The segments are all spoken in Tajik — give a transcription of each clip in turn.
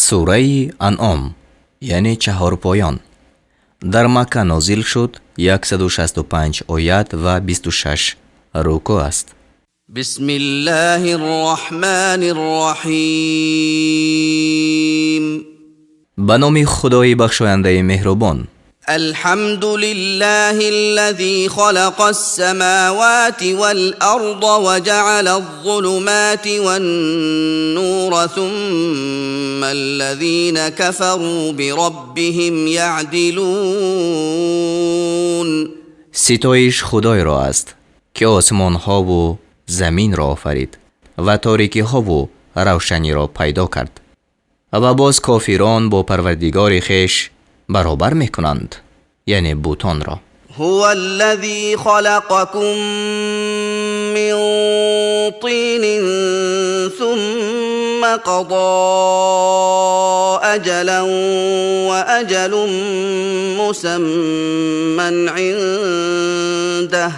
Сураи Анъом, яъне чаҳорпоён, дар Макка нозил шуд, 165 оят ва 26 рукӯъ аст. بسم الله الرحمن الرحيم. Ба номи Худои бахшояндаи меҳрубон. الحمد لله الذي خلق السماوات والأرض وجعل الظلمات والنور ثم الذين كفروا بربهم يعدلون. Ситоиш Худойро аст, ки осмонҳову заминро офарид ва торикиҳову равшаниро пайдо кард, ва боз кофирон бо Парвардигори хеш баробар мекунанд, яъне бутонро. هو الذي خلقكم من طين ثم قضى أجلا وأجل مسمى عنده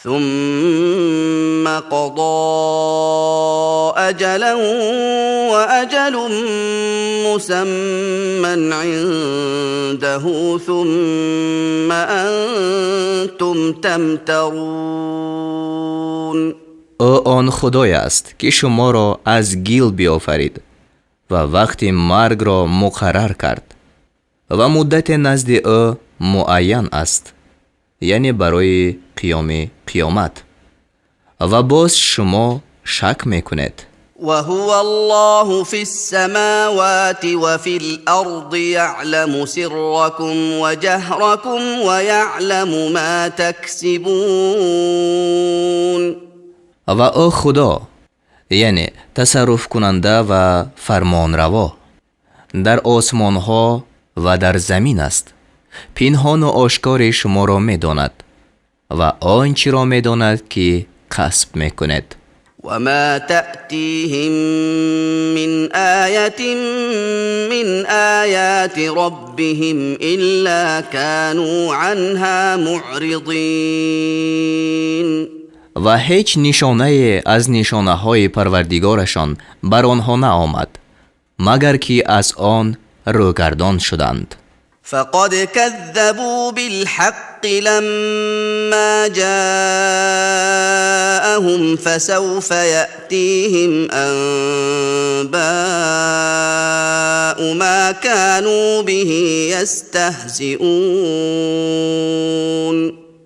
ثم قضى أجلا وأجل مسمى عنده ثم أنتم تمترون. Ӯ он Худое аст, ки шуморо аз гил биёфарид ва вақти маргро муқаррар кард ва муддате назди ӯ муайян аст, яъне барои қиёми қиёмат, ва боз шумо шак мекунед. وهو الله في السماوات وفي الأرض يعلم سركم وجهركم ويعلم ما تكسبون. Ва ӯ Худо, яъне тасарруфкунанда ва фармонраво дар осмонҳо ва дар замин аст, пинҳону ошкори шуморо медонад ва он чиро медонад, ки касб мекунед. وما تأتيهم من آية من آيات ربهم إلا كانوا عنها معرضين. Ва ҳеҷ нишонае аз нишонаҳои Парвардигорашон бар онҳо наомад, магар ки аз он рӯгардон шуданд. فقد كذبوا بالحق لما جاءهم فسوف يأتيهم أنباء ما كانوا به يستهزئون.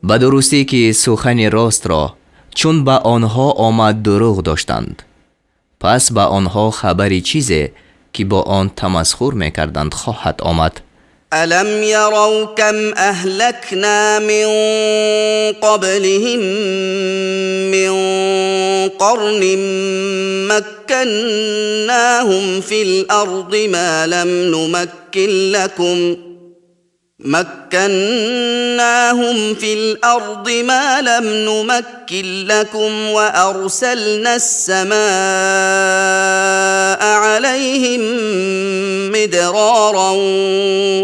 Ба дурустӣ, ки сухани ростро, чун ба онҳо омад, дурӯғ доштанд, пас ба онҳо хабари чизе, ки бо он тамасхур мекарданд, хоҳад омад. ألم يروا كم أهلكنا من قبلهم من قرن مكناهم في الأرض ما لم نمكن لكم مكناهم في الأرض ما لم نمكن لكم وأرسلنا السماء عليهم مدرارا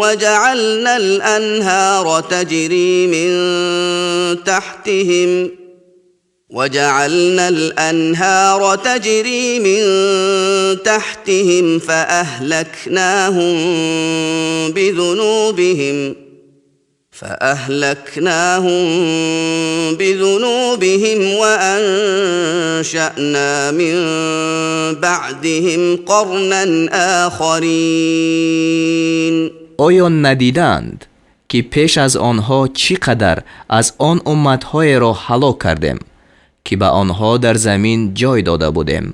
وجعلنا الأنهار تجري من تحتهم فأهلكناهم بذنوبهم وأنشأنا من بعدهم قرنا آخرين. Оё надидаанд, ки пеш аз онҳо чӣ қадар аз он умматҳоеро ҳалок кардем, ки ба онҳо дар замин ҷой дода будем,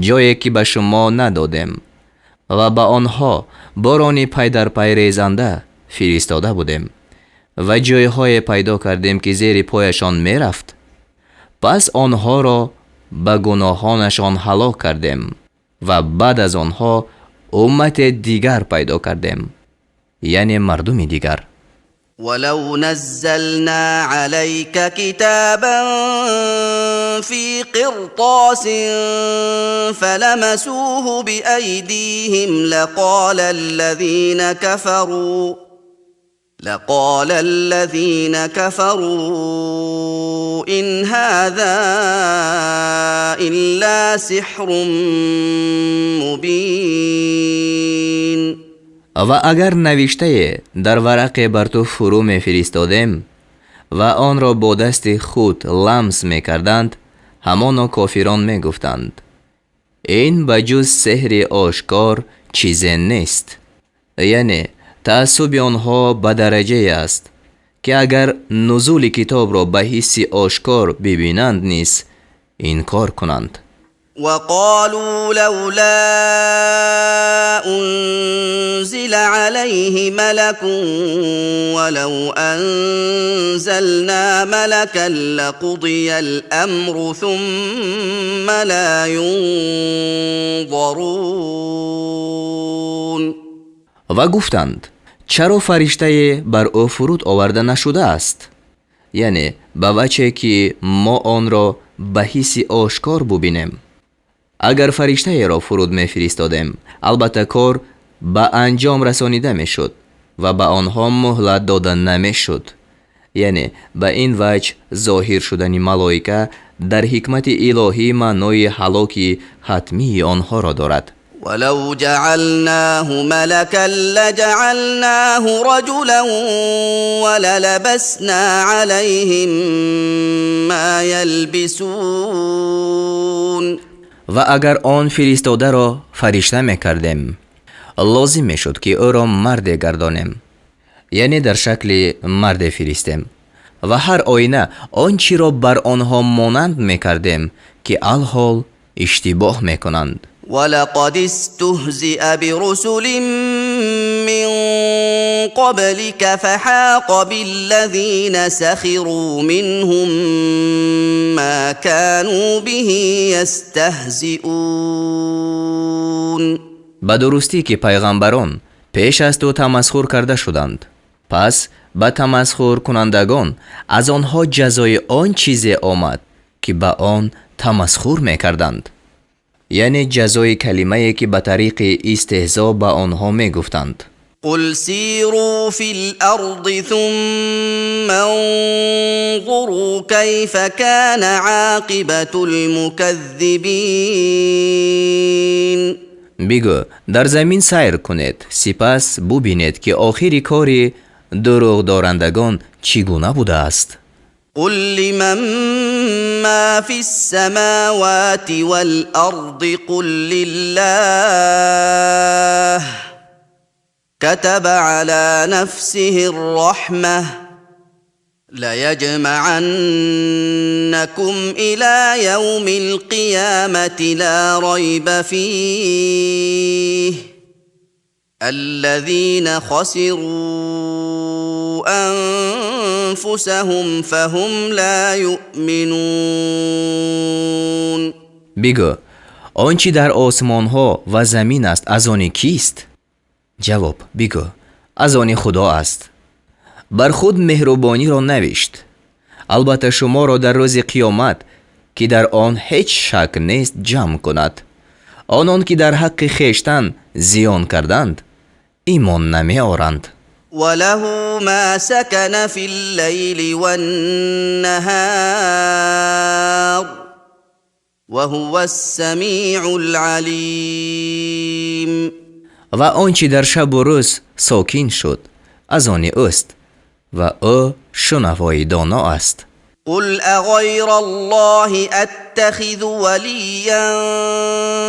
ҷое ки ба шумо надодем, ва ба онҳо борони пайдарпай резанда фиристода будем ва ҷойҳое пайдо кардем, ки зери пояшон мерафт? Пас онҳоро ба гуноҳонашон ҳалок кардем ва баъд аз онҳо уммате дигар пайдо кардем, яъне мардуми дигар. ولو نزلنا عليك كتابا في قرطاس فلمسوه بأيديهم لقال لقال الذين كفروا إن هذا إلا سحر مبين. Ва агар навиштае дар варақе бар ту фурӯ мефиристодем ва онро бо дасти худ ламс мекарданд, ҳамоно кофирон мегуфтанд: ин ба ҷуз сеҳри ошкор чизе нест. Яъне таассуби онҳо ба дараҷае аст, ки агар нузули китобро ба ҳисси ошкор бибинанд низ инкор кунанд. وقالوا لولا أنزل عليه ملك ولو أنزلنا ملكا لقضي الأمر ثم لا ينظرون. Ва гуфтанд: чаро фариштае бар ӯ фуруд оварда нашудааст? Яъне ба ваче ки мо онро ба ҳисси ошкор бубинем. Агар фариштаеро фуруд мефиристодем, албатта кор ба анҷом расонида мешуд ва ба онҳо муҳлат дода намешуд. Яъне ба ин ваҷ зоҳир шудани малоика дар ҳикмати илоҳӣ маънои ҳалоки ҳатмии онҳоро дорад. ولو جعلناه ملكا لجعلناه رجلا وللبسنا عليهم ما يلبسون. Ва агар он фиристодаро фаришта мекардем, лозим мешуд, ки ӯро марде гардонем, яъне дар шакли марде фиристем, ва ҳар оина он чиро бар онҳо монанд мекардем, ки алҳол иштибоҳ мекунанд. ولقد استهزئ برسل من قبلك فحاق بالذين سخروا منهم ما كانوا به يستهزئون. Ба дурустӣ ки пайғамбарон пеш аз ту тамасхур карда шуданд, пас ба тамасхуркунандагон аз онҳо ҷазои он чизе омад, ки ба он тамасхур мекарданд, яъне ҷазои калимае, ки ба тариқи истеҳзо ба онҳо мегуфтанд. قل سيروا في الأرض ثم انظروا كيف كان عاقبة المكذبين. Бигӯ: дар замин сайр кунед, сипас бубинед, ки охири кори дурӯғдорандагон чӣ гуна будааст. قل لمن ما في السماوات والأرض قل لله كتب على نفسه الرحمة ليجمعنكم إلى يوم القيامة لا ريب فيه الذين خسروا أنفسهم فهم لا يؤمنون. Бигӯ: он чӣ дар осмонҳо ва замин аст, аз они кист? Ҷавоб: бигӯ: аз они Худо аст. Бар худ меҳрубониро навишт, албатта шуморо дар рӯзи қиёмат, ки дар он ҳеҷ шак нест, ҷамъ кунад. Онон ки дар ҳаққи хештан зиён карданд, имон намеоранд. وله ما سكن في الليل والنهار وهو السميع العليم. Ва он чӣ дар шабу рӯз сокин шуд, аз они ӯст, ва ӯ шунавои доно аст. قل أغير الله أتخذ وليا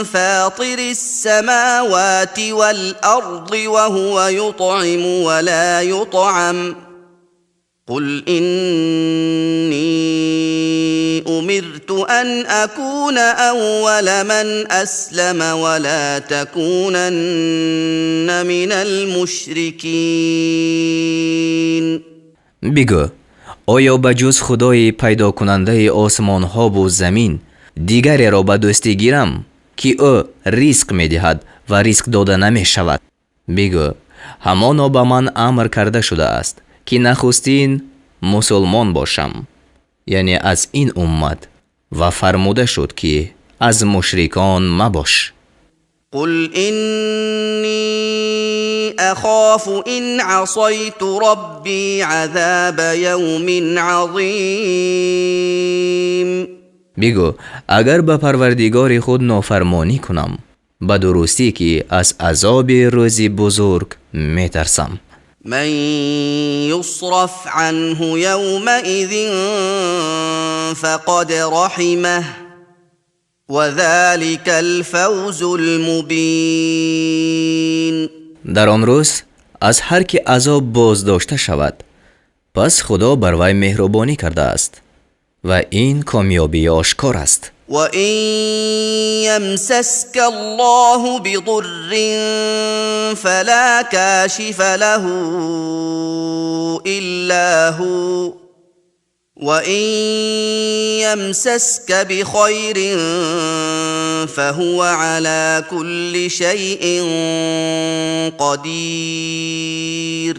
فاطر السماوات والأرض وهو يطعم ولا يطعم قل إني أمرت أن أكون أول من أسلم ولا تكونن من المشركين. Бигӯ: оё ба ҷуз Худои пайдокунандаи осмонҳову замин дигареро ба дӯстӣ гирам, ки ӯ ризқ медиҳад ва ризқ дода намешавад? Бигӯ: ҳамоно ба ман амр карда шудааст, ки нахустин мусулмон бошам, яъне аз ин уммат, ва фармуда шуд, ки аз мушрикон мабош. قل إني أخاف إن عصيت ربي عذاب يوم عظيم. Бигӯ, агар ба Парвардигори худ нофармонӣ кунам, ба дурустӣ, ки аз азоби рӯзи бузург метарсам. من يصرف عنه يومئذ فقد رحمه وذلك الفوز المبين. Дар он рӯз аз ҳар ки азоб боздошта шавад, пас Худо бар вай меҳрубонӣ кардааст, ва ин комёбии ошкор аст. وإن يمسسك الله بضر فلا كاشف له إلا هو وإن يمسسك بخير فهو على كل شيء قدير.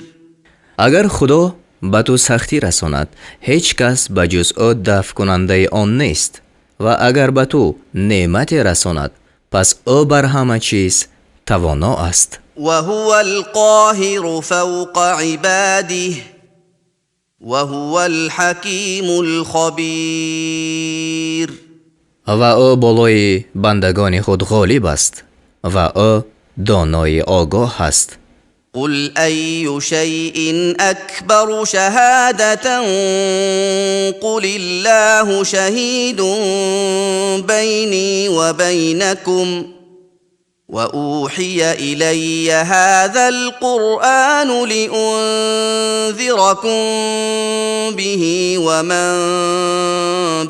Агар Худо ба ту сахтӣ расонад, ҳеҷ кас ба ҷуз ӯ дафъкунандаи он нест, ва агар ба ту неъмате расонад, пас ӯ бар ҳама чиз тавоно аст. وهو القاهر فوق عباده وهو الحكيم الخبير. Ва ӯ болои бандагони худ ғолиб аст, ва ӯ донои огоҳ аст. قل أي شيء أكبر شهادة قل الله شهيد بيني وبينكم وأوحي إلي هذا القرآن لأنذركم به ومن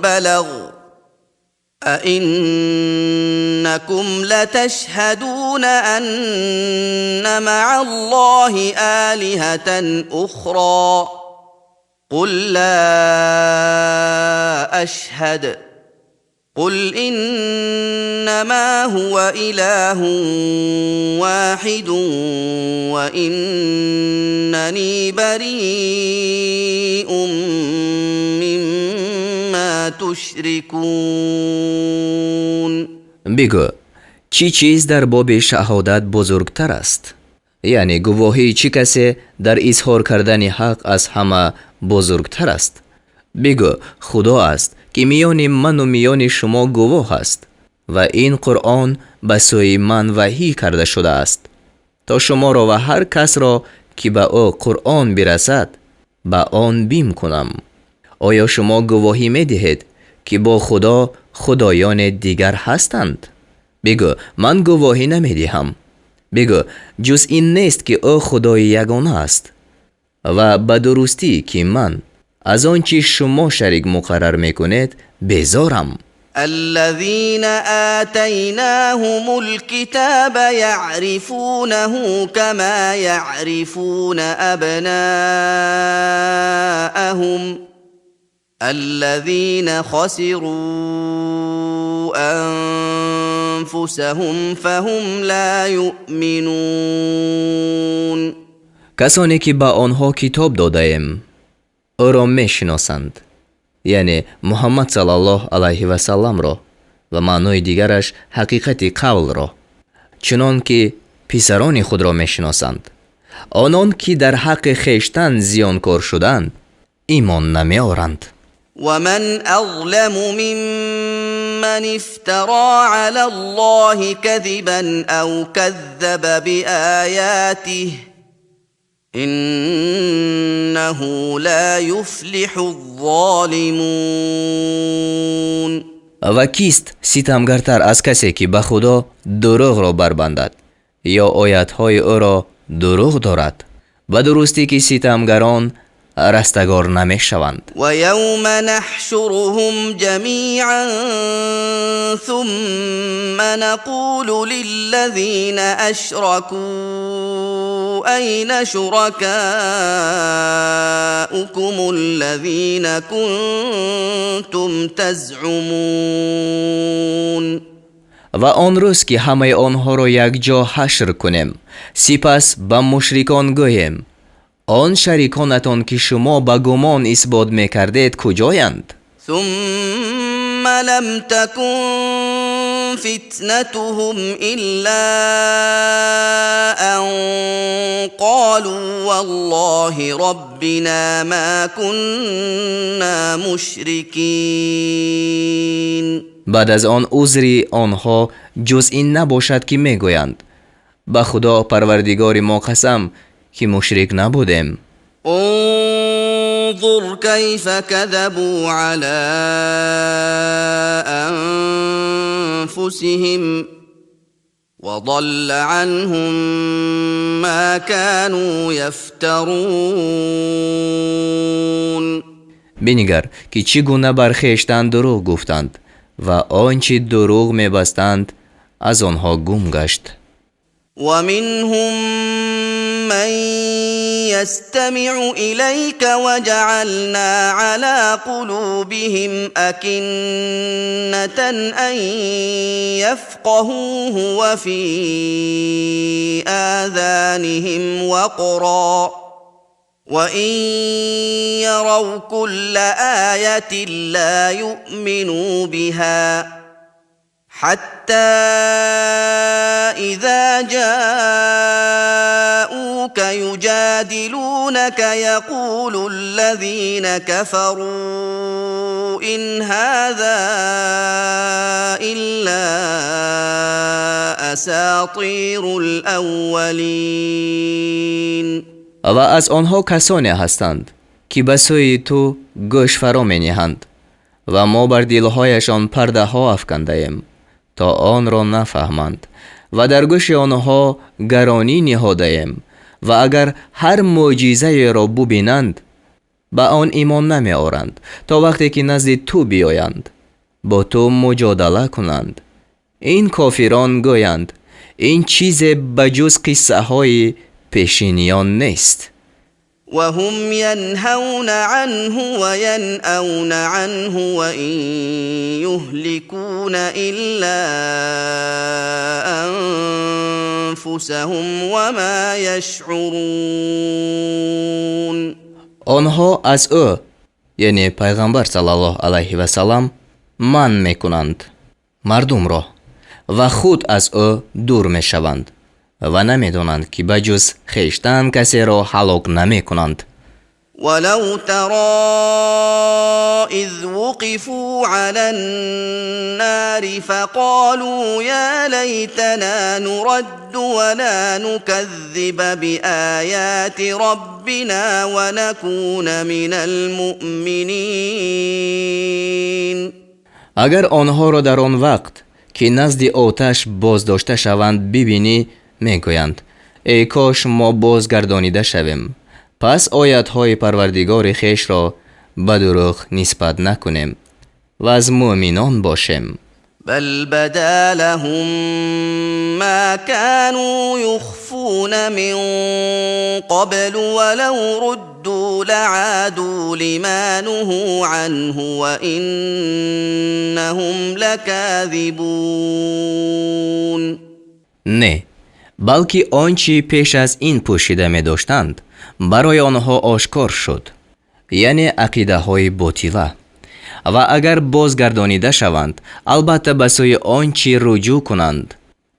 بلغ أئنكم لتشهدون أن مع الله آلهة أخرى قل لا أشهد قل إنما هو إله واحد وإنني بريء مما تشركون. Бигӯ, чӣ чиз дар боби шаҳодат бузургтар аст, яъне гувоҳии чӣ касе дар изҳор кардани ҳақ аз ҳама бузургтар аст? Бигӯ, Худо аст, ки миёни ману миёни шумо гувоҳ аст, ва ин Қуръон ба сӯи ман ваҳӣ карда шудааст, то шуморо ва ҳар касро, ки ба ӯ Қуръон бирасад, ба он бим кунам. Оё шумо гувоҳӣ медиҳед, ки бо Худо худоёне дигар ҳастанд? Бигӯ, ман гувоҳӣ намедиҳам. Бигӯ, ҷуз ин нест, ки ӯ Худои ягона аст, ва ба дурустӣ, ки ман аз он чӣ шумо шарик муқаррар мекунед, безорам. الذين آتيناهم الكتاب يعرفونه كما يعرفون أبناءهم الذين خسروا أنفسهم فهم لا يؤمنون. Касоне ки ба онҳо китоб додаем, ӯро мешиносанд, яъне Муҳаммад саллаллоҳ алайҳи васалламро, ва маънои дигараш ҳақиқати қавлро, чунон ки писарони худро мешиносанд. Онон ки дар ҳаққи хештан зиёнкор шуданд, имон намеоранд. ومن أظلم ممن افترى على الله كذبا أو كذب بآياته إنه لا يفلح الظالمون. Ва кист ситамгартар аз касе, ки ба Худо дурӯғро барбандад ё оятҳои ӯро дурӯғ дорад? Ба дурустӣ, ки ситамгарон растагор намешаванд. ويوم نحشرهم جميعا ثم نقول للذين أشركوا أين شركاؤكم الذين كنتم تزعمون. Ва он рӯз, ки ҳамаи онҳоро якҷо ҳашр кунем, сипас ба мушрикон гӯем: он шариконатон, ки шумо ба гумон исбот мекардед, куҷоянд? ثم لم تكن فتنتهم إلا أن قالوا والله ربنا ما كنا مشركين. Баъд аз он узри онҳо ҷуз ин набошад, ки мегӯянд: ба Худо, Парвардигори мо, қасам, ки мушрик набудем. انظر كيف كذبوا على أنفسهم وضل عنهم ما كانوا يفترون. Бинигар, ки чӣ гуна бар хештан дурӯғ гуфтанд ва он чӣ дурӯғ мебастанд, аз онҳо гум гашт. ومنهم من يستمع إليك وجعلنا على قلوبهم أكنة أن يفقهوه وفي آذانهم وقرا وإن يروا كل آية لا يؤمنوا بها حتى إذا جاءوك يجادلونك يقول الذين كفروا إن هذا إلا أساطير الأولين. Ва аз онҳо касоне ҳастанд, ки ба сӯи ту гӯш фаро мениҳанд ва мо бар дилҳояшон пардаҳо афкандаем, то онро нафаҳманд, ва дар гӯши онҳо гаронӣ ниҳодаем, ва агар ҳар мӯъҷизаеро бубинанд, ба он имон намеоранд, то вақте ки назди ту биёянд, бо ту муҷодала кунанд. Ин кофирон гӯянд: ин чизе ба ҷуз қиссаҳои пешиниён нест. وهم ينهون عنه وينأون عنه وإن يهلكون إلا أنفسهم وما يشعرون. Онҳо аз ӯ, яъне Пайғамбар саллаллоҳу алайҳи васаллам, манъ мекунанд мардумро ва худ аз ӯ дур мешаванд ва намедонанд, ки ба ҷуз хештан касеро ҳалок намекунанд. ولو ترى إذ وقفوا على النار فقالوا يا ليتنا نرد ولا نكذب بآيات ربنا ونكون من المؤمنين. Агар онҳоро дар он вақт, ки назди оташ боздошта шаванд, бибинӣ, мегӯянд: эй кош мо бозгардонида шавем, пас оятҳои Парвардигори хешро ба дурӯғ нисбат накунем ва аз муъминон бошем. بل بدا لهم ما كانوا يخفون من قبل ولو ردوا لعادوا لما نهوا عنه وإنهم لكاذبون. Не, балки он чӣ пеш аз ин пӯшида медоштанд, барои онҳо ошкор шуд, яъне ақидаҳои ботила, ва агар бозгардонида шаванд, албатта ба сӯи он чӣ руҷӯъ кунанд,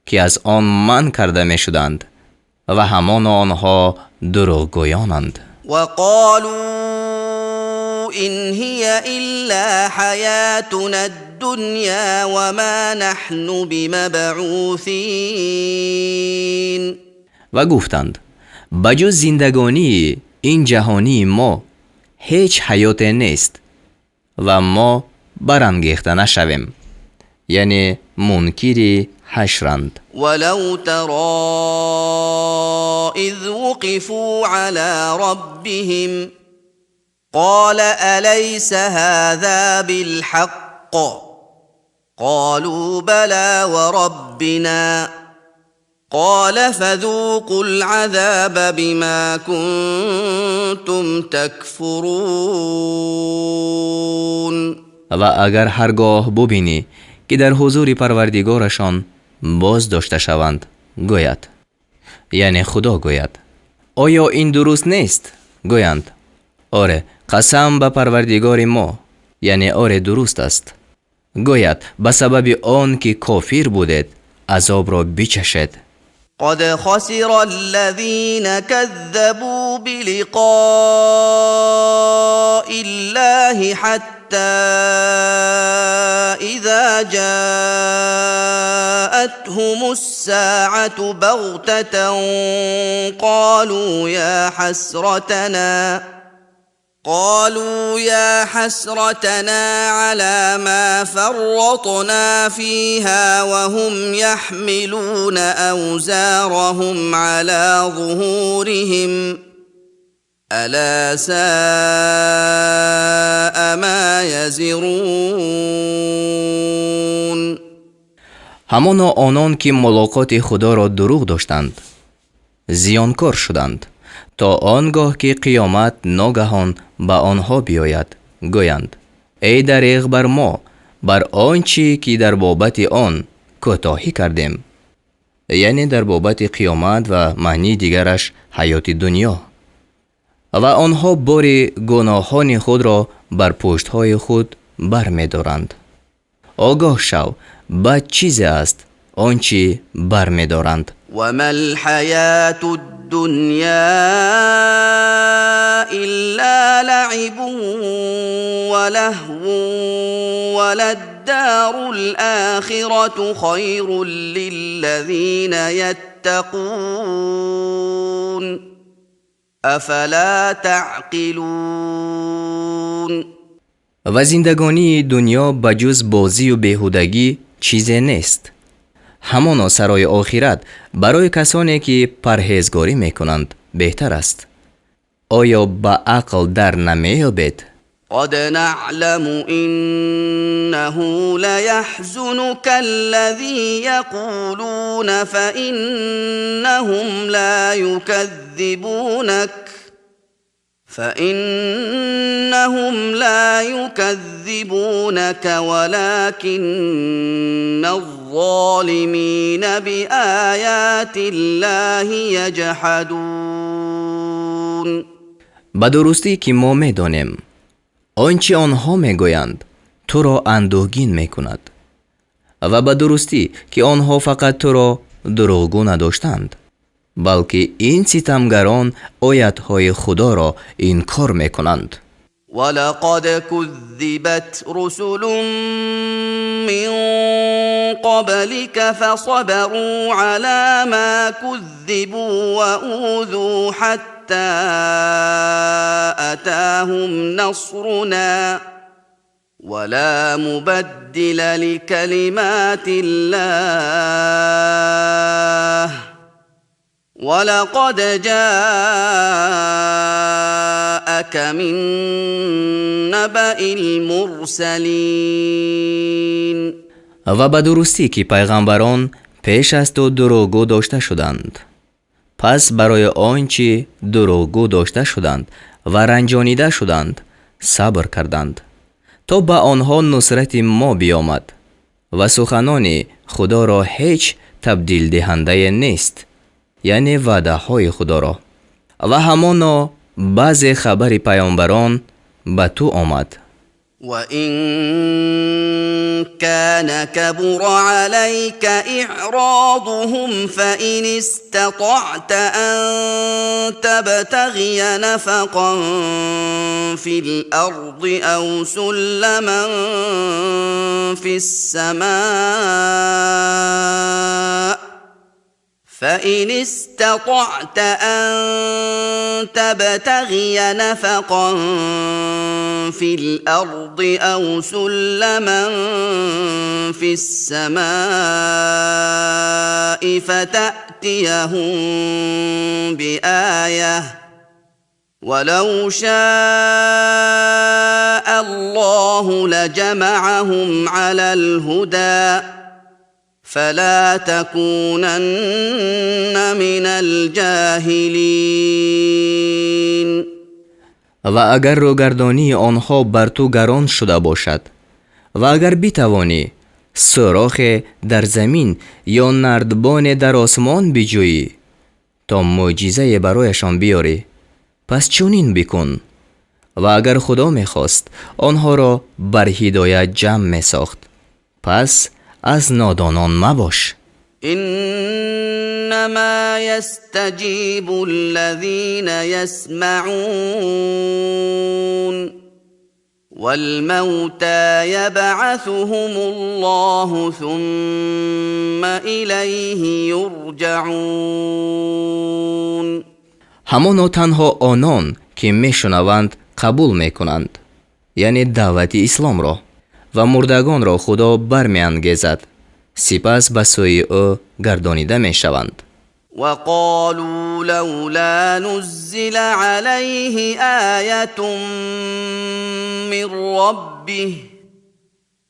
ки аз он манъ карда мешуданд, ва ҳамоно онҳо дурӯғгӯёнанд. وقالوا إن هي إلا حياتنا الدنيا وما نحن بمبعوثين. Ва гуфтанд: ба ҷуз зиндагонии ин ҷаҳонии мо ҳеҷ ҳаёте нест ва мо барангехта нашавем, яъне мункири ҳашранд. ولو ترى إذ وقفوا على ربهم قال أليس هذا بالحق قالوا بلى وربنا قال فذوقوا العذاب بما كنتم تكفرون. Ва агар ҳаргоҳ бубинӣ, ки дар ҳузури Парвардигорашон боз дошта шаванд, гӯяд, яъне Худо гӯяд: оё ин дуруст нест? Гӯянд: оре, қасам ба Парвардигори мо, яъне оре, дуруст аст. Гӯяд: ба сабаби он ки кофир будед, азобро бичашед. قد خسر الذين كذبوا بلقاء الله حتى إذا جاءتهم الساعة بغتة قالوا يا حسرتنا على ما فرطنا فيها وهم يحملون أوزارهم على ظهورهم ألا ساء ما يزرون. Ҳамоно онон, ки мулоқоти Худоро дурӯғ доштанд, зиёнкор шуданд, то он гоҳ ки қиёмат ногаҳон ба онҳо биёяд, гӯянд: «Эй дареғ бар мо бар он чӣ ки дар бобати он кӯтоҳӣ кардем», яъне дар бобати қиёмат ва маънии дигараш ҳаёти дунё. Ва онҳо бори гуноҳони худро бар пуштҳои худ бармедоранд. Огоҳ шав, бад чизе аст он чӣ бармедоранд. وما الحياة الدنيا إلا لعب ولهو وللدار الآخرة خير للذين يتقون أفلا تعقلون. Ва зиндагонии дунё ба ҷуз бозию беҳудагӣ чизе нест. Ҳамоно сарои охират барои касоне, ки парҳезгорӣ мекунанд, беҳтар аст. Оё ба ақл дар намеёбед? قد نعلم إنه ليحزنك الذي يقولون فإنهم لا يكذبونك ولكن الظالمين بآيات الله يجحدون. Ба дурустӣ, ки мо медонем, он чи онҳо мегӯянд, туро андӯҳгин мекунад, ва ба дурустӣ, ки онҳо фақат туро дурӯғгӯ надоштанд, балки ин ситамгарон оятҳои Худоро инкор мекунанд. ولقد كذبت رسل من قبلك فصبروا على ما كذبوا وأوذوا حتى أتاهم نصرنا ولا مبدل لكلمات الله ولقد جاءك من نبأ المرسلين. Ва ба дурустӣ, ки пайғамбарон пеш аз ту дурӯғгӯ дошта шуданд. Пас барои он чӣ дурӯғгӯ дошта шуданд ва ранҷонида шуданд, сабр карданд, то ба онҳо нусрати мо биёмад, ва суханони Худоро ҳеҷ табдилдиҳандае нест, яъне ваъдаҳои Худоро. Ва ҳамоно баъзе хабари паёмбарон ба ту омад. وإن كان كبر عليك إعراضهم فإن استطعت أن تبتغي نفقا في الأرض أو سلما في السماء فإن استطعت أن تبتغي نفقا في الأرض أو سلما في السماء فتأتيهم بآية ولو شاء الله لجمعهم على الهدى فلا تكونن من الجاهلين. Ва агар рӯгардонии онҳо бар ту гарон шуда бошад, ва агар битавонӣ сӯрохе дар замин ё нардбоне дар осмон биҷӯӣ, то мӯъҷизае барояшон биёрӣ, пас чунин бикун. Ва агар Худо мехост, онҳоро бар ҳидоят ҷамъ месохт. Пас аз нодонон мабош. إنما يستجيب الذين يسمعون والموتى يبعثهم الله ثم إليه يرجعون. Ҳамоно танҳо онон, ки мешунаванд, қабул мекунанд, яъне даъвати исломро, ва мурдагонро Худо бармеангезад, сипас ба сӯи ӯ гардонида мешаванд. وقالوا لولا نزل عليه آية من ربه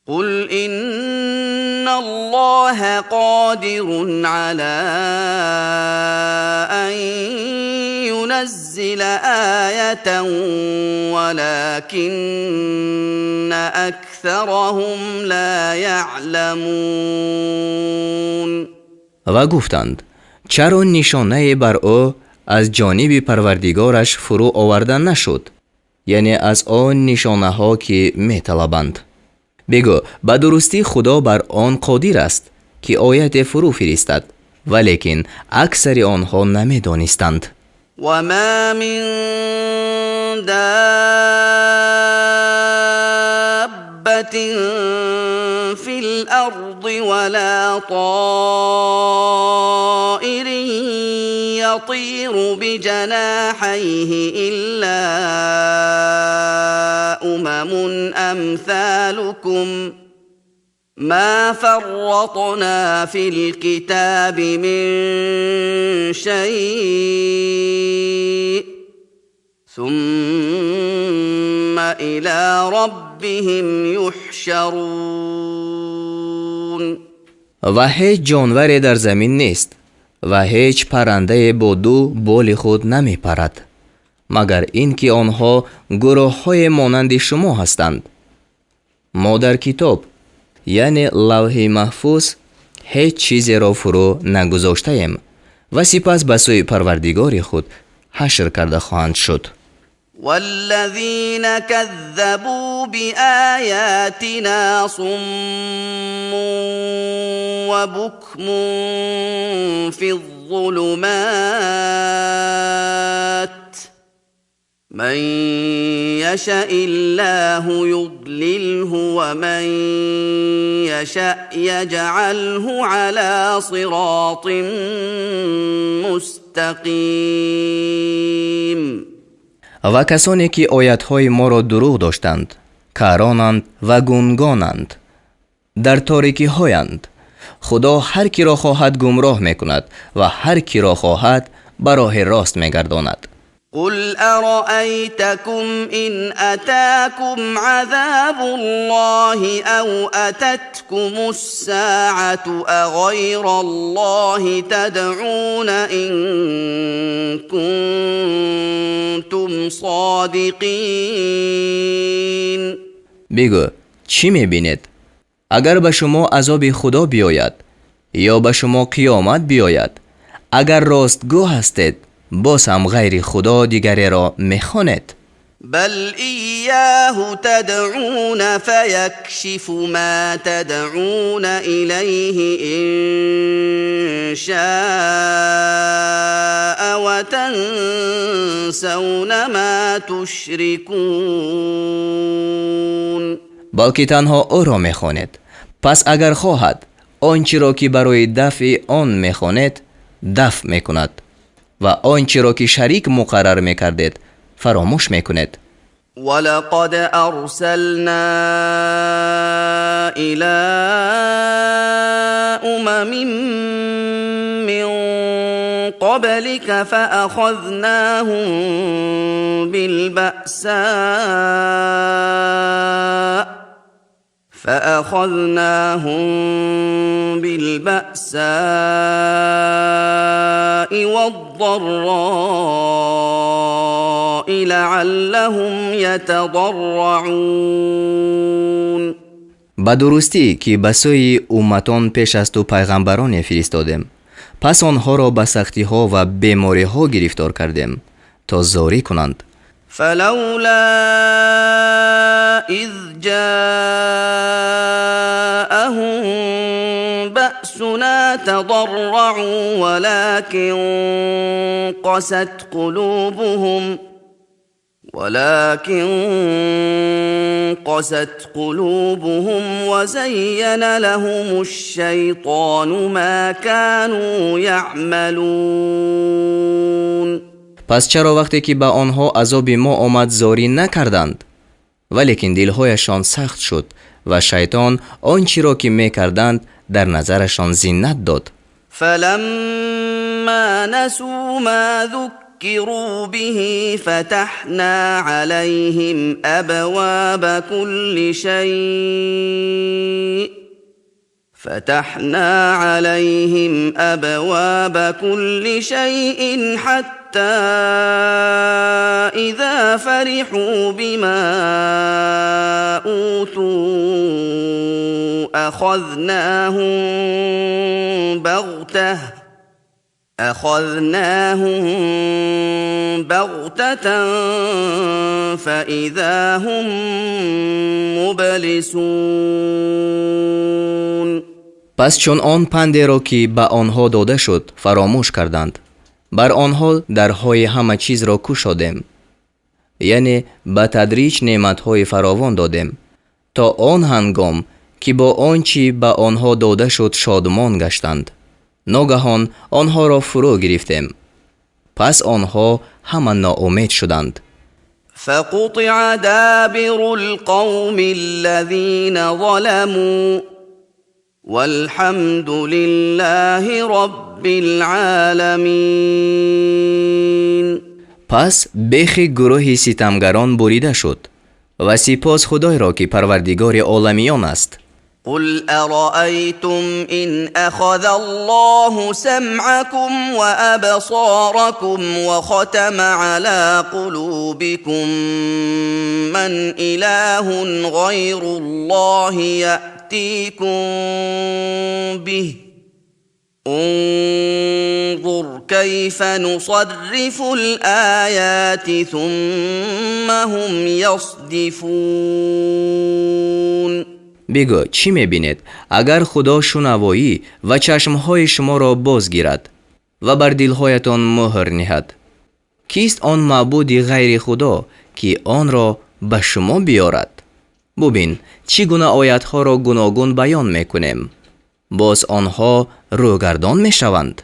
قل إن الله قادر على أن ينزل آية ولكن أكثرهم لا يعلمون. Ва гуфтанд: чаро нишонае бар ӯ аз ҷониби Парвардигораш фурӯ оварда нашуд, яъне аз он нишонаҳо, ки металабанд? Бигӯ: ба дурустӣ, Худо бар он қодир аст, ки ояте фурӯ фиристад, валекин аксари онҳо намедонистанд. وما من دابة في الأرض ولا طائر يطير بجناحيه إلا أمم أمثالكم ما فرطنا في الكتاب من شيء ثم إلى ربهم يحشرون. Ва ҳеҷ ҷонваре дар замин нест ва ҳеҷ паррандае бо ду боли худ намепарад, магар ин ки онҳо гурӯҳҳое монанди шумо ҳастанд. Мо дар китоб, яъне Лавҳи Маҳфуз, ҳеҷ чизеро фурӯ нагузоштаем ва сипас ба сӯи Парвардигори худ ҳашр карда хоҳанд шуд. والذين كذبوا بآياتنا صم وبكم في الظلمات من يشأ الله يضلله ومن يشأ يجعله على صراط مستقيم. Ва касоне, ки оятҳои моро дурӯғ доштанд, каронанд ва гунгонанд, дар торикиҳоянд. Худо ҳар киро хоҳад, гумроҳ мекунад ва ҳар киро хоҳад, ба роҳи рост мегардонад. قل أرأيتكم إن أتاكم عذاب الله أو أتتكم الساعة أغير الله تدعون إن كنتم صادقين؟ Бигӯ: чӣ мебинед, агар ба шумо азоби Худо биёяд ё ба шумо қиёмат биёяд, агар ростгӯ ҳастед, боз ҳам ғайри Худо дигареро мехонед? بل إياه تدعون فيكشف ما تدعون إليه إن شاء وتنسون ما تشركون. Балки танҳо ӯро мехонед, пас агар хоҳад, он чиро, ки барои дафъи он мехонед, дафъ мекунад ва он чиро, ки шарик муқаррар мекардед, фаромӯш мекунед. ولقد أرسلنا إلى أمم من قبلك فأخذناهم بالبأساء والضراء لعلهم يتضرعون. Ба дурустӣ, ки ба сӯи умматон пеш аз ту пайғамбароне фиристодем, пас онҳоро ба сахтиҳо ва бемориҳо гирифтор кардем, то зорӣ кунанд. فلولا إذ جاءهم بأسنا تضرعوا ولكن قست قلوبهم وزين لهم الشيطان ما كانوا يعملون. Пас чаро вақте ки ба онҳо азоби мо омад, зорӣ накарданд? Валекин дилҳояшон сахт шуд ва шайтон он чиро ки мекарданд, дар назарашон зинат дод. فلما نسوا ما ذكروا به فتحنا عليهم ابواب كل شيء فتحنا عليهم ابواب كل شيء حتى اذا فرحوا بما اوتوا اخذناهم بغته فاذا هم مبلسون. Пас чун он пандеро, ки ба онҳо дода шуд, фаромӯш карданд, бар онҳо дарҳои ҳама чизро кушодем, яъне ба тадриҷ неъматҳои фаровон додем, то он ҳангом ки бо он чӣ ба онҳо дода шуд шодмон гаштанд. Ногаҳон онҳоро фурӯ гирифтем, пас онҳо ҳама ноумед шуданд. فقطع دابر القوم الذين ظلموا والحمد لله رب العالمين. Пас бехи гурӯҳи ситамгарон бурида шуд ва сипос Худойро, ки Парвардигори оламиён аст. قل ارايتم ان اخذ الله سمعكم وابصاركم وختم على قلوبكم من اله غير الله ياتيكم به انظر كيف نصرف الايات ثم هم يصدفون. Бигӯ, чӣ мебинед, агар Худо шунавоӣ ва чашмҳои шуморо боз гирад ва бар дилҳоятон муҳр ниҳад? Кист он маъбуди ғайри Худо, ки онро ба шумо биёрад? Бубин, чӣ гуна оятҳоро гуногун баён мекунем, боз онҳо рӯгардон мешаванд.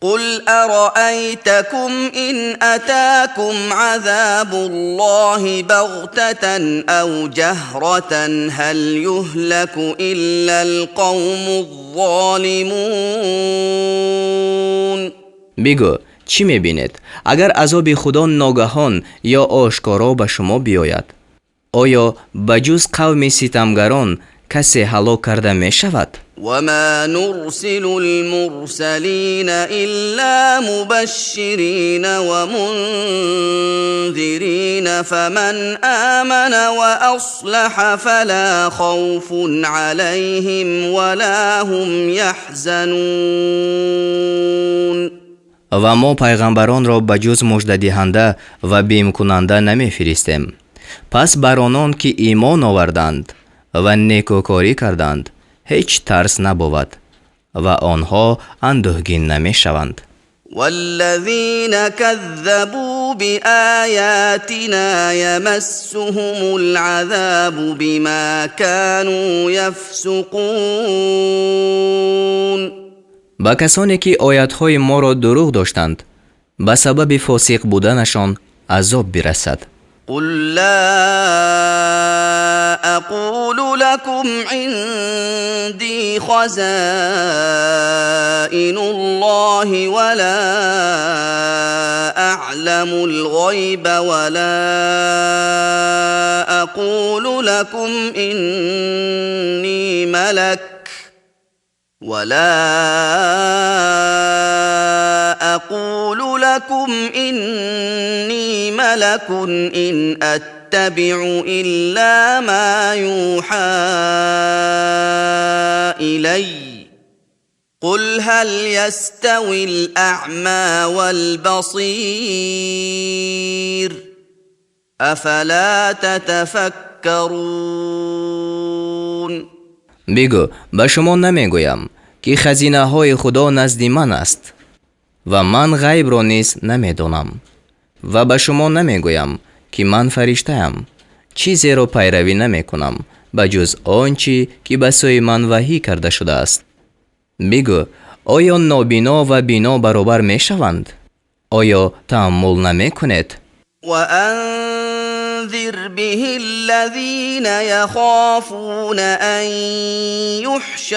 قل ارايتكم ان اتاكم عذاب الله بغته او جهره هل يهلك الا القوم الظالمون. Бигӯ, чӣ мебинед, агар азоби Худо ногаҳон ё ошкоро ба шумо биёяд? Оё ба ҷуз қавми ситамгарон касе ҳалок карда мешавад? وما نرسل المرسلين الا مبشرين ومنذرين فمن امن واصلح فلا خوف عليهم ولا هم يحزنون. Ва мо пайғамбаронро ба ҷуз муждадиҳанда ва бимкунанда намефиристем. Пас бар онон, ки имон оварданд ва некӯкорӣ карданд, ҳеҷ тарс набовад ва онҳо андӯҳгин намешаванд. والذين كذبوا بآياتنا يمسهم العذاب بما كانوا يفسقون. Ба касоне, ки оятҳои моро дурӯғ доштанд, ба сабаби фосиқ буданашон азоб бирасад. قل لا اقول لكم عندي خزائن الله ولا اعلم الغيب ولا اقول لكم اني ملك ولا اقول لكم اني ملك ان اتبع الا ما يوحى الي قل هل يستوي الاعمى والبصير أفلا تتفكرون. Бигӯ: ба шумо намегӯям, ки хазинаҳои Худо назди ман аст ва ман ғайбро низ намедонам ва ба шумо намегӯям, ки ман фариштаам. Чизеро пайравӣ намекунам ба ҷуз он чӣ ки ба сӯи ман ваҳй карда шудааст. Бигӯ: оё нобино ва бино баробар мешаванд? Оё тааммул намекунед? وأنذر به الذين يخافون أن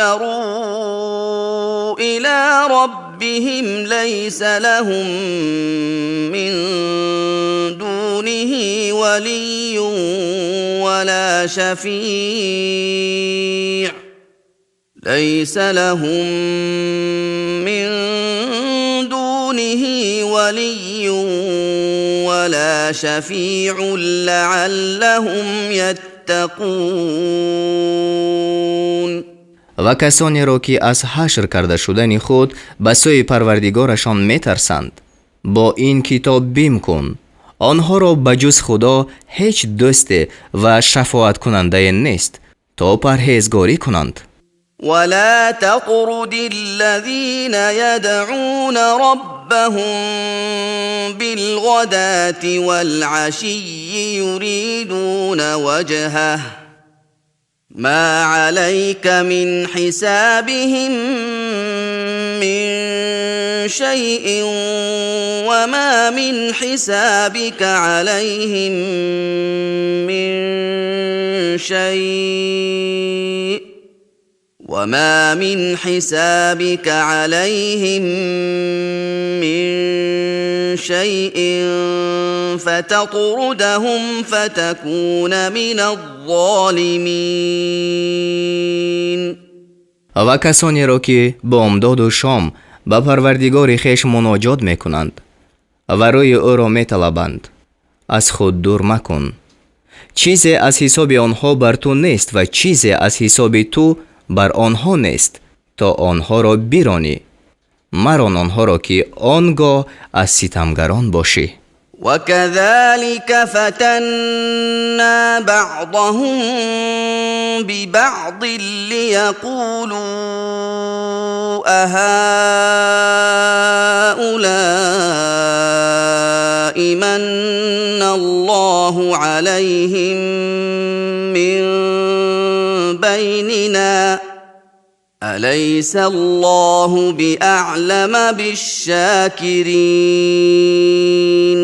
يحشروا إلى ربهم ليس لهم من دونه ولي ولا شفيع ليس لهم من دونه ولي ولا شفيع لعلهم يتقون. Ва касонеро, ки аз ҳашр карда шудани худ ба сӯи Парвардигорашон метарсанд, бо ин китоб бим кун. Онҳоро ба ҷуз Худо ҳеҷ дӯсте ва шафоаткунандае нест, то парҳезгорӣ кунанд. ولا تطرد الذين يدعون ربهم بالغداة والعشي يريدون وجهه ما عليك من حسابهم من شيء وما من حسابك عليهم من شيء وما من حسابك عليهم من شيء فتطردهم فتكون من الظالمين. Ва касонеро, ки бомдоду шом ба Парвардигори хеш муноҷот мекунанд ва рӯи ӯро металабанд, аз худ дур макун. Чизе аз ҳисоби онҳо бар ту нест ва чизе аз ҳисоби ту бар онҳо нест, то онҳоро биронӣ. Марон онҳоро, ки он гоҳ аз ситамгарон бошӣ. وكذلك فتنا بعضهم ببعض ليقولوا أهؤلاء من الله عليهم من بيننا أليس الله بأعلم بالشاكرين.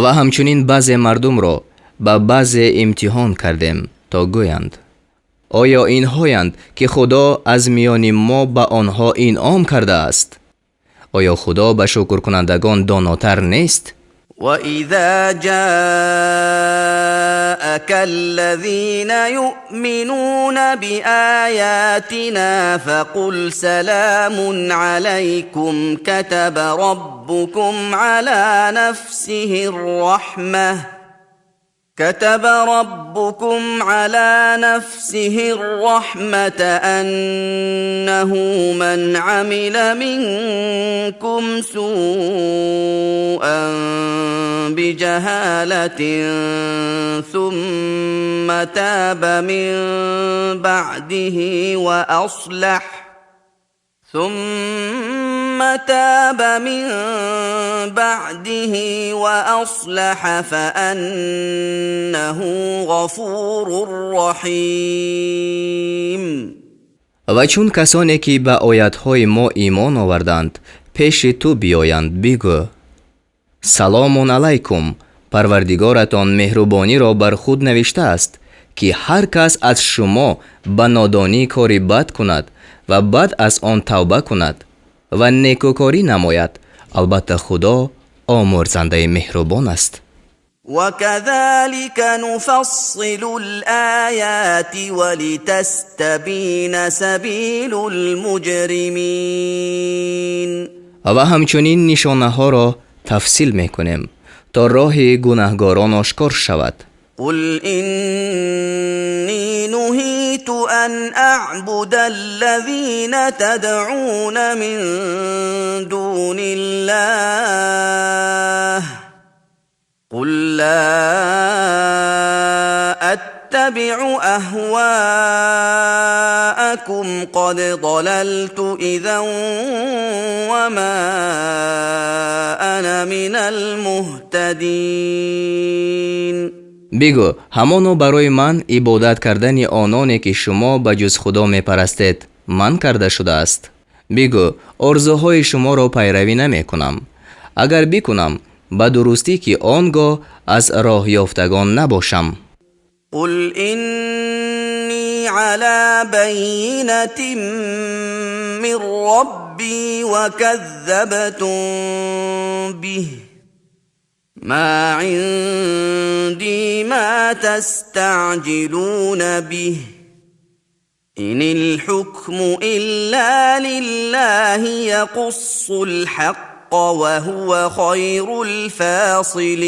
Ва ҳамчунин баъзе мардумро ба баъзе имтиҳон кардем, то гӯянд: оё инҳоянд, ки Худо аз миёни мо ба онҳо инъом кардааст? Оё Худо ба шукркунандагон донотар нест? وإذا جاءك الذين يؤمنون بآياتنا فقل سلام عليكم كتب ربكم على نفسه الرحمة كتب ربكم على نفسه الرحمة أنه من عمل منكم سوءا بجهالة ثم تاب من بعده وأصلح ثم تاب من بعده وأصلح فأنه غفور رحيم. Ва чун касоне, ки ба оятҳои мо имон оварданд, пеши ту биёянд, бигӯ: саломун алайкум. Парвардигоратон меҳрубониро бар худ навиштааст, ки ҳар кас аз шумо ба нодонӣ кори бад кунад ва баъд аз он тавба кунад ва некӯкорӣ намояд, албатта, Худо омӯрзандаи меҳрубон аст. وكذلك نفصل الآيات ولتستبين سبيل المجرمين. Ва ҳамчунин нишонаҳоро тафсил мекунем, то роҳи гунаҳгорон ошкор шавад. قل إني نهيت أن أعبد الذين تدعون من دون الله قل لا أتبع أهواءكم قد ضللت إذا وما أنا من المهتدين. Бигӯ: ҳамоно барои ман ибодат кардани ононе, ки шумо ба ҷуз Худо мепарастед, манъ карда шудааст. Бигӯ: орзуҳои шуморо пайравӣ намекунам. Агар бикунам, ба дурустӣ, ки он гоҳ аз роҳёфтагон набошам. قل إني على بينة من ربي وكذبتم به. ما عندي ما تستعجلون به. إن الحكم إلا لله يقص الحق وهو خير الفاصلين.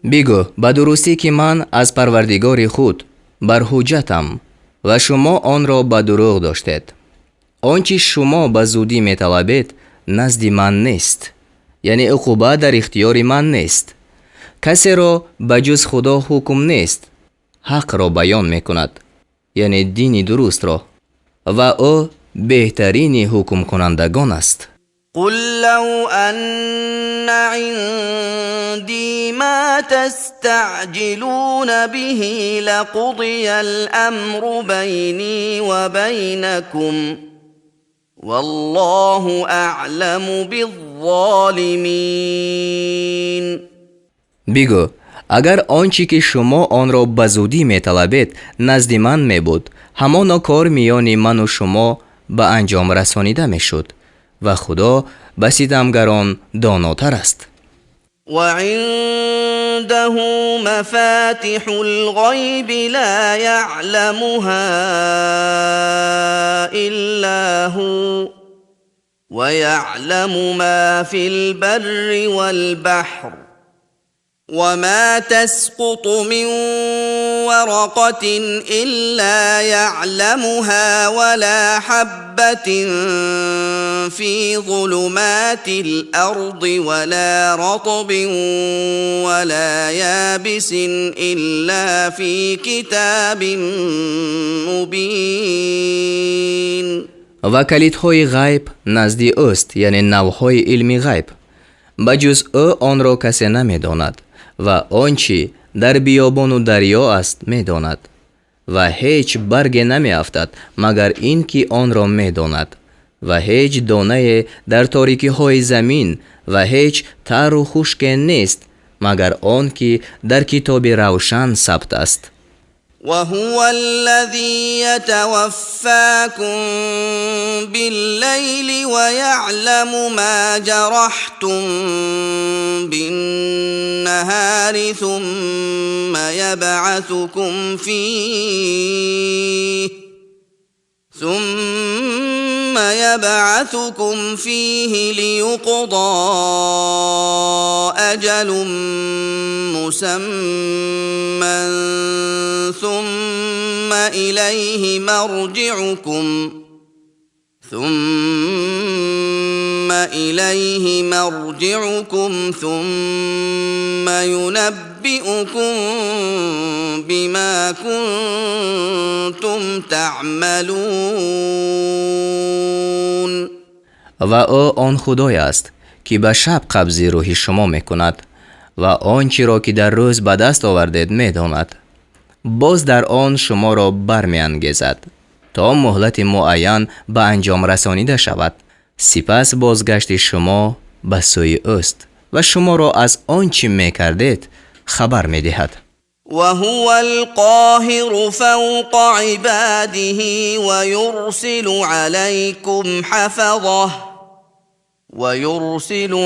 Бигӯ: ба дурустӣ, ки ман аз Парвардигори худ бар ҳуҷҷатам ва шумо онро ба дурӯғ доштед. Он чи шумо ба зудӣ металабед, назди ман нест, яъне уқуба дар ихтиёри ман нест. Касеро ба ҷуз Худо ҳукм нест, ҳақро баён мекунад, яъне дини дурустро, ва ӯ беҳтарини ҳукмкунандагон аст. قل لو أن عندي ما تستعجلون به لقضي الأمر بيني وبينكم والله أعلم بالظالمين. Бигӯ: агар он чӣ ки шумо онро ба зудӣ металабед, назди ман мебуд, ҳамоно кор миёни ману шумо ба анҷом расонида мешуд ва Худо ба ситамгарон донотар аст. وعنده مفاتح الغيب لا يعلمها إلا هو ويعلم ما في البر والبحر وما تسقط من ورقة إلا يعلمها ولا حبة في ظلمات الأرض ولا رطب ولا يابس إلا في كتاب مبين. Ва калидҳои ғайб назди ӯст, яъне навъҳои илми ғайб. Ба ҷуз ӯ онро касе намедонад ва он чӣ дар биёбону дарё аст, медонад ва ҳеҷ барге намеафтад, магар ин ки онро медонад, ва ҳеҷ донае дар торикиҳои замин ва ҳеҷ тару хушке нест, магар он ки дар китоби равшан сабт аст. وهو الذي يتوفاكم بالليل ويعلم ما جرحتم بالنهار ثم يبعثكم فيه ليقضى أجل مسمى ثم إليه مرجعكم ثم ينبئكم بما كنتم تعملون. Ва ӯ он Худое аст, ки ба шаб қабзи рӯҳи шумо мекунад ва он чиро, ки дар рӯз ба даст овардед, медонад. Боз дар он шуморо бармеангезад, то муҳлати муайян ба анҷом расонида шавад. Сипас бозгашти шумо ба сӯи ӯст ва шуморо аз он чӣ мекардед, хабар медиҳад. وهو القاهر فوق عباده ويرسل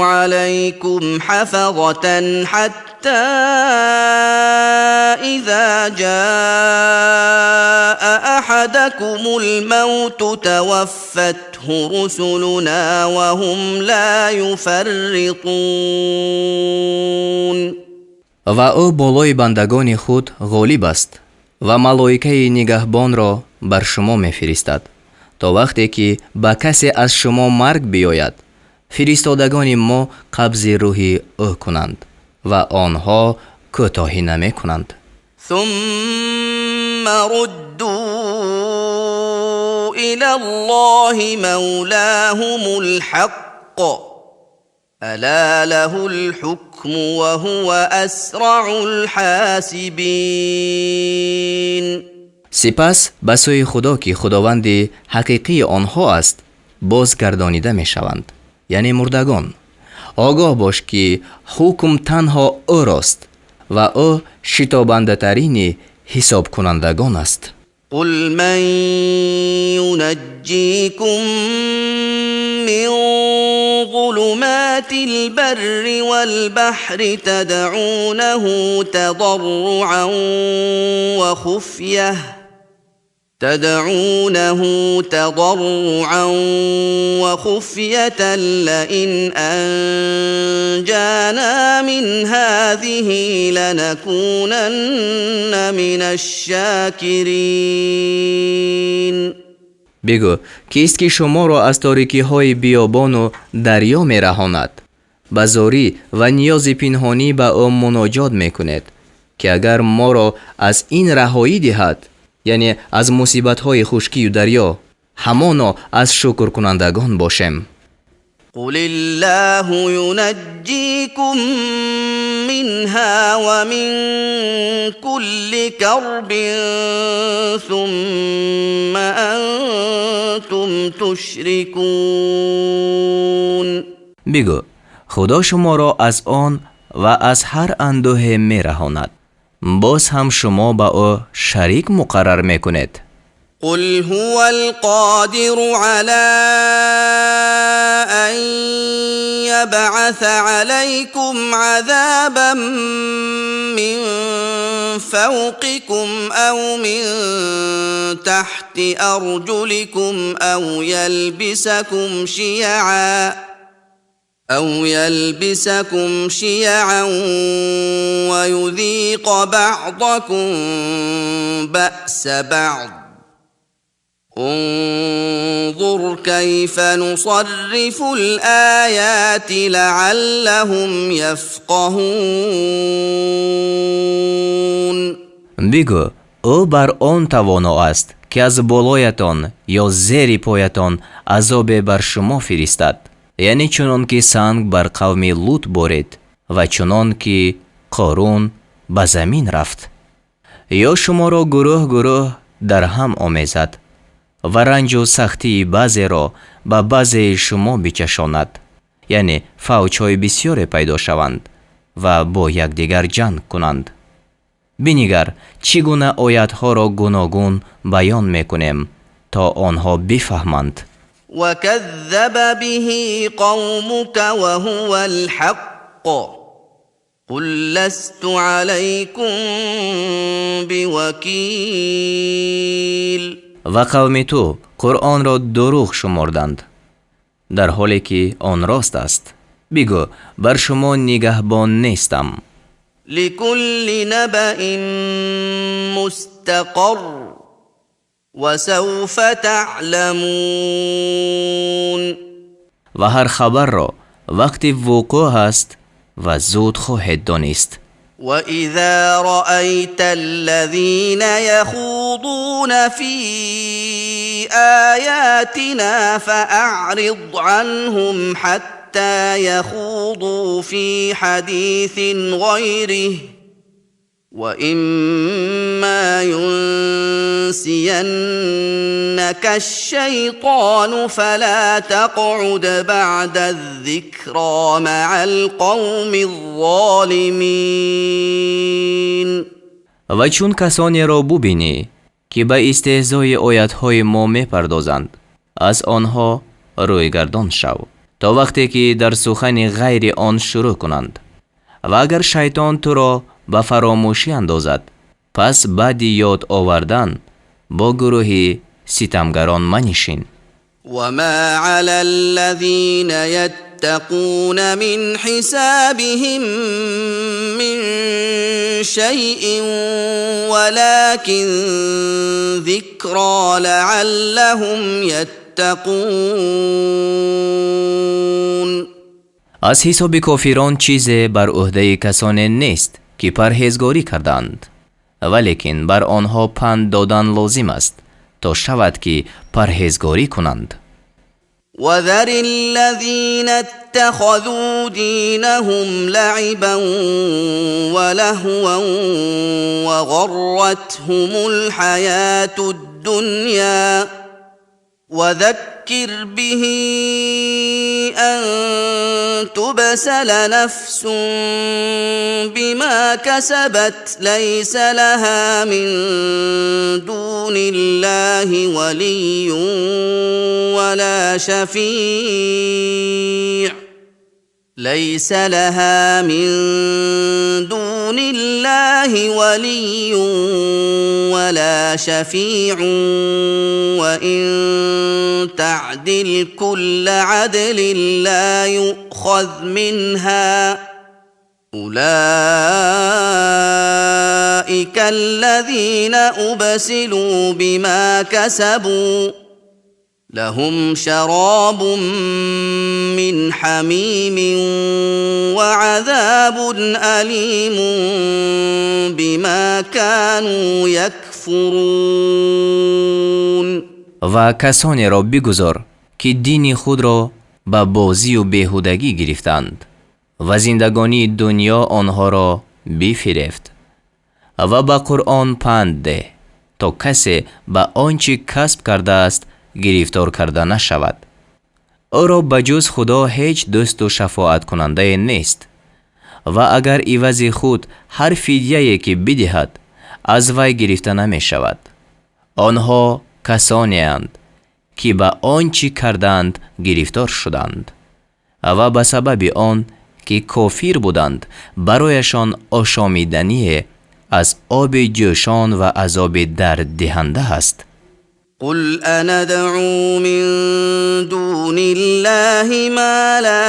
عليكم حفظة حتى إذا جاء أحدكم الموت توفته رسلنا وهم لا يفرطون. Ва ӯ болои бандагони худ ғолиб аст ва малоикаи нигаҳбонро бар шумо мефиристад, то вақте ки ба касе аз шумо марг биёяд, фиристодагони мо қабзи рӯҳи ӯ кунанд ва онҳо кӯтоҳӣ намекунанд. ثم ردوا إلى الله مولاهم الحق ألا له الحكم وهو أسرع الحاسبين. Сипас ба сӯи Худо, ки худованди ҳақиқии онҳо аст, бозгардонида мешаванд, яъне мурдагон. Огоҳ бош, ки ҳукм танҳо ӯрост ва ӯ шитобандатарини ҳисобкунандагон аст. قل من ينجيكم من ظلمات البر والبحر تدعونه تضرعا وخفية لئن أنجانا من هذه لنكونن من الشاكرين. Бигӯ, кист, ки шуморо аз торикиҳои биёбону дарё мераҳонад? Ба зорӣ ва ниёзи пинҳонӣ ба ӯ муноҷот мекунед, ки агар моро аз ин раҳоӣ диҳад, яъне аз мусибатҳои хушкию дарё, ҳамоно аз шукркунандагон бошем. قل الله ينجيكم منها ومن كل كرب ثم أنتم تشركون. Бигӯ, Худо шуморо аз он ва аз ҳар андӯҳе мераҳонад, боз ҳам шумо ба ӯ шарик муқаррар мекунед. قل هو القادر على أن يبعث عليكم عذابا من فوقكم أو من تحت أرجلكم أو يلبسكم شيعا ويذيق بعضكم بأس بعض انظر كيف نصرف الآيات لعلهم يفقهون. Бигӯ, ӯ бар он тавоно аст, ки аз болоятон ё зери поятон азобе бар шумо фиристад, яъне чунон ки санг бар қавми Лут борид ва чунон ки Қорун ба замин рафт, ё шуморо гурӯҳ гурӯҳ дар ҳам омезад ва ранҷу сахтии баъзеро ба баъзеи шумо бичашонад, яъне фавҷҳои бисёре пайдо шаванд ва бо якдигар ҷанг кунанд. Бинигар, чӣ гуна оятҳоро гуногун баён мекунем, то онҳо бифаҳманд. وكذب به قومك وهو الحق قل لست عليكم بوكيل. Ва қавми ту Қуръонро дурӯғ шуморданд, дар ҳоле ки он рост аст. Бигӯ, бар шумо нигаҳбон нестам. لكل نبأ مستقر وسوف تعلمون. Ва ҳар хабарро вақти вуқӯъ аст ва зуд хоҳед донист. واذا رايت الذين يخوضون في اياتنا فاعرض عنهم حتى يخوضوا في حديث غيره واما ينسينك الشيطان فلا تقعد بعد الذكرى مع القوم الظالمين. Ва чун касонеро бубинӣ, ки ба истеҳзои оятҳои мо мепардозанд, аз онҳо рӯйгардон шав, то вақте ки дар сухани ғайри он шурӯъ кунанд. Ва агар шайтон туро ба фаромӯшӣ андозад, пас баъди ёд овардан бо гурӯҳи ситамгарон манишин. وما على الذين يتقون من حسابهم من شيء ولكن ذكرى لعلهم يتقون. Аз ҳисоби кофирон чизе бар ӯҳдаи касоне нест, ки парҳезгорӣ карданд. Валекин бар онҳо панд додан лозим аст, то шавад ки парҳезгорӣ кунанд. وذر الذين اتخذوا دينهم لعبا ولهوا وغرتهم الحياة الدنيا وذكر به أن تبسل نفس بما كسبت ليس لها من دون الله ولي ولا شفيع ليس لها من دون الله ولي ولا شفيع وإن تعدل كل عدل لا يؤخذ منها أولئك الذين أبسلوا بما كسبوا لهم شراب من حميم وعذاب أليم بما كانوا يكفرون. Ва касонеро бигузор, ки дини худро ба бозию беҳудагӣ гирифтанд ва зиндагонии дуньё онҳоро бифирефт, ва ба Қуръон панд деҳ, то касе ба он чӣ касб кардааст гирифтор карда нашавад. Ӯро ба ҷуз Худо ҳеҷ дӯсту шафоаткунандае нест, ва агар ивази худ ҳар фидяе ки бидиҳад, аз вай гирифта намешавад. Онҳо касонеанд, ки ба он чӣ кардаанд гирифтор шуданд ва ба сабаби он ки кофир буданд, барояшон ошомидание аз оби ҷӯшон ва азоби дарддиҳанда аст. قل أندعو من دون الله ما لا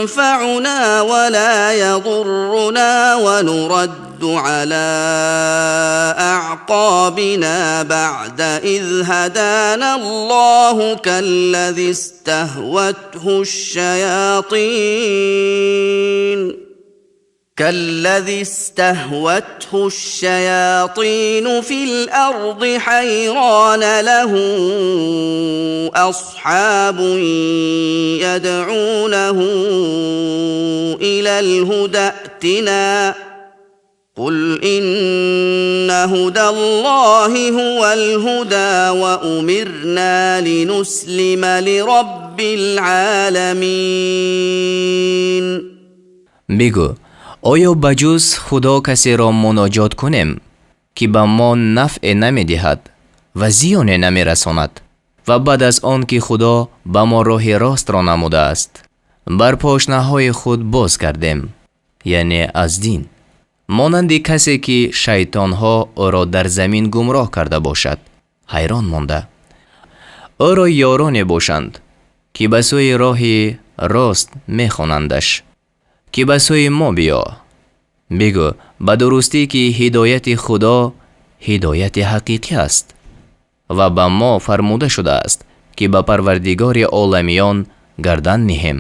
ينفعنا ولا يضرنا ونرد على أعقابنا بعد إذ هدانا الله كالذي استهوته الشياطين في الأرض حيران له أصحاب يدعونه إلى الهدى ائتنا قل إن هدى الله هو الهدى وأمرنا لنسلم لرب العالمين. Бигӯ: оё ба ҷуз Худо касеро муноҷот кунем, ки ба мо нафъе намедиҳад ва зиёне намерасонад, ва баъд аз он ки Худо ба мо роҳи ростро намудааст, бар пошнаҳои худ боз гардем, яъне аз дин, монанди касе ки шайтонҳо ӯро дар замин гумроҳ карда бошад, ҳайрон монда? Ӯро ёроне бошанд, ки ба сӯи роҳи рост мехонандаш, ки ба сӯи мо биё. Бигӯ: ба дурустӣ ки ҳидояти Худо ҳидояти ҳақиқӣ аст ва ба мо фармуда шудааст, ки ба Парвардигори оламиён гардан ниҳем.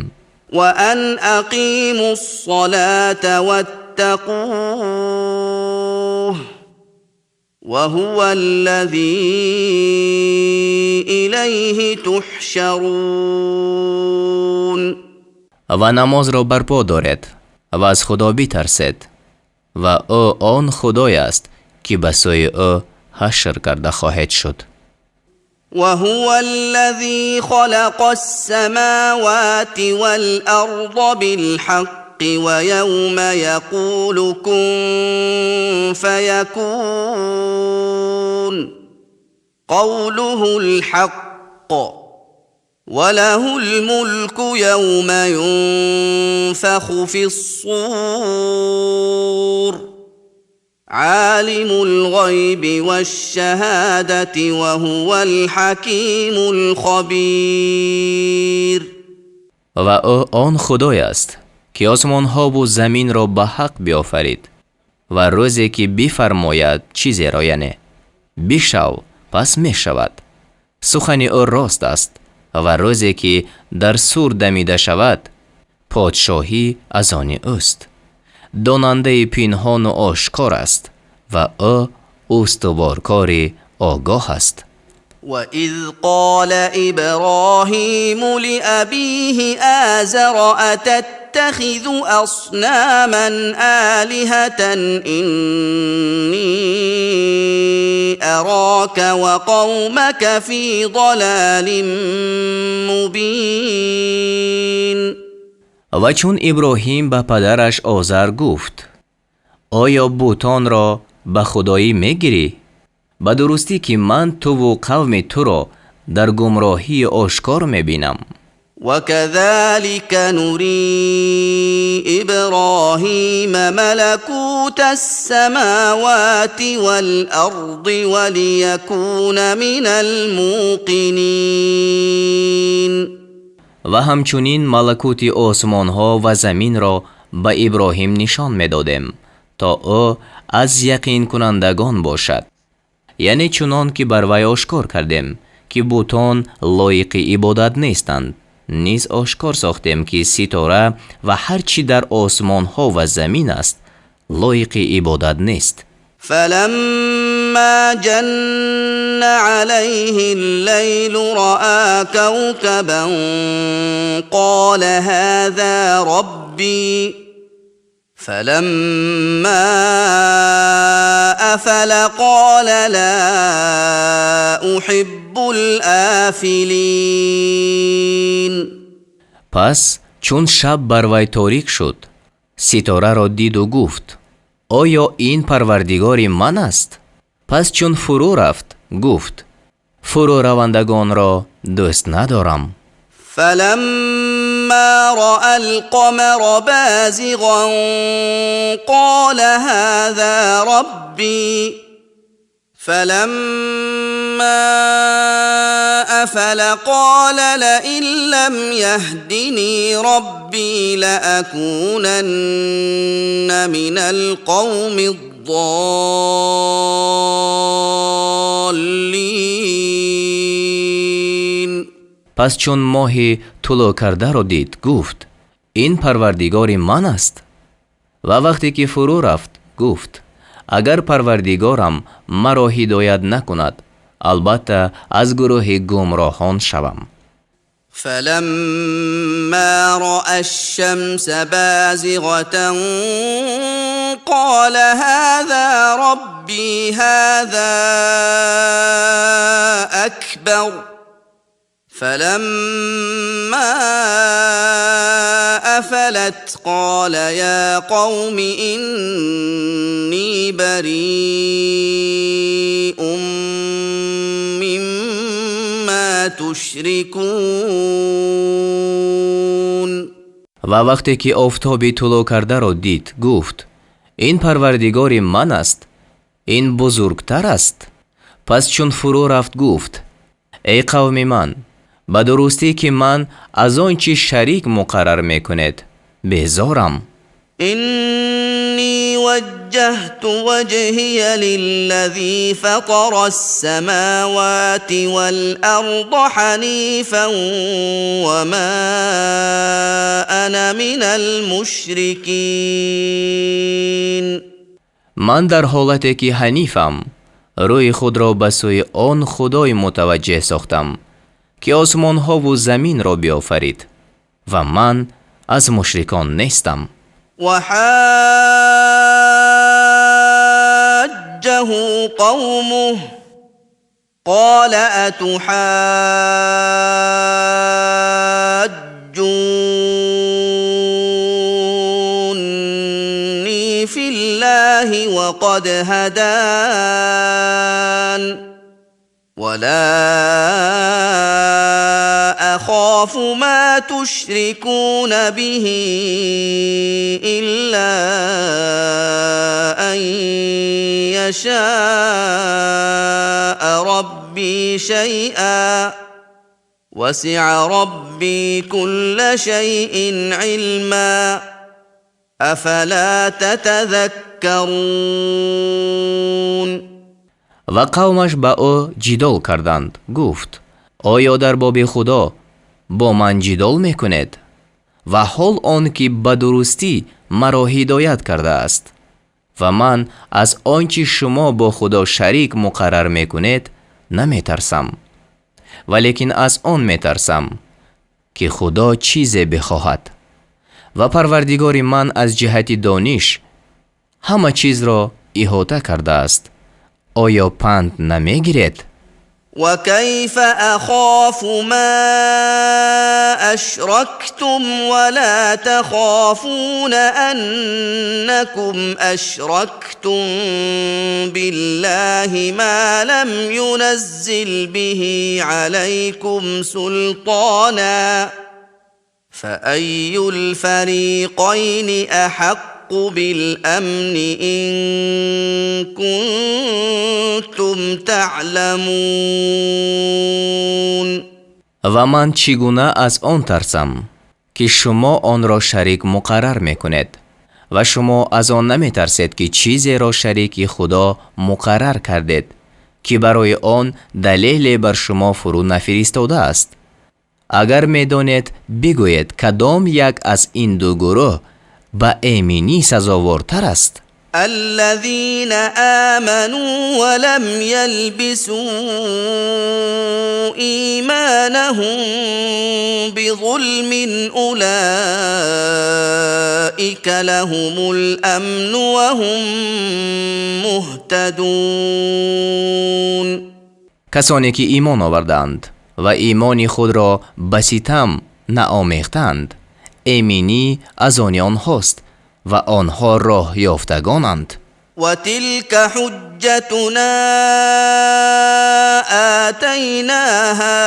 وأن أقيموا الصلاة واتقوه وهو الذي إليه تحشرون. Ва намозро барпо доред ва аз Худо битарсед, ва ӯ он Худое аст, ки ба сӯи ӯ ҳашр карда хоҳед шуд. وهو الذي خلق السماوات والأرض بالحق ويوم يقول كن فيكون قوله الحق وله الملك يوم ينفخ في الصور عالم الغيب والشهادة وهو الحكيم الخبير. Ва ӯ он Худое аст, ки осмонҳову заминро ба ҳақ биёфарид, ва рӯзе ки бифармояд чизеро, яъне бишав, пас мешавад. Сухани ӯ рост аст, ва рӯзе ки дар сур дамида шавад, подшоҳӣ аз они ӯст. Донандаи пинҳону ошкор аст Ва ӯ устуворкори огоҳ аст. وإذ قال إبراهيم لأبيه آزر أتتخذ أصناما آلهة إني أراك وقومك في ضلال مبين. Ва чун Иброҳим ба падараш Озар гуфт: «Оё бутонро ба худоӣ мегирӣ? Ба дурустӣ, ки ман туву қавми туро дар гумроҳии ошкор мебинам». وكذلك نري إبراهيم ملكوت السماوات والأرض وليكون من الموقنين. Ва ҳамчунин малакути осмонҳо ва заминро ба Иброҳим нишон медодем, то ӯ аз яқинкунандагон бошад. Яъне чунон ки бар вай ошкор кардем, ки бутон лоиқи ибодат нестанд, низ ошкор сохтем, ки ситора ва ҳар чӣ дар осмонҳо ва замин аст, лоиқи ибодат нест. فلما جن عليه الليل رأى كوكبا قال هذا ربي، فلما أفل قال لا أحب الآفلين. Пас чун шаб бар вай торик шуд, ситораро диду гуфт: «Оё ин парвардигори ман аст?» Пас чун фурӯ рафт, гуфт: «Фурӯравандагонро дӯст надорам». فلما رأى القمر بازغا قال هذا ربي، فلما أفل قال لئن لم يهدني ربي لأكونن من القوم الضالين. Пас чун моҳи тулӯъ кардаро дид, гуфт: «Ин парвардигори ман аст». Ва вақте ки фурӯ рафт, гуфт: «Агар парвардигорам маро ҳидоят накунад, албатта аз гурӯҳи гумроҳон шавам». فلما رأى الشمس بازغة قال هذا ربي هذا أكبر، فلما أفلت قال يا قوم إني بريء مما تشركون. Ва вақте ки офтоби тулӯъ кардаро дид, гуфт: «Ин парвардигори ман аст, ин бузургтар аст». Пас чун фурӯ рафт, гуфт: «Эй қавми ман, ба дурустӣ, ки ман аз он чӣ шарик муқаррар мекунед, безорам». إني وجهت وجهي للذي فطر السماوات والأرض حنيفا وما أنا من المشركين. Ман дар ҳолате ки ҳанифам, рӯи худро ба сӯи он худой мутаваҷҷеҳ сохтам, ки осмонҳову заминро биёфарид, ва ман аз мушрикон нестам. وحاجه قومه قال أتحاجوني في الله وقد هدان، ولا أخاف ما تشركون به إلا أن يشاء ربي شيئا، وسع ربي كل شيء علما، أفلا تتذكرون. Ва қавмаш ба ӯ ҷидол карданд. Гуфт: «Оё дар боби Худо бо ман ҷидол мекунед, ва ҳол он ки ба дурустӣ маро ҳидоят кардааст, Ва ман аз он чӣ шумо бо Худо шарик муқаррар мекунед, наметарсам, валекин аз он метарсам, ки Худо чизе бихоҳад. Ва Парвардигори ман аз ҷиҳати дониш ҳама чизро иҳота кардааст. Оё панд намегиред? وكيف أخاف ما أشركتم ولا تخافون أنكم أشركتم بالله ما لم ينزل به عليكم سلطانا فأي الفريقين أحق بالأمن إن كنتم تعلمون. Ва ман чӣ гуна аз он тарсам, ки шумо онро шарик муқаррар мекунед, ва шумо аз он наметарсед, ки чизеро шарики Худо муқаррар кардед, ки барои он далеле бар шумо фурӯ нафиристодааст? Агар медонед, бигӯед, кадом як аз ин ду гурӯҳ ба эминӣ сазовортар аст? الذين آمنوا ولم يلبسوا إيمانهم بظلم أولئك لهم الأمن وهم مهتدون. Касоне ки имон овардаанд ва имони худро ба ситам наомехтаанд, эминӣ аз они онҳост ва онҳо роҳёфтагонанд. وتلك حجتنا آتيناها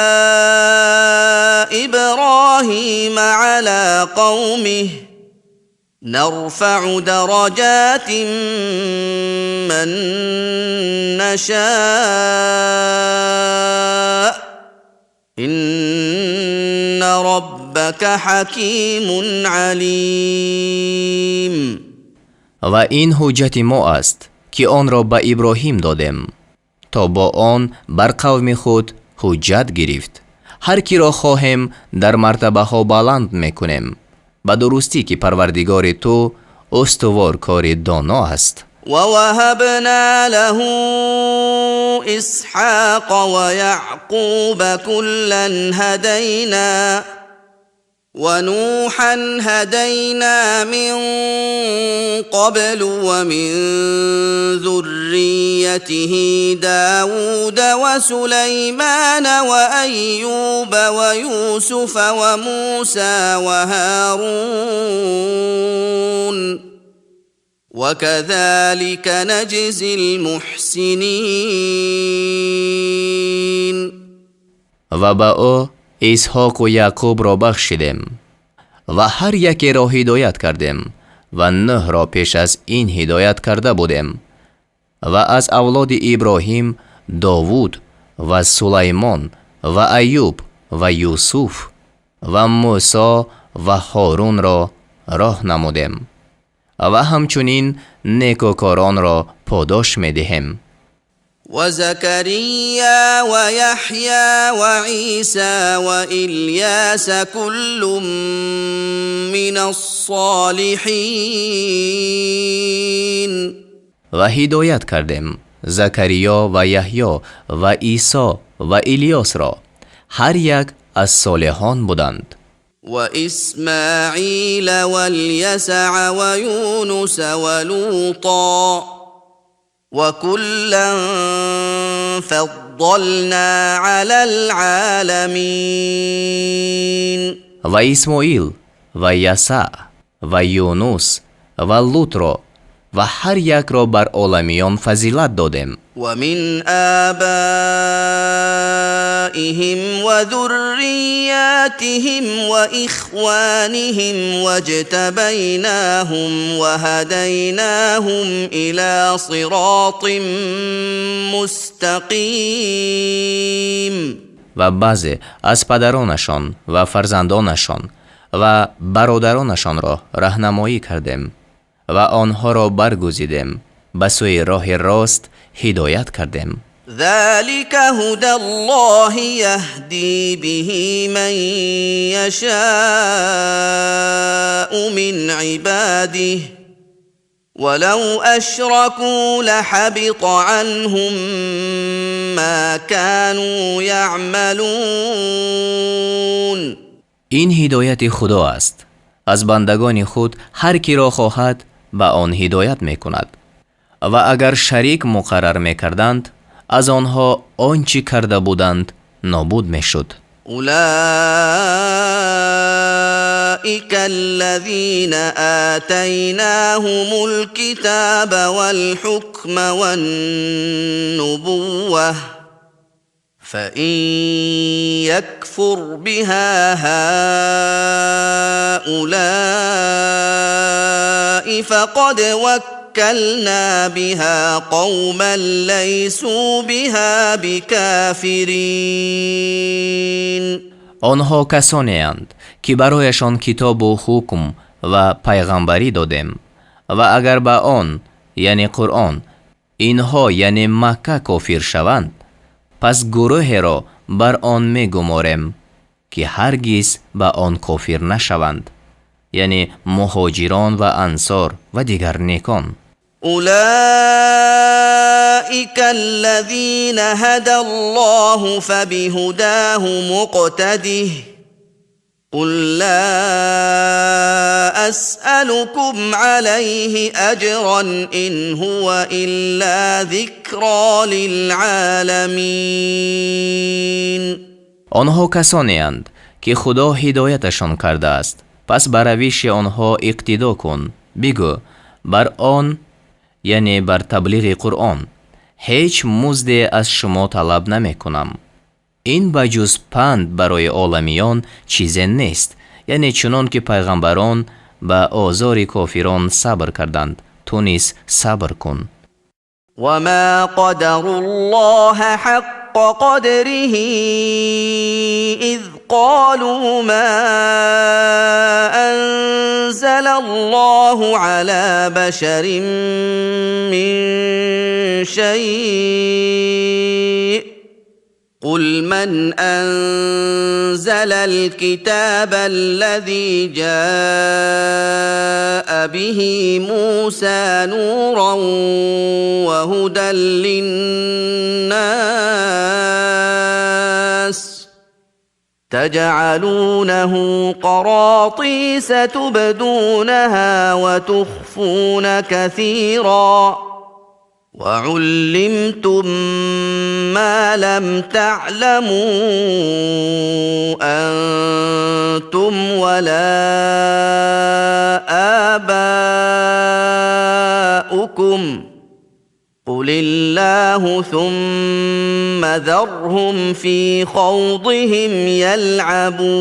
إبراهيم على قومه نرفع درجات من نشاء إن ربك حكيم عليم. Ва ин ҳуҷҷати мо аст, ки онро ба Иброҳим додем, то бо он бар қавми худ ҳуҷҷат гирифт. Ҳар киро хоҳем, дар мартабаҳо баланд мекунем. Ба дурустӣ, ки Парвардигори ту устуворкори доно аст. ووهبنا له إسحاق ويعقوب كلا هدينا ونوحا هدينا من قبل ومن ذريته داود وسليمان وأيوب ويوسف وموسى وهارون وكذلك نجزي المحسنين. Ва ба ӯ Исҳоқу Яъқубро бахшидем ва ҳар якеро ҳидоят кардем ва Нӯҳро пеш аз ин ҳидоят карда будем ва аз авлоди Иброҳим Довуд ва Сулаймон ва Аюб ва Юсуф ва Мӯсо ва Ҳорунро роҳ намудем ва ҳамчунин некӯкоронро подош медиҳем. وزكريا ويحيى وعيسى وإلياس كل من الصالحين. Ва ҳидоят кардем Закариё ва Яҳё ва Исо ва Илёсро, ҳар як аз солиҳон буданд. وإسماعيل واليسع ويونس ولوطا وكلا فضلنا على العالمين. Ва Исмоил ва Ясаъ ва Юнус ва Лутро ва ҳар якро бар оламиён фазилат додем. ومن آبائهم وذرياتهم وإخوانهم واجتبيناهم وهديناهم إلى صراط مستقيم. Ва баъзе аз падаронашон ва фарзандонашон ва бародаронашонро раҳнамоӣ кардем ва онҳоро баргузидем, ба сӯи роҳи рост ҳидоят кардем. ذلك هدى الله يهدي به من يشاء من عباده ولو أشركوا لحبط عنهم ما كانوا يعملون. Ин ҳидояти Худо аст, аз бандагони худ ҳар киро хоҳад ба он ҳидоят мекунад, ва агар шарик муқаррар мекарданд, аз онҳо он чӣ карда буданд нобуд мешуд. أولئك الذين آتيناهم الكتاب والحكم والنبوة فإن يكفر بها هؤلاء فقد وكلنا بها قوما ليسوا بها بكافرين. Онҳо касонеанд, ки барояшон китобу ҳукм ва пайғамбарӣ додем, ва агар ба он, яъне Қуръон, инҳо, яъне Макка, кофир шаванд, пас гурӯҳеро бар он мегуморем, ки ҳаргиз ба он кофир нашаванд, яъне муҳоҷирон ва ансор ва дигар некон. أولئك الذين هدى الله فبهداه مقتده قل لا أسألكم عليه أجرا إن هو إلا ذكرى للعالمين. Онҳо касонеанд, ки Худо ҳидояташон кардааст, пас ба равиши онҳо иқтидо кун. Бигӯ: бар он, яъне бар таблиғи Қуръон, ҳеҷ музде аз шумо талаб намекунам. Ин ба ҷуз панд барои оламиён чизе нест. Яъне чунон ки пайғамбарон ба озори кофирон сабр карданд, ту низ сабр кун. وما قدروا الله حق قدره إذ قالوا ما أنزل الله على بشر من شيء قل من أنزل الكتاب الذي جاء به موسى نورا وهدى للناس تجعلونه قراطيس تبدونها وتخفون كثيرا وعلمتم ما لم تعلموا أنتم ولا آباؤكم قل الله ثم ذرهم في خوضهم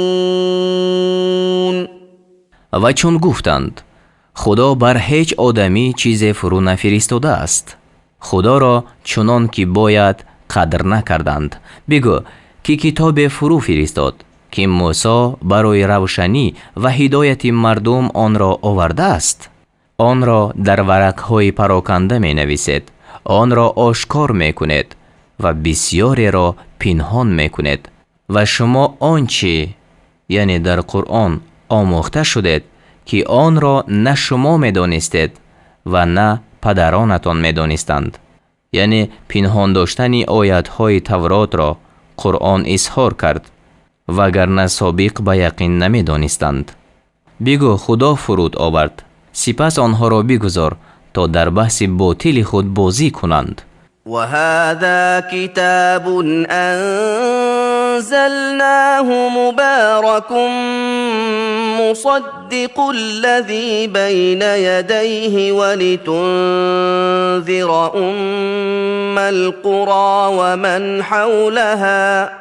يلعبون. Ва чун гуфтанд: Худо бар ҳеҷ одамӣ чизе фурӯ нафиристодааст, Худоро чунон ки бояд қадр накарданд. Бигӯ: ки китобе фурӯ фиристод, ки Мӯсо барои равшанӣ ва ҳидояти мардум онро овардааст? Онро дар варақҳои пароканда менависед, онро ошкор мекунед ва бисёреро пинҳон мекунед, ва шумо он чӣ, яъне дар Қуръон, омӯхта шудед, ки онро на шумо медонистед ва на падаронатон медонистанд. Яъне пинҳон доштани оятҳои Тавротро Қуръон изҳор кард, вагарна собиқ ба яқин намедонистанд. Бигӯ: Худо фуруд овард. Сипас онҳоро бигузор, то дар баҳси ботили худ бозӣ кунанд. وهذا كتاب أنزلناه مبارك مصدق الذي بين يديه ولتنذر أم القرى ومن حولها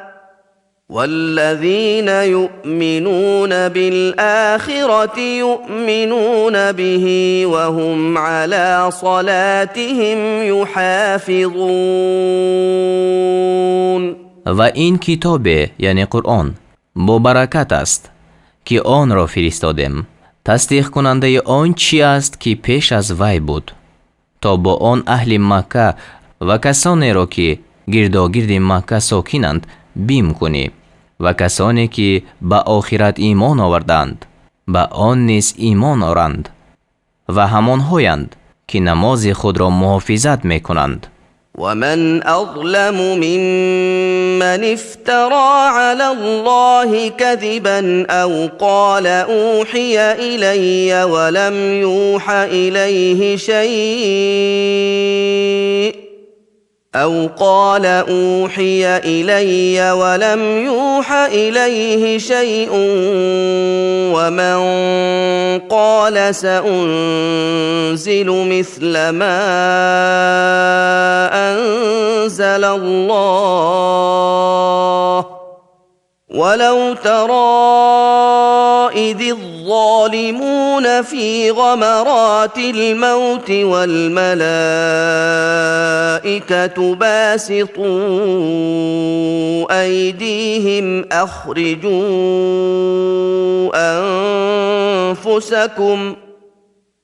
والذين يؤمنون بالآخرة يؤمنون به وهم على صلاتهم يحافظون. Ва ин китобе, яъне Қуръон, бобаракат аст, ки онро фиристодем, тасдиқкунандаи он чӣ аст, ки пеш аз вай буд, то бо он аҳли Макка ва касонеро, ки гирдогирди Макка сокинанд, бим кунӣ, ва касоне ки ба охират имон овардаанд, ба он низ имон оранд, ва ҳамонҳоянд, ки намози худро муҳофизат мекунанд. ومن أظلم ممن افترى على الله كذبا أو قال أوحي إلي ولم يوح إليه شيء أو قال أوحي إلي ولم يوح إليه شيء ومن قال سأنزل مثل ما أنزل الله ولو ترى إذ الظالمون في غمرات الموت والملائكة باسطوا أيديهم أخرجوا أنفسكم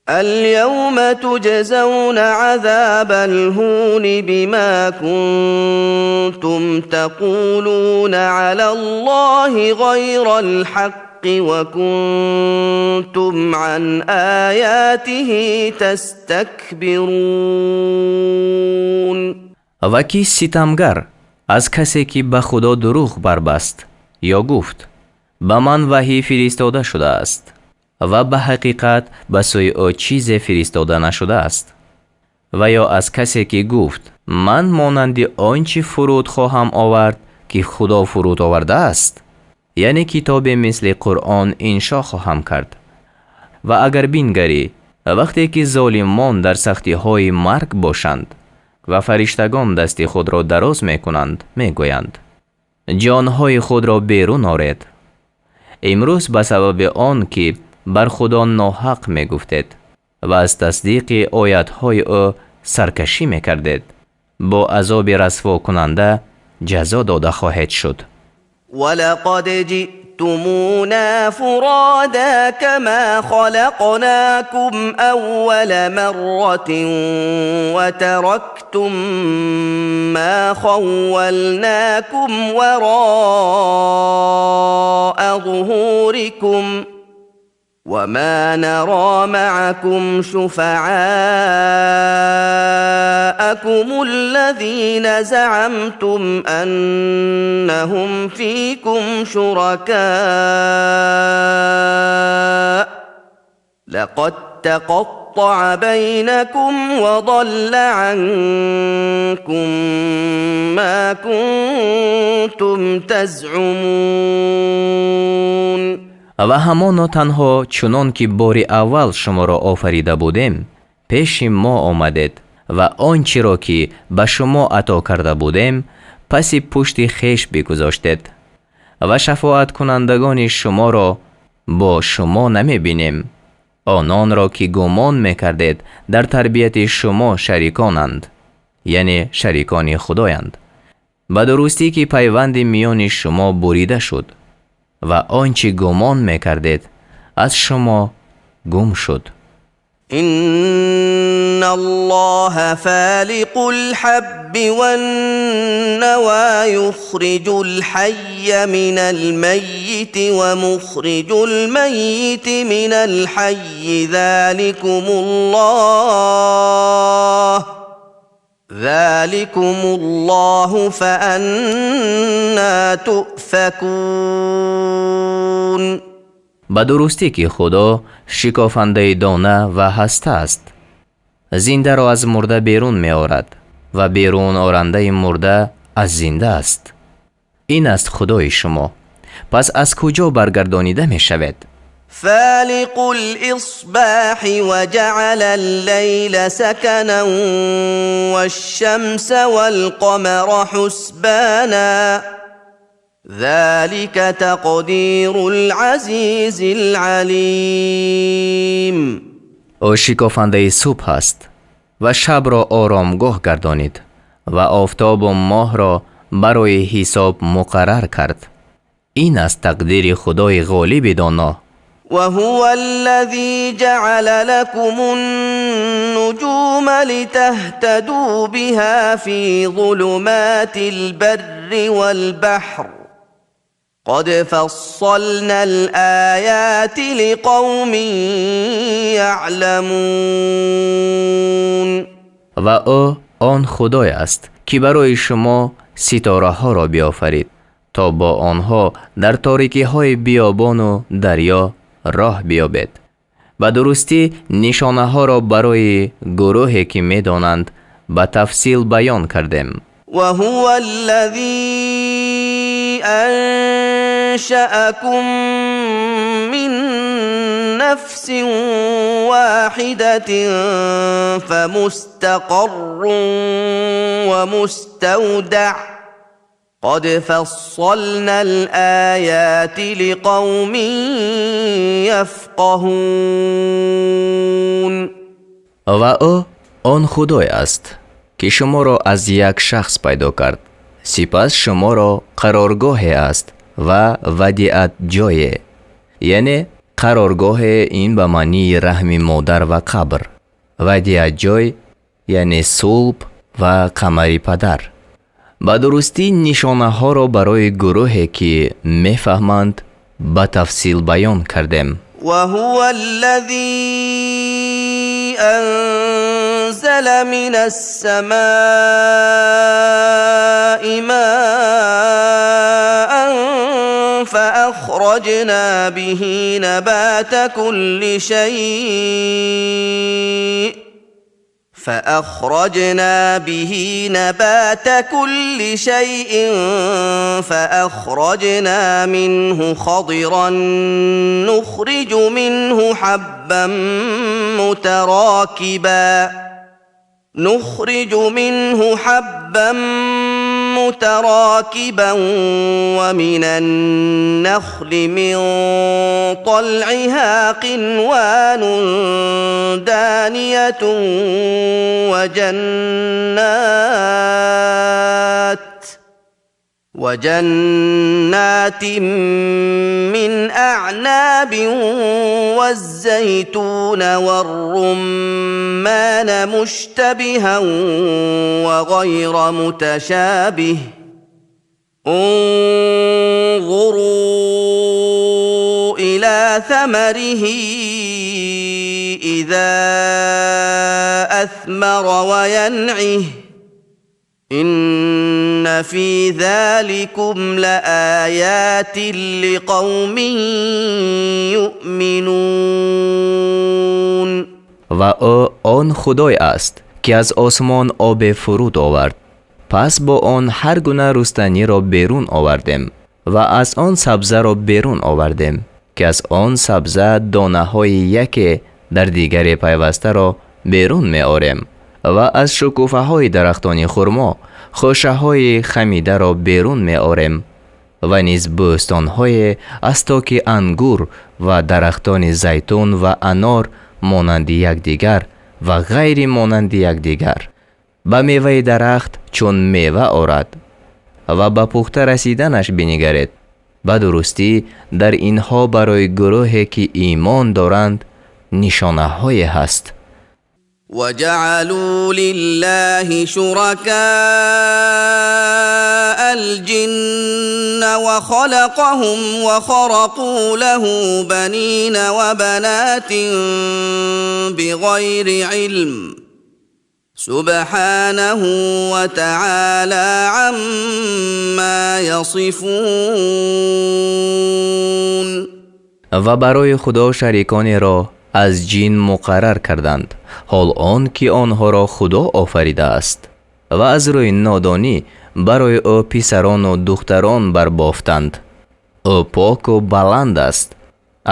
اليوم تجزون عذاب الهون بما كنتم تقولون على الله غير الحق وكنتم عن آياته تستكبرون. Ва кӣ ситамгар аз касе ки ба Худо дурӯғ барбаст ё гуфт: ба ман ваҳӣ фиристода шудааст ва ба ҳақиқат ба сӯи ӯ чизе фиристода нашудааст, ва ё аз касе ки гуфт: ман монанди он чӣ фуруд хоҳам овард ки Худо фуруд овардааст, яъне китобе мисли Қуръон иншо хоҳам кард. Ва агар бингарӣ вақте ки золимон дар сахтиҳои марг бошанд ва фариштагон дасти худро дароз мекунанд, мегӯянд: ҷонҳои худро берун оред имрӯз ба сабаби он ки бар Худо ноҳақ мегуфтед ва аз тасдиқи оятҳои ӯ саркашӣ мекардед, бо азоби расвокунанда ҷазо дода хоҳед шуд. ولقد جئتمونا فرادا كما خلقناكم أول مرة وتركتم ما خولناكم وراء ظهوركم وما نرى معكم شفعاءكم الذين زعمتم أنهم فيكم شركاء لقد تقطع بينكم وضل عنكم ما كنتم تزعمون. Ва ҳамоно танҳо чунон ки бори аввал шуморо офарида будем, пеши мо омадед ва он чиро ки ба шумо ато карда будем, паси пушти хеш бигузоштед ва шафоаткунандагони шуморо бо шумо намебинем, ононро ки гумон мекардед дар тарбияти шумо шариконанд, яъне шарикони Худоянд. Ба дурустӣ ки пайванди миёни шумо бурида шуд ва он чӣ гумон мекардед аз шумо гум шуд. إن الله فالق الحب والنوى يخرج الحي من الميت ومخرج الميت من الحي ذلكم الله فأنا تؤفكون. Ба дурустӣ ки Худо шикофандаи дона ва ҳаста аст, зиндаро аз мурда берун меорад ва берун орандаи мурда аз зинда аст. Ин аст Худои шумо, пас аз куҷо баргардонида мешавед? فالق الإصباح وجعل الليل سكنا والشمس والقمر حسبانا ذلك تقدير العزيز العليم. Ӯ шикофандаи субҳ аст ва шабро оромгоҳ гардонид ва офтобу моҳро барои ҳисоб муқаррар кард. Ин аст тақдири Худои ғолиби доно. وهو الذي جعل لكم النجوم لتهتدوا بها في ظلمات البر والبحر قد فصلنا الآيات لقوم تعلمون. Ва ӯ он Худое аст, ки барои шумо ситораҳоро биёфарид, то бо онҳо дар торикиҳои биёбону дарё роҳ биёбед. Ба дурустӣ нишонаҳоро барои гурӯҳе, ки медонанд, ба тафсил баён кардем. وهو الذي أنشأكم من نفس واحدة فمستقر ومستودع قد فصلنا الآيات لقوم يفقهون. Ва ӯ он Худое аст, ки шуморо аз як шахс пайдо кард, сипас шуморо қароргоҳе аст ва вадиат ҷое, яъне қароргоҳе ин ба маънии раҳми модар ва қабр, вадиат ҷой яъне сулб ва қамари падар. Ба дурустӣ нишонаҳоро барои гурӯҳе, ки мефаҳманд, ба тафсил баён кардем. وهو الذي أنزل من السماء ماء فأخرجنا به نبات كل شيء فأخرجنا به نبات كل شيء فأخرجنا منه خضرا نخرج منه حبا متراكبا ومن النخل من طلعها قنوان دانية وجنات من أعناب والزيتون والرمان مشتبها وغير متشابه انظروا إلى ثمره إذا أثمر وينعه إن في ذلكم لآيات لقوم يؤمنون. Ва ӯ он Худое аст, ки аз осмон обе фуруд овард, пас бо он ҳар гуна рустаниро берун овардем ва аз он сабзаро берун овардем, ки аз он сабза донаҳои яке дар дигаре пайвастаро берун меорем, ва аз шукуфаҳои дарахтони хурмо хӯшаҳои хамидаро берун меорем, ва низ бӯстонҳое аз токи ангур ва дарахтони зайтун ва анор монанди якдигар ва ғайри монанди якдигар. Ба меваи дарахт чун мева орад ва ба пухта расиданаш бинигаред. Ба дурустӣ дар инҳо барои гурӯҳе, ки имон доранд, нишонаҳое ҳаст. وجعلوا لله شركاء الجن وخلقهم وخرقوا له بنين وبنات بغير علم سبحانه وتعالى عما يصفون. Ва барои Худо шариконеро аз ҷин муқаррар карданд, ҳол он ки онҳоро Худо офаридааст, ва аз рӯи нодонӣ барои ӯ писарону духтарон барбофтанд. Ӯ поку баланд аст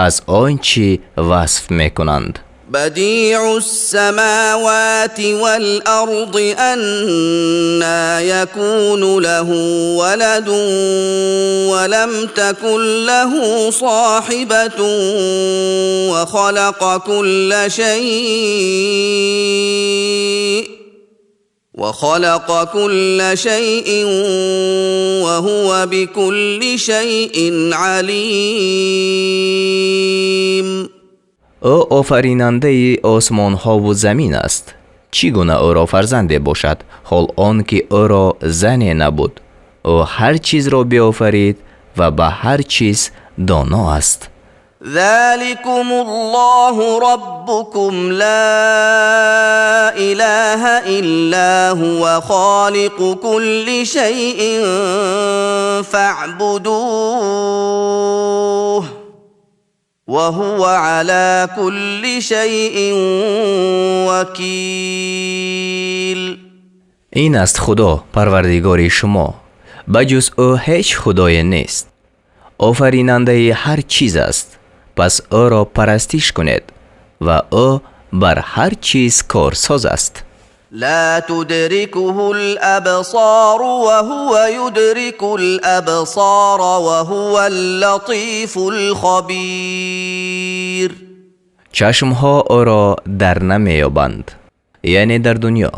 аз он чӣ васф мекунанд. بديع السماوات والأرض أنى يكون له ولد ولم تكن له صاحبة وخلق كل شيء وهو بكل شيء عليم. Ӯ офаринандаи осмонҳову замин аст. Чӣ гуна ӯро фарзанде бошад, ҳол он ки ӯро зане набуд? Ӯ ҳар чизро биофарид ва ба ҳар чиз доно аст. ذلكم الله ربكم لا إله إلا هو خالق كل شيء فاعبدوه وهو على كل شيء وكيل. Ин аст Худо, Парвардигори шумо, ба ҷуз ӯ ҳеҷ худое нест, офаринандаи ҳар чиз аст, пас ӯро парастиш кунед ва ӯ бар ҳар чиз корсоз аст. لا تدركه الأبصار وهو يدرك الأبصار وهو اللطيف الخبير. Чашмҳо ӯро дар намеёбанд, яъне дар дунё,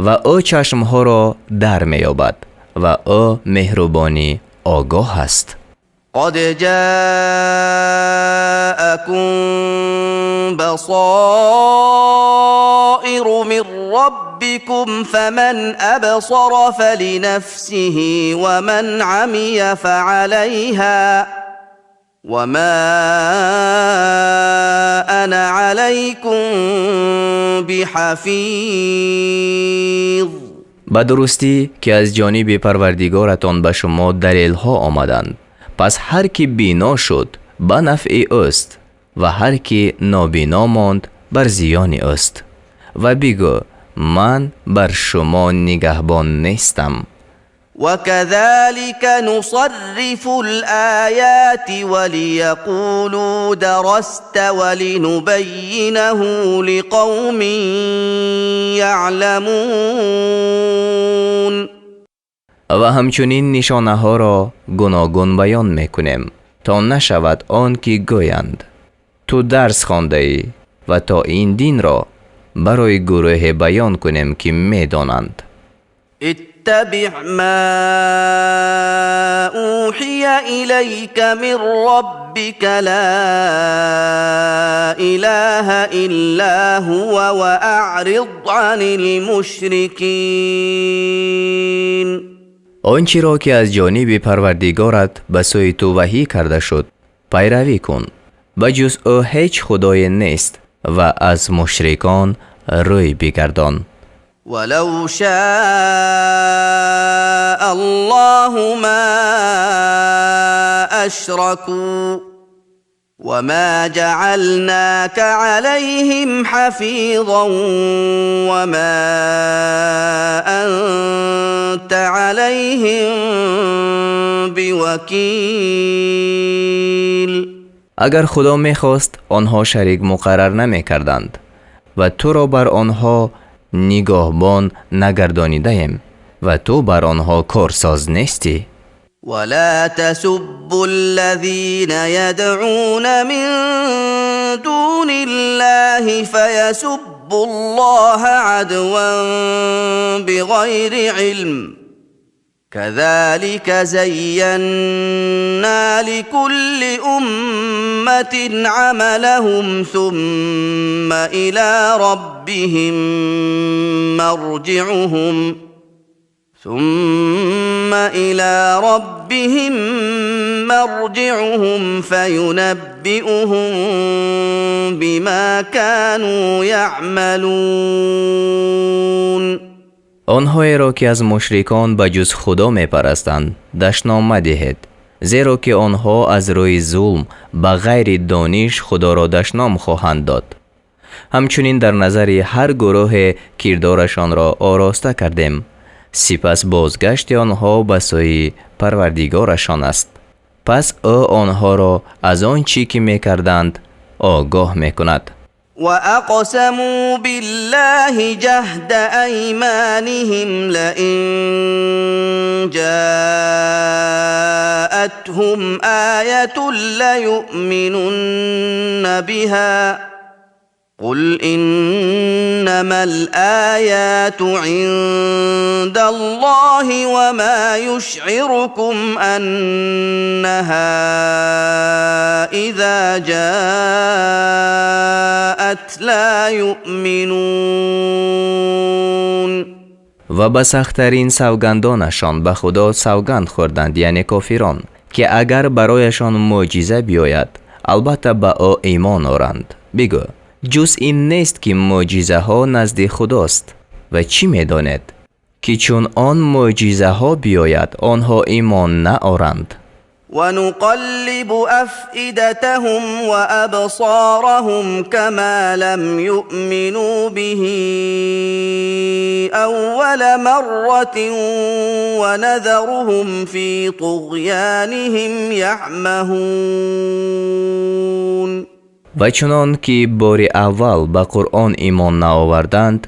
ва ӯ чашмҳоро дар меёбад ва ӯ меҳрубони огоҳ аст. قد جاءكم بصائر من ربكم، فمن أبصر فلنفسه ومن عمي فعليها وما أنا عليكم بحفيظ. Ба дурустӣ, ки аз ҷониби Парвардигоратон ба шумо далелҳо омаданд, пас ҳар ки бино шуд, ба нафъи ӯст ва ҳар ки нобино монд, бар зиёни ӯст. Ва бигӯ: ман бар шумо нигаҳбон нестам. وكذلك نصرف الآيات وليقولوا درست ولنبينه لقوم يعلمون. Ва ҳамчунин нишонаҳоро гуногун баён мекунем, то нашавад он ки гӯянд: ту дарс хондаӣ, ва то ин динро барои гурӯҳе баён кунем, ки медонанд. اتبع ما أوحي إليك من ربك، لا إله إلا هو وأعرض عن المشركين. Он чиро, ки аз ҷониби Парвардигорат ба сӯи ту ваҳӣ карда шуд, пайравӣ кун. Ба ҷуз ӯ ҳеҷ худое нест ва аз мушрикон рӯй бигардон. ولو شاء الله ما أشركوا وما جعلناك عليهم حفيظا وما أنت عليهم بوكيل. Агар Худо мехост, онҳо шарик муқаррар намекарданд ва туро бар онҳо нигоҳбон нагардонидаем ва ту бар онҳо корсоз нестӣ. ولا تسبوا الذين يدعون من دون الله فيسبوا الله عدوا بغير علم، كذلك زينا لكل أمة عملهم ثم إلى ربهم مرجعهم ثم إلى ربهم مرجعهم فينبئهم بما كانوا يعملون. Онҳоеро, ки аз мушрикон ба ҷуз Худо мепарастанд, дашном мадиҳед, зеро ки онҳо аз рӯи зулм ба ғайри дониш Худоро дашном хоҳанд дод. Ҳамчунин дар назари ҳар гурӯҳе кирдорашонро ороста кардем, сипас бозгашти онҳо ба сӯи Парвардигорашон аст, пас ӯ онҳоро аз он чӣ ки мекарданд огоҳ мекунад. وأقسموا بالله جهد أيمانهم لئن جاءتهم آية ليؤمنن بها، قل إنما الآيات عند الله وما يشعركم أنها إذا جاءت لا يؤمنون. Ва ба сахттарин савгандонашон ба Худо савганд хӯрданд, яъне кофирон, ки агар барояшон мӯъҷиза биёяд, албатта ба ӯ имон оранд. Бигӯ: ҷуз ин нест, ки мӯъҷизаҳо назди Худост, ва чӣ медонед, ки чун он мӯъҷизаҳо биёяд, онҳо имон наоранд? ونقلب أفئدتهم وأبصارهم كما لم يؤمنوا به أول مرة ونذرهم في طغيانهم يعمهون. Ва чунон ки бори аввал ба Қуръон имон наоварданд,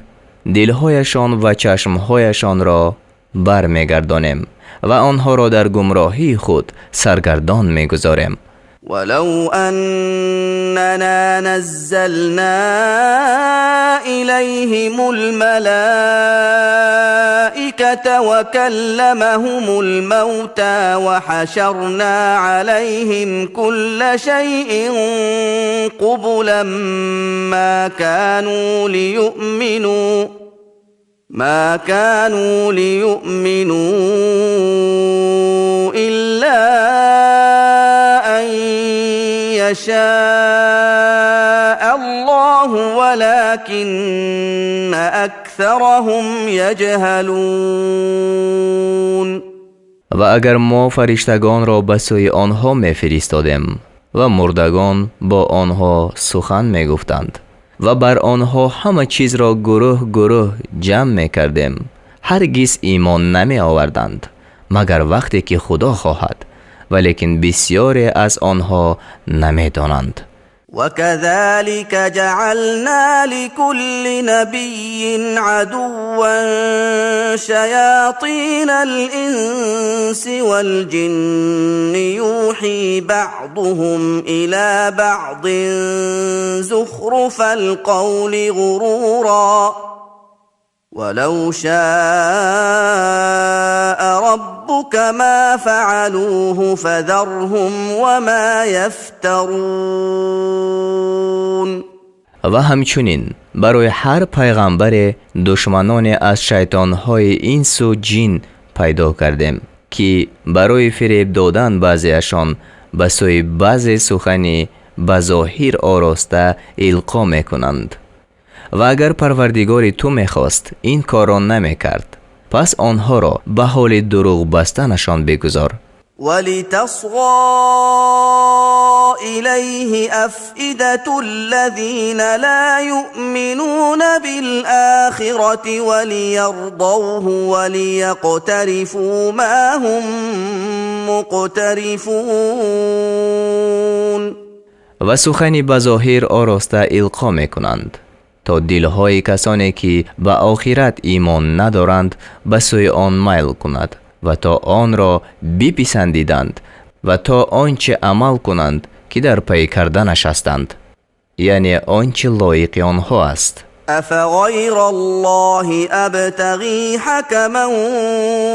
дилҳояшон ва чашмҳояшонро бармегардонем ва онҳоро дар гумроҳии худ саргардон мегузорем. ولو أننا نزلنا إليهم الملائكة وكلمهم الموتى وحشرنا عليهم كل شيء قبلا ما كانوا ليؤمنوا إلا أن يشاء الله ولكن أكثرهم يجهلون. Ва агар мо фариштагонро ба сӯи онҳо мефиристодем ва мурдагон бо онҳо сухан мегуфтанд ва бар онҳо ҳама чизро гурӯҳ гурӯҳ ҷамъ мекардем, ҳаргиз имон намеоварданд, магар вақте ки Худо хоҳад, валекин бисьёре аз онҳо намедонанд. وكذلك جعلنا لكل نبي عدوا شياطين الإنس والجن يوحي بعضهم إلى بعض زخرف القول غرورا ولو شاء ربك ما فعلوه فذرهم وما يفترون. Ва ҳамчунин барои ҳар пайғамбаре душманоне аз шайтонҳои инсу ҷин пайдо кардем, ки барои фиреб додан баъзеашон ба сӯи баъзе сухани ба зоҳир ороста илқо мекунанд. Ва агар Парвардигори ту мехост, ин корро намекард. Пас онҳоро ба ҳоли дурӯғ бастанашон бигузор. ولتصغى إليه أفئدة الذين لا يؤمنون بالآخرة وليرضوه وليقترفوا ما هم مقترفون. Ва сухани ба зоҳир ороста илқо мекунанд, то дилҳои касоне, ки ба охират имон надоранд, ба сӯи он майл кунад ва то онро биписандиданд ва то он чӣ амал кунанд, ки дар пай карданаш ҳастанд, яъне он чӣ лоиқи онҳо аст. أفغير الله أبتغي حكما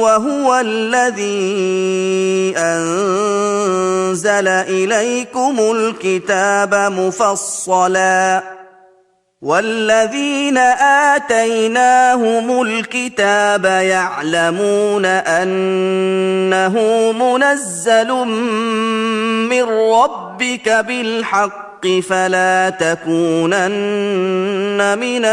وهو الذي أنزل إليكم الكتاب مفصلا والذين آتيناهم الكتاب يعلمون أنه منزل من ربك بالحق فلا تكونن من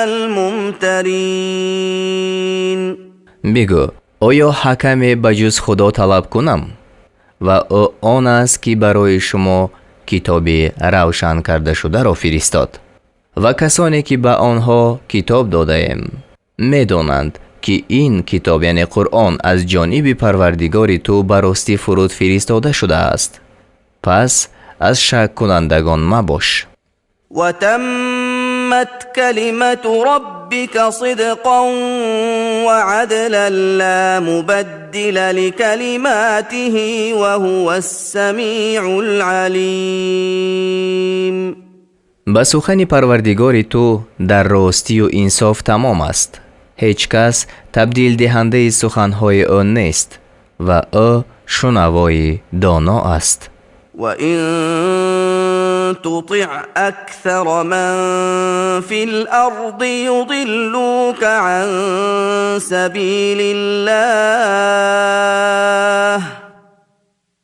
الممترين. Бигӯ: оё ҳакаме ба ҷуз Худо талаб кунам, ва ӯ он аст, ки барои шумо китоби равшан кардашударо фиристод, ва касоне, ки ба онҳо китоб додаем, медонанд, ки ин китоб, яъне Қуръон, аз ҷониби Парвардигори ту ба ростӣ фуруд фиристода шудааст, пас аз шаккунандагон мабош. وتمت كلمة ربك صدقا وعدلا لا مبدل لكلماته وهو السميع العليم. Ба сухани Парвардигори ту дар ростию инсоф тамом аст. Ҳеҷ кас табдилдиҳандаи суханҳои ӯ нест, ва ӯ шунавои доно аст. وإن تطع أكثر من في الأرض يضلوك عن سبيل الله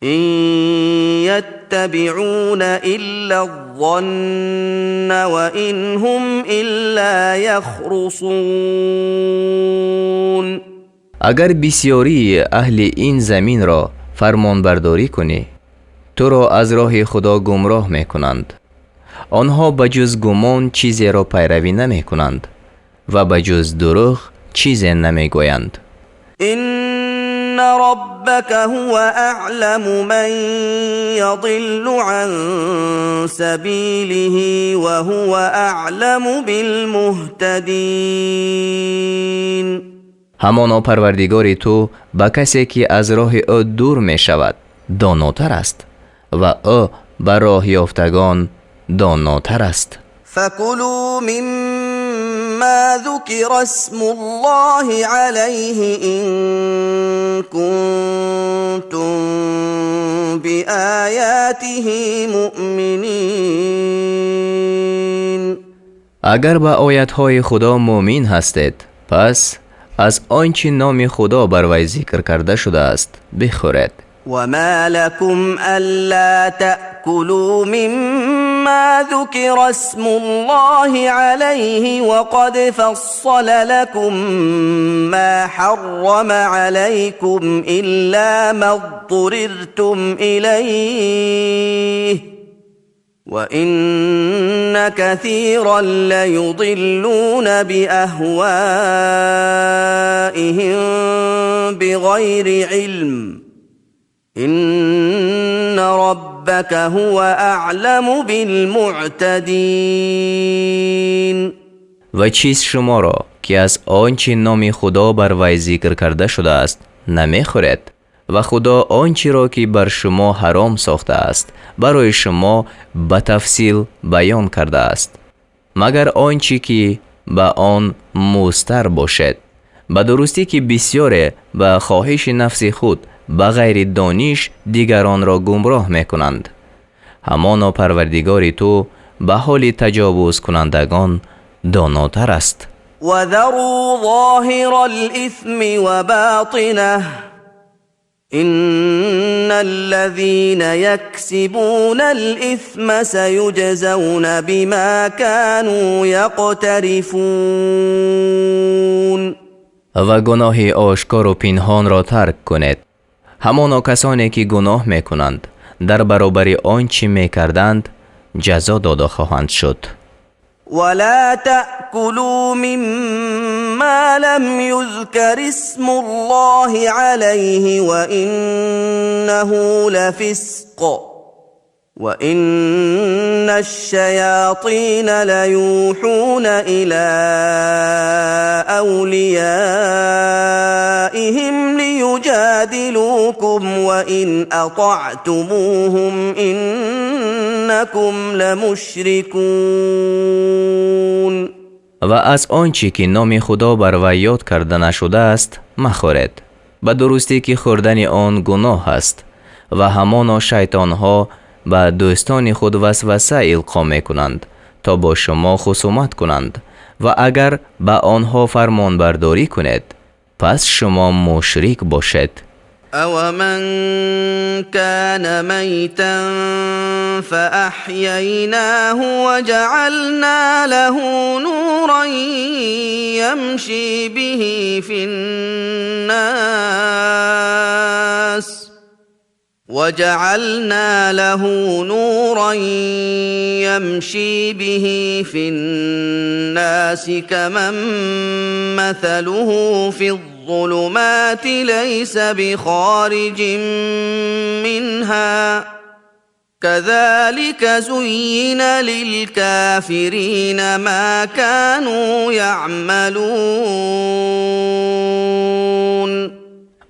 إن يتبعون إلا الظن وإن هم إلا يخرصون. Агар бисёрии аҳли ин заминро фармонбардорӣ кунӣ, туро аз роҳи Худо гумроҳ мекунанд. Онҳо ба ҷуз гумон чизеро пайравӣ намекунанд ва ба ҷуз дурӯғ чизе намегӯянд. إن ربك هو أعلم من يضل عن سبيله وهو أعلم بالمهتدين. Ҳамоно Парвардигори ту ба касе, ки аз роҳи ӯ дур мешавад, донотар аст ва ӯ ба роҳёфтагон донотар аст. فكلوا مما ذكر اسم الله عليه إن كنتم بآياته مؤمنين. Агар ба оятҳои Худо муъмин ҳастед, пас аз он чӣ номи Худо бар вай зикр карда шудааст, бихӯред. وما لكم ألا تأكلوا مما ذكر اسم الله عليه وقد فصل لكم ما حرم عليكم إلا ما اضطررتم إليه وإن كثيرا ليضلون بأهوائهم بغير علم إن ربك هو أعلم بالمعتدين. Ва чист шуморо, ки аз он чӣ номи Худо бар вай зикр карда шудааст, намехӯред, ва Худо он чиро, ки бар шумо ҳаром сохтааст, барои шумо ба тафсил баён кардааст, магар он чӣ ки ба он музтар бошед? Ба дурустӣ, ки бисёре ба хоҳиши нафси худ ба ғайри дониш дигаронро гумроҳ мекунанд. Ҳамоно Парвардигори ту ба ҳоли таҷовузкунандагон донотар аст. وذروا ظاهر الإثم وباطنه إن الذين يكسبون الإثم سيجزون بما كانوا يقترفون. Ва гуноҳи ошкору пинҳонро тарк кунед. Ҳамоно касоне, ки гуноҳ мекунанд, дар баробари он чӣ мекарданд, ҷазо дода хоҳанд шуд. ولا تأكلوا مما لم يذكر اسم الله عليه وإنه لفسق وإن الشياطين ليوحون إلى أوليائهم ليجادلوكم وإن أطعتموهم إنكم لمشركون. Ва аз он чӣ ки номи Худо бар вай ёд карда нашудааст, махӯред. Ба дурустӣ, ки хӯрдани он гуноҳ аст, ва ҳамоно шайтонҳо ба дӯстони худ васваса илқо мекунанд, то бо шумо хусумат кунанд, ва агар ба онҳо фармонбардорӣ кунед, пас шумо мушрик бошед. أومن كان ميتا فأحييناه وجعلنا له نورا يمشي به في الناس وجعلنا له نورا يمشي به في الناس كمن مثله في الظلمات ليس بخارج منها كذلك زين للكافرين ما كانوا يعملون.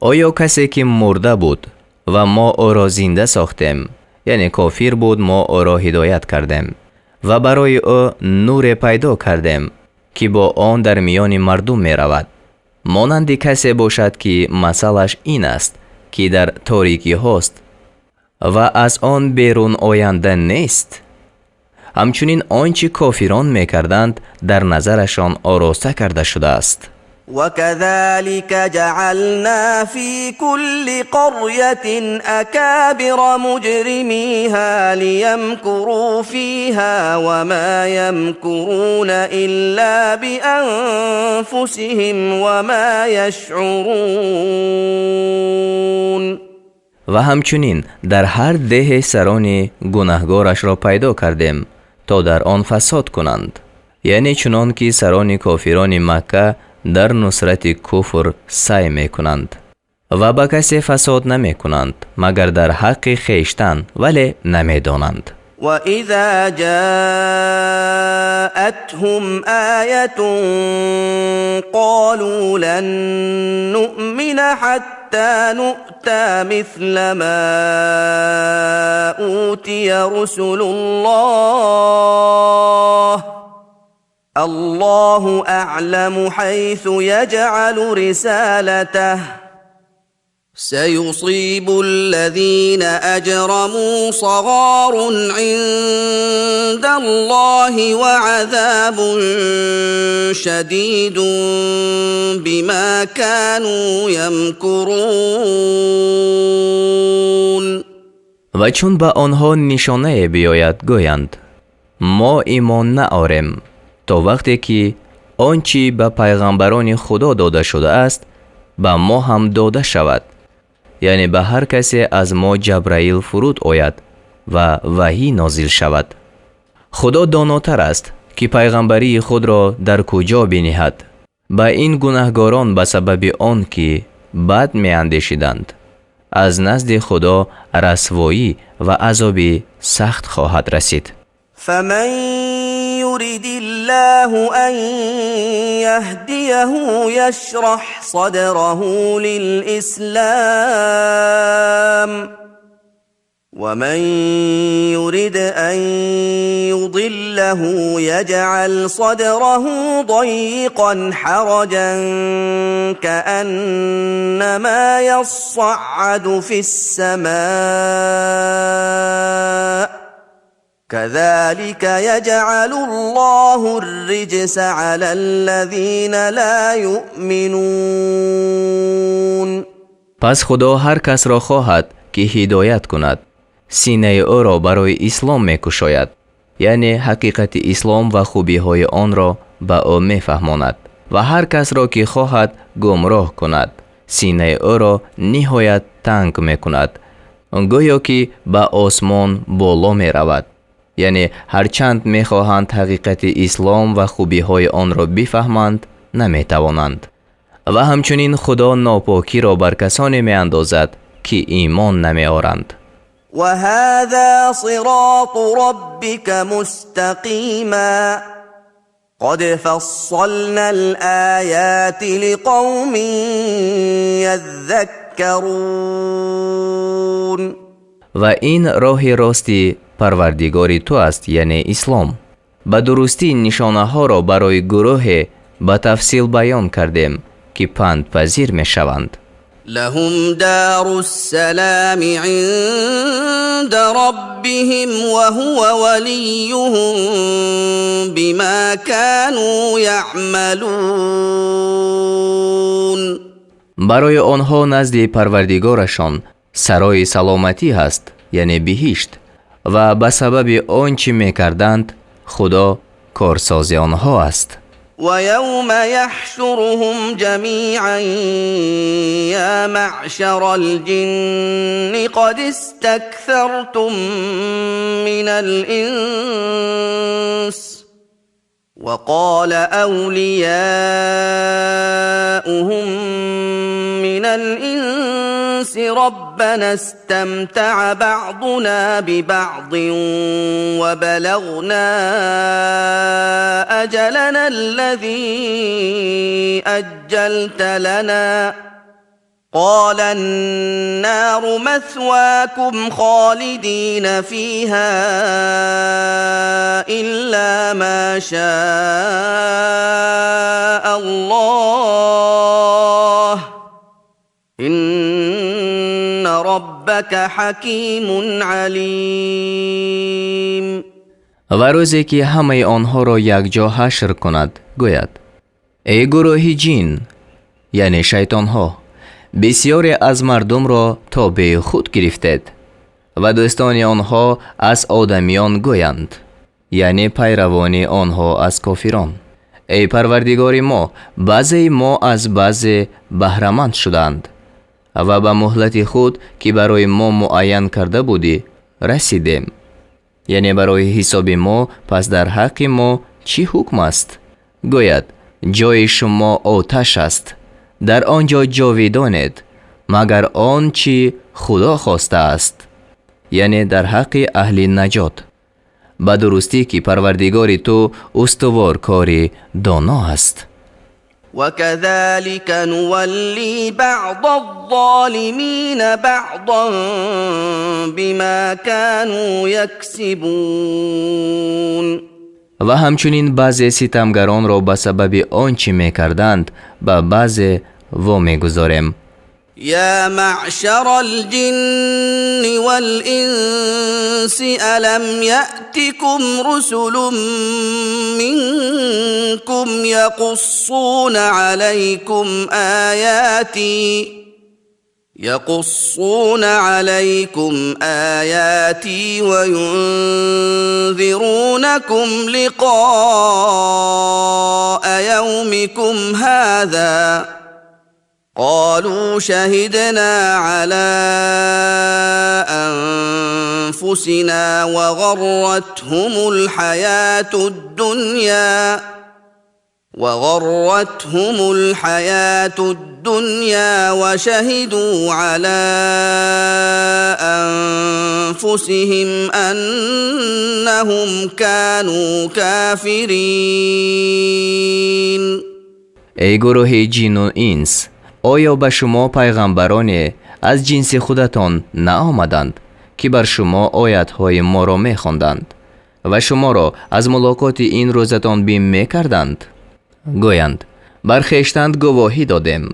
Оё касе, ки мурда буд ва мо ӯро зинда сохтем, яъне кофир буд, мо ӯро ҳидоят кардем ва барои ӯ нуре пайдо кардем, ки бо он дар миёни мардум меравад, монанди касе бошад, ки масалаш ин аст, ки дар торикиҳост ва аз он берун оянда нест? Ҳамчунин он чӣ кофирон мекарданд, дар назарашон ороста карда шудааст. وكذلك جعلنا في كل قرية أكابر مجرميها ليمكروا فيها وما يمكرون إلا بأنفسهم وما يشعرون. Ва ҳамчунин дар ҳар деҳе сарони гунаҳгорашро пайдо кардем, то дар он фасод кунанд, яъне чунон ки сарони кофирони Макка дар нусрати куфр саъй мекунанд ва ба касе фасод намекунанд, магар дар ҳаққи хештан, вале намедонанд. وإذا جاءتهم آية قالوا لن نؤمن حتى نؤتى مثل ما أوتي رسل الله، الله أعلم حيث يجعل رسالته، سيصيب الذين أجرموا صغار عند الله وعذاب شديد بما كانوا يمكرون. Ва чун ба онҳо нишонае биёяд, гӯянд: «Мо имон наорем, то вақте ки он чӣ ба пайғамбарони Худо дода шудааст, ба мо ҳам дода шавад», яъне ба ҳар касе аз мо Ҷабраил фуруд ояд ва ваҳӣ нозил шавад. Худо донотар аст, ки пайғамбарии худро дар куҷо биниҳад. Ба ин гунаҳгорон ба сабаби он ки бад меандешиданд, аз назди Худо расвоӣ ва азоби сахт хоҳад расид. فمن يرد الله أن يهديه يشرح صدره للإسلام، ومن يرد أن يضله يجعل صدره ضيقا حرجا كأنما يصعد في السماء، كذلك يجعل الله الرجس على الذين لا يؤمنون. Пас Худо ҳар касро хоҳад, ки ҳидоят кунад, синаи ӯро барои ислом мекушояд, яъне ҳақиқати ислом ва хубиҳои онро ба ӯ мефаҳмонад, ва ҳар касро ки хоҳад гумроҳ кунад, синаи ӯро ниҳоят танг мекунад, гӯё ки ба осмон боло меравад. Яъне ҳарчанд мехоҳанд ҳақиқати ислом ва хубиҳои онро бифаҳманд, наметавонанд. Ва ҳамчунин Худо нопокиро бар касоне меандозад, ки имон намеоранд. وهذا صراط ربك مستقيما، قد فصلنا الآيات لقوم يذكرون. Ва ин роҳи рости Парвардигори ту аст, яъне ислом. Ба дурустӣ нишонаҳоро барои гурӯҳе ба тафсил баён кардем, ки пандпазир мешаванд. لهم دار السلام عند ربهم وهو وليهم بما كانوا يعملون. Барои онҳо назди Парвардигорашон сарои саломатӣ ҳаст, яъне биҳишт, ва ба сабаби он чӣ мекарданд, Худо корсози онҳо аст. ويوم يحشرهم جميعا يا معشر الجن قد استكثرتم من الإنس، وقال أولياؤهم من الإنس ربنا استمتع بعضنا ببعض وبلغنا أجلنا الذي أجلت لنا، قال النار مثواكم خالدين فيها إلا ما شاء الله، إن ربك حكيم عليم. Ва рӯзе ки ҳамаи онҳоро якҷо ҳашр кунад, гӯяд: «Эй гурӯҳи ҷин, Яъне шайтонҳо, бисёре аз мардумро тобеи худ гирифтед. Ва дӯстони онҳо аз одамиён гӯянд, яъне пайравони онҳо аз кофирон: эй Парвардигори мо, баъзеи мо аз баъзе баҳраманд шуданд ва ба муҳлати худ, ки барои мо муайян карда будӣ, расидем. Яъне барои ҳисоби мо, пас дар ҳаққи мо чӣ ҳукм аст? Гӯяд: ҷои шумо оташ аст, дар он ҷо ҷовидонед, магар он чӣ Худо хостааст, яъне дар ҳаққи аҳли наҷот. Ба дурустӣ ки Парвардигори ту устуворкори доно аст. وكذلك نولي بعض الظالمين بعضا بما كانوا يكسبون. Ва ҳамчунин баъзе ситамгаронро ба сабаби он чӣ мекарданд ба баъзе вомегузорем. يا معشر الجن والإنس ألم يأتكم رسل منكم يقصون عليكم آياتي وينذرونكم لقاء يومكم هذا؟ قالوا شهدنا على أنفسنا وغرتهم الحياة الدنيا وشهدوا على أنفسهم أنهم كانوا كافرين. Эй гурӯҳи ҷину инс, оё ба шумо пайғамбароне аз ҷинси худатон наомаданд, ки бар шумо оятҳои моро мехонданд ва шуморо аз мулоқоти ин рӯзатон бим мекарданд? Гӯянд: бар хештан гувоҳӣ додем,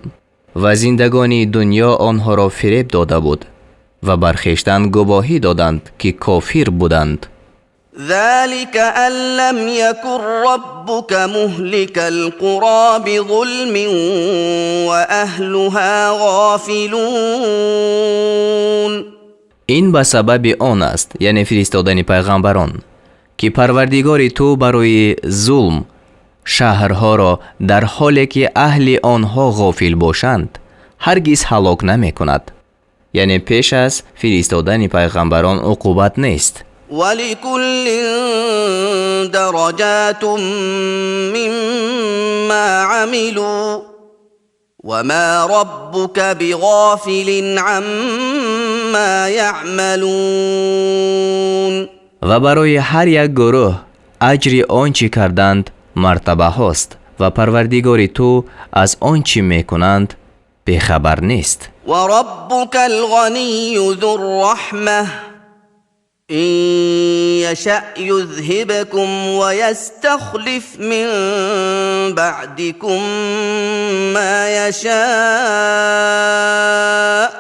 ва зиндагонии дунё онҳоро фиреб дода буд ва бар хештан гувоҳӣ доданд, ки кофир буданд. ذلك أن لم يكن ربك مهلك القرى بظلم وأهلها غافلون. Ин ба сабаби он аст, яъне фиристодани пайғамбарон, ки Парвардигори ту барои зулм шаҳрҳоро дар ҳоле ки аҳли онҳо ғофил бошанд, ҳаргиз ҳалок намекунад. Яъне пеш аз фиристодани пайғамбарон уқубат нест. ولكل درجات مما عملوا وما ربك بغافل عما يعملون. Ва барои ҳар як гурӯҳ аҷри он чӣ карданд мартабаҳост ва Парвардигори ту аз он чӣ мекунанд бехабар нест. وربك الغني ذو الرحمة إن يشأ يذهبكم ويستخلف من بعدكم ما يشاء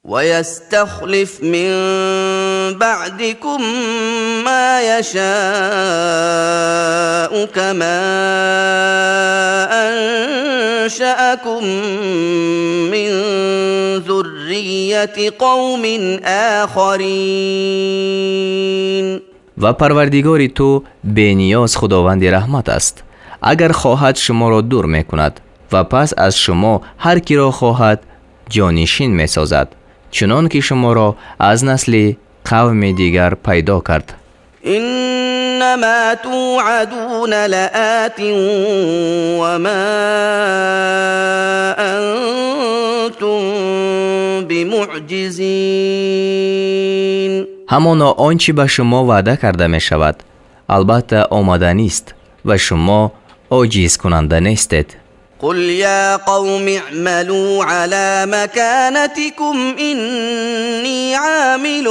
ويستخلف من بعدكم ما يشاء كما أنشأكم من ذرية قوم آخرين. Ва Парвардигори ту бениёз, Худованди раҳмат аст. Агар хоҳад, шуморо дур мекунад ва пас аз шумо ҳар киро хоҳад ҷонишин месозад, чунон ки шуморо аз насли қавми дигар пайдо кард. إنما توعدون لآت وما أنتم بمعجزين. Ҳамоно он чӣ ба шумо ваъда карда мешавад, албатта омаданист ва шумо оҷизкунанда нестед. قل يا قوم اعملوا على مكانتكم إني عامل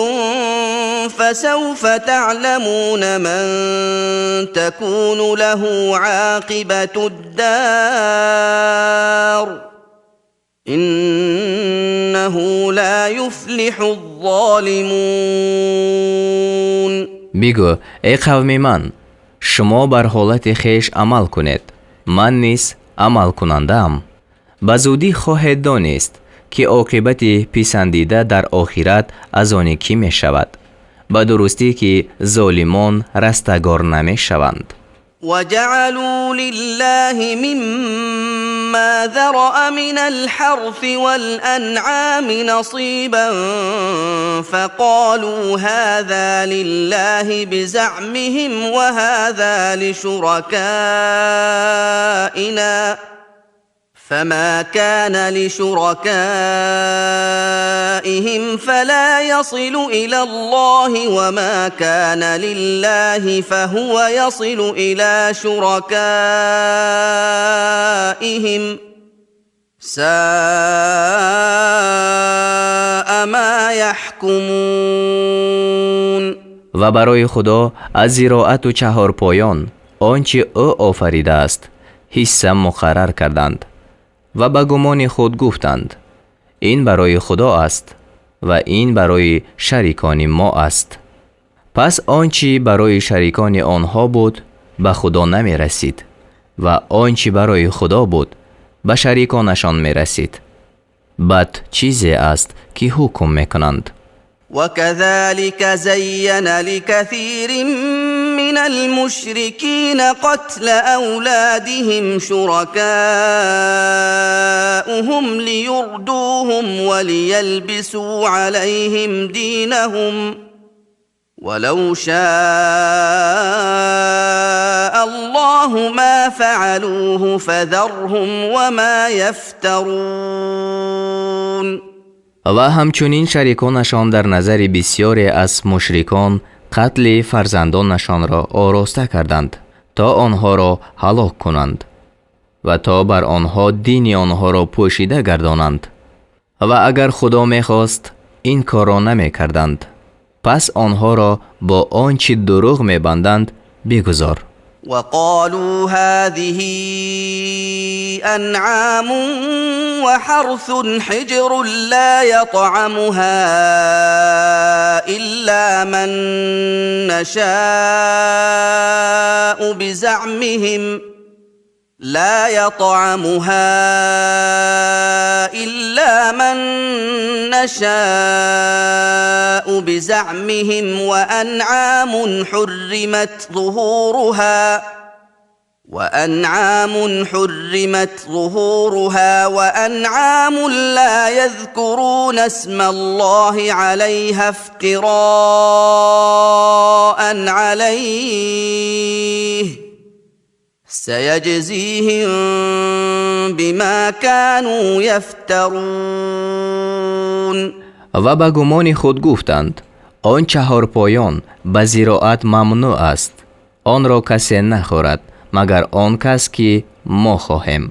فسوف تعلمون من تكون له عاقبة الدار إنه لا يفلح الظالمون. Бигӯ: эй қавми ман, шумо бар ҳолати хеш амал кунед, ман низ амалкунандаам. Ба зудӣ хоҳед донист, ки оқибати писандида дар охират аз они кӣ мешавад. Ба дурустӣ, ки золимон растагор намешаванд. وجعلوا لله مما ذرأ من الحرث والأنعام نصيبا فقالوا هذا لله بزعمهم وهذا لشركائنا فما كان لشركائهم فلا يصل إلى الله وما كان لله فهو يصل إلى شركائهم ساء ما يحكمون. Ва барои Худо аз зироату чаҳорпоён он чӣ ӯ офаридааст ҳисса муқаррар карданд ва ба гумони худ гуфтанд: ин барои Худо аст ва ин барои шарикони мо аст. Пас он чӣ барои шарикони онҳо буд, ба Худо намерасид ва он чӣ барои Худо буд, ба шариконашон мерасид. Бад чизе аст, ки ҳукм мекунанд. وكذلك زين لكثير من المشركين قتل أولادهم شركاؤهم ليردوهم وليلبسوا عليهم دينهم ولو شاء الله ما فعلوه فذرهم وما يفترون. Ва ҳамчунин шариконашон дар назари бисёре аз мушрикон қатли фарзандонашонро ороста карданд, то онҳоро ҳалок кунанд ва то бар онҳо дини онҳоро пӯшида гардонанд. Ва агар Худо мехост, ин корро намекарданд. Пас онҳоро бо он чӣ дурӯғ мебанданд бигузор. وقالوا هذه أنعام وحرث حجر لا يطعمها إلا من نشاء بزعمهم لا يطعمها إلا من نشاء بزعمهم وأنعام حرمت ظهورها وأنعام لا يذكرون اسم الله عليها افتراء عليه سيجزيهم بما كانوا يفترون. Ва ба гумони худ гуфтанд: он чаҳорпоён ба зироат мамнӯъ аст, онро касе нахӯрад, магар он кас, ки мо хоҳем.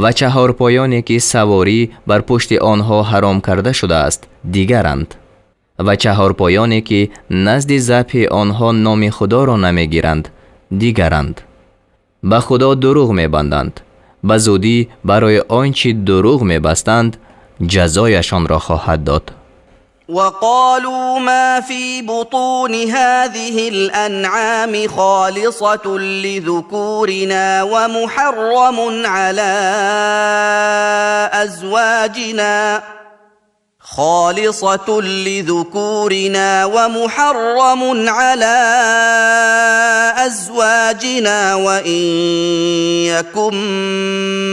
Ва чаҳорпоёне, ки саворӣ бар пушти онҳо ҳаром карда шудааст, дигаранд. Ва чаҳорпоёне, ки назди забҳи онҳо номи Худоро намегиранд, дигаранд. Ба Худо дурӯғ мебанданд. Ба зудӣ барои он чӣ дурӯғ мебастанд ҷазояшонро хоҳад дод. وقالوا ما في بطون هذه الأنعام خالصة لذكورنا ومحرم على أزواجنا خالصة لذكورنا ومحرم على أزواجنا وإن يكن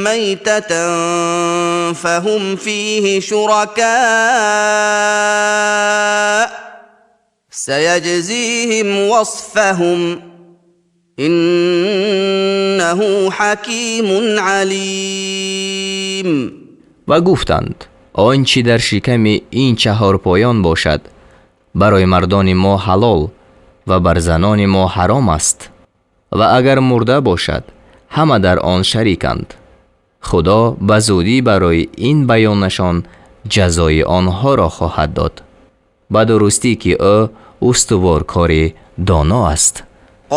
ميتة فهم فيه شركاء سيجزيهم وصفهم إنه حكيم عليم. Ва гуфтанд: он чӣ дар шиками ин чаҳорпоён бошад, барои мардони мо ҳалол ва бар занони мо ҳаром аст. Ва агар мурда бошад, ҳама дар он шариканд. Худо ба зудӣ барои ин баёнашон ҷазои онҳоро хоҳад дод. Ба дурустӣ, ки ӯ устуворкори доно аст.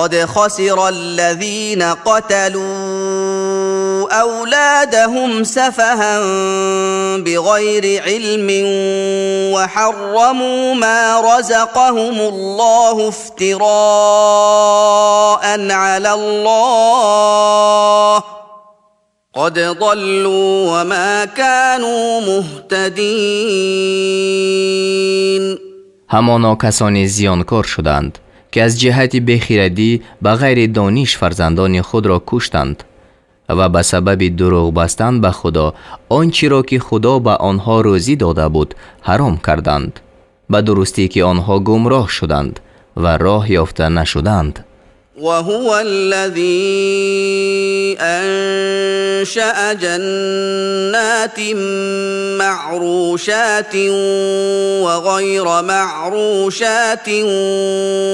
قد خسر الذين قتلوا أولادهم سفها بغير علم وحرموا ما رزقهم الله افتراء على الله. قد قد ضلوا وما كانوا مهتدين. Ҳамоно касоне зиёнкор шуданд, ки аз ҷиҳати бехирадӣ ба ғайри дониш фарзандони худро куштанд ва ба сабаби дурӯғ бастан ба Худо он чиро, ки Худо ба онҳо рӯзӣ дода буд, ҳаром карданд. Ба дурустӣ, ки онҳо гумроҳ шуданд ва роҳ ёфта нашуданд. وهو الذي أنشأ جنات معروشات وغير معروشات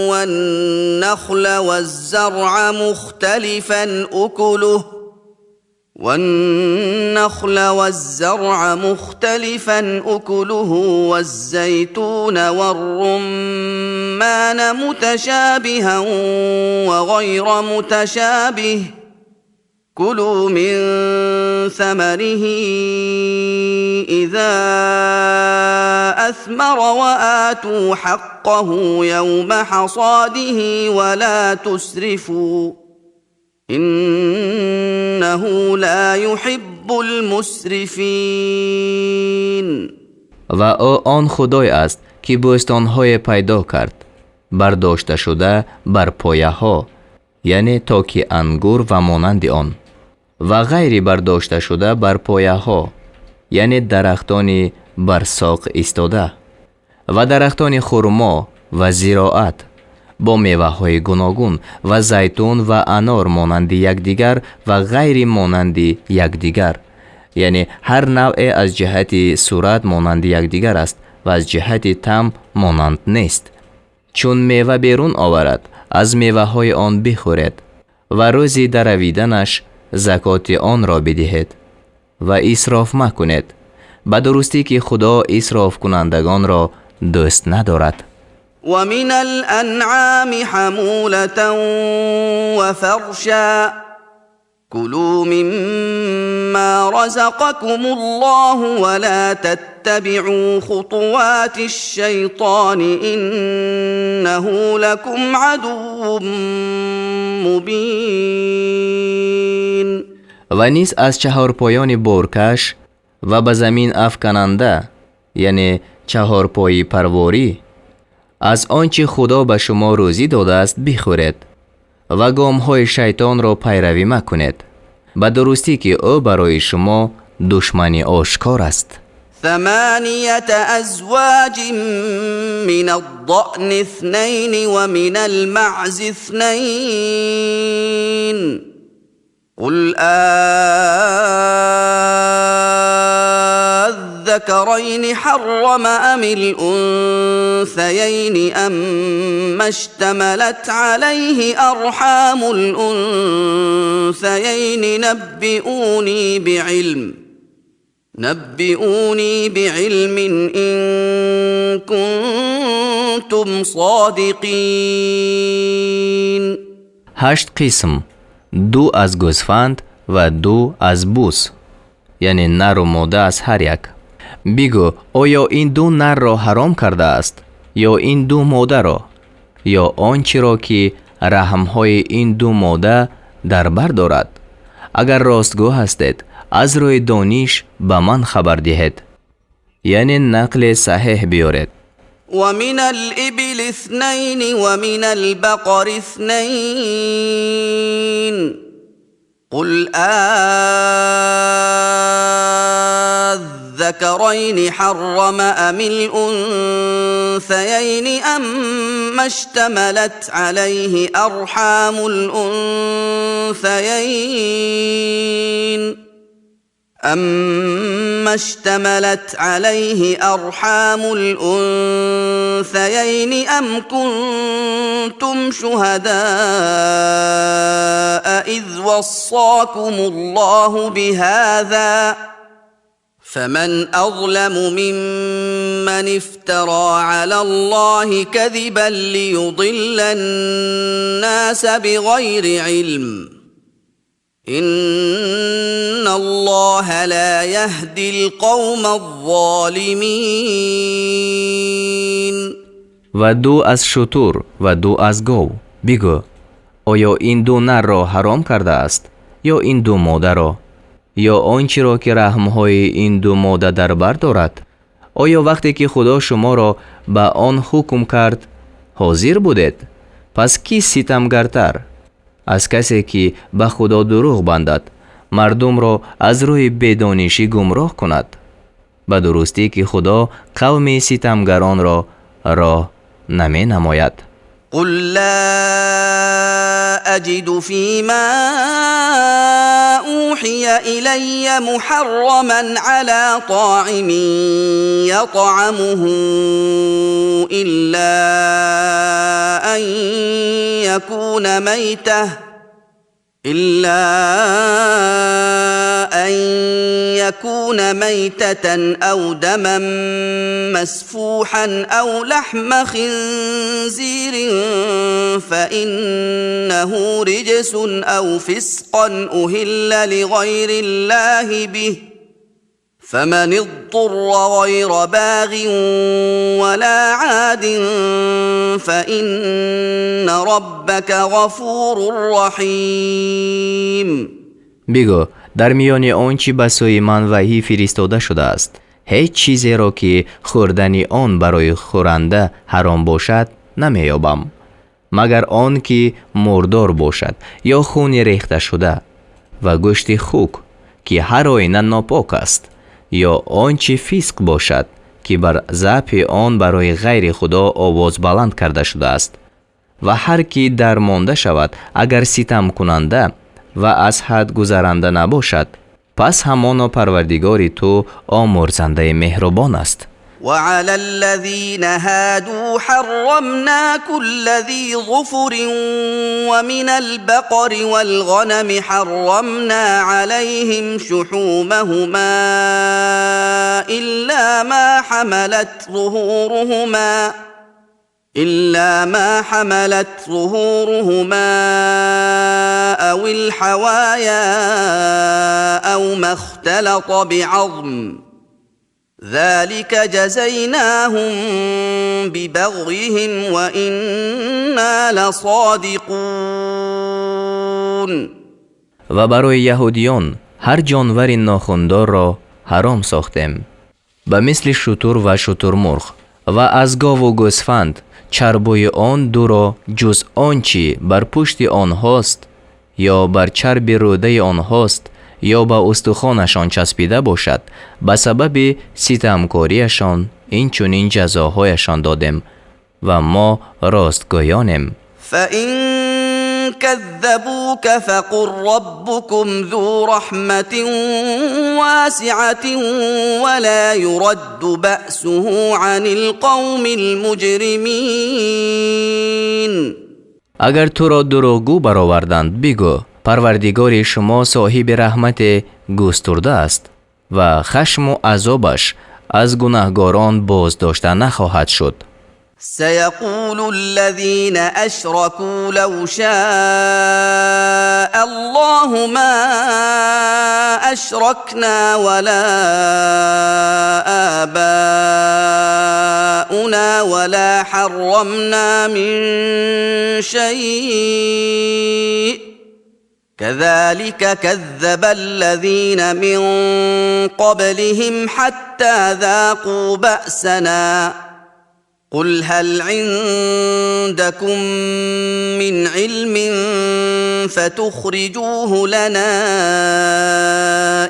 والنخل والزرع مختلفا أكله والزيتون والرمان متشابها وغير متشابه، كلوا من ثمره إذا أثمر وآتوا حقه يوم حصاده ولا تسرفوا، إنه لا يحب المسرفين. Ва ӯ он Худое аст, ки бӯстонҳое пайдо кард, бардошташуда бар пояҳо, яъне токи ангур ва монанди он, ва ғайри бардошташуда бар пояҳо, яъне дарахтони бар соқ истода, ва дарахтони хурмо ва зироат бо меваҳои гуногун, ва зайтун ва анор монанди якдигар ва ғайри монанди якдигар, яъне ҳар навъе аз ҷиҳати сурат монанди якдигар аст ва аз ҷиҳати таъм монанд нест. Чун мева берун оварад, аз меваҳои он бихӯред ва рӯзи даравиданаш закоти онро бидиҳед ва исроф макунед. Ба дурустӣ, ки Худо исрофкунандагонро дӯст надорад. ومن الأنعام حمولة وفرشا، كلوا مما رزقكم الله ولا تتبعوا خطوات الشيطان، إنه لكم عدو مبين. Ва низ аз чаҳорпоёни боркаш ва ба замин афкананда, яъне чаҳорпои парворӣ, аз он чӣ Худо ба шумо рӯзӣ додааст, бихӯред ва гомҳои шайтонро пайравӣ макунед. Ба дурустӣ, ки ӯ барои шумо душмани ошкор аст. ثمانية أزواج من الضأن اثنين ومن المعز اثنين، قل آلذكرين حرم أم الأنثيين أما اشتملت عليه أرحام الأنثيين، نبئوني بعلم إن كنتم صادقين. Ҳашт қисм: ду аз гӯсфанд ва ду аз буз, яъне нару мода аз ҳар як. Бигӯ: оё ин ду нарро ҳаром кардааст ё ин ду модаро, ё он чиро, ки раҳмҳои ин ду мода дар бар дорад? Агар ростгӯ ҳастед, аз рӯи дониш ба ман хабар диҳед, яъне нақли саҳеҳ биёред. ومن الإبل اثنين ومن البقر اثنين، قل آلذكرين حرم أم الأنثيين أما اشتملت عليه أرحام الأنثيين أم كنتم شهداء إذ وصاكم الله بهذا، فمن أظلم ممن افترى على الله كذبا ليضل الناس بغير علم، إن الله لا يهدي القوم الظالمين. Ва ду аз шутур ва ду аз гов. Бигӯ: оё ин ду нарро ҳаром кардааст ё ин ду модаро, Ё он чиро ки раҳмҳои ин ду мода дар бар дорад? Оё вақте ки Худо шуморо ба он ҳукм кард, ҳозир будед? Пас кӣ ситамгартар аз касе ки ба Худо дурӯғ бандад, мардумро аз рӯи бедонишӣ гумроҳ кунад? Ба дурустӣ ки Худо қавми ситамгаронро роҳ наменамояд. قل لا أجد فيما أوحي إلي محرما على طاعم يطعمه إلا أن يكون ميتة إلا أن يكون ميتة أو دما مسفوحا أو لحم خنزير فإنه رجس أو فسقا أهل لغير الله به فمن اضطر غير باغ ولا عاد فإن ربك غفور رحيم. Бигӯ, дар миёни он чӣ ба сӯи ман ваҳӣ фиристода шудааст, ҳеҷ чизеро, ки хӯрдани он барои хӯранда ҳаром бошад, намеёбам, магар он ки мурдор бошад ё хуни рехташуда ва гӯшти хук, ки ҳар оина нопок аст, ё он чӣ фисқ бошад, ки бар забҳи он барои ғайри Худо овоз баланд карда шудааст. Ва ҳар ки дармонда шавад, агар ситамкунанда ва аз ҳад гузаранда набошад, пас ҳамоно Парвардигори ту омӯрзандаи меҳрубон аст. وعلى الذين هادوا حرمنا كل ذي ظفر ومن البقر والغنم حرمنا عليهم شحومهما إلا ما حملت ظهورهما أو الحوايا أو ما اختلط بعظم ذلك جزيناهم ببغيهم وإنا لصادقون. Ва барои яҳудиён ҳар ҷонвари нохундорро ҳаром сохтем, ба мисли шутур ва шутурмурғ, ва аз гову гӯсфанд чарбуи он дуро, ҷуз он чӣ бар пушти онҳост ё бар чарби рӯдаи онҳост ё ба устухонашон часпида бошад. Ба сабаби ситамкориашон инчунин ҷазоҳояшон додем ва мо ростгӯёнем. فإن كذبوك فقل ربكم ذو رحمة واسعة ولا يرد بأسه عن القوم المجرمين. Агар туро дурӯғгӯ бароварданд, бигӯ: Парвардигори шумо соҳиби раҳмате густурда аст ва хашму азобаш аз гунаҳгорон боздошта нахоҳад шуд. سيقول الذين أشركوا لو شاء الله ما أشركنا ولا آباؤنا ولا حرمنا من شيء كذلك كذب الذين من قبلهم حتى ذاقوا بأسنا قل هل عندكم من علم فتخرجوه لنا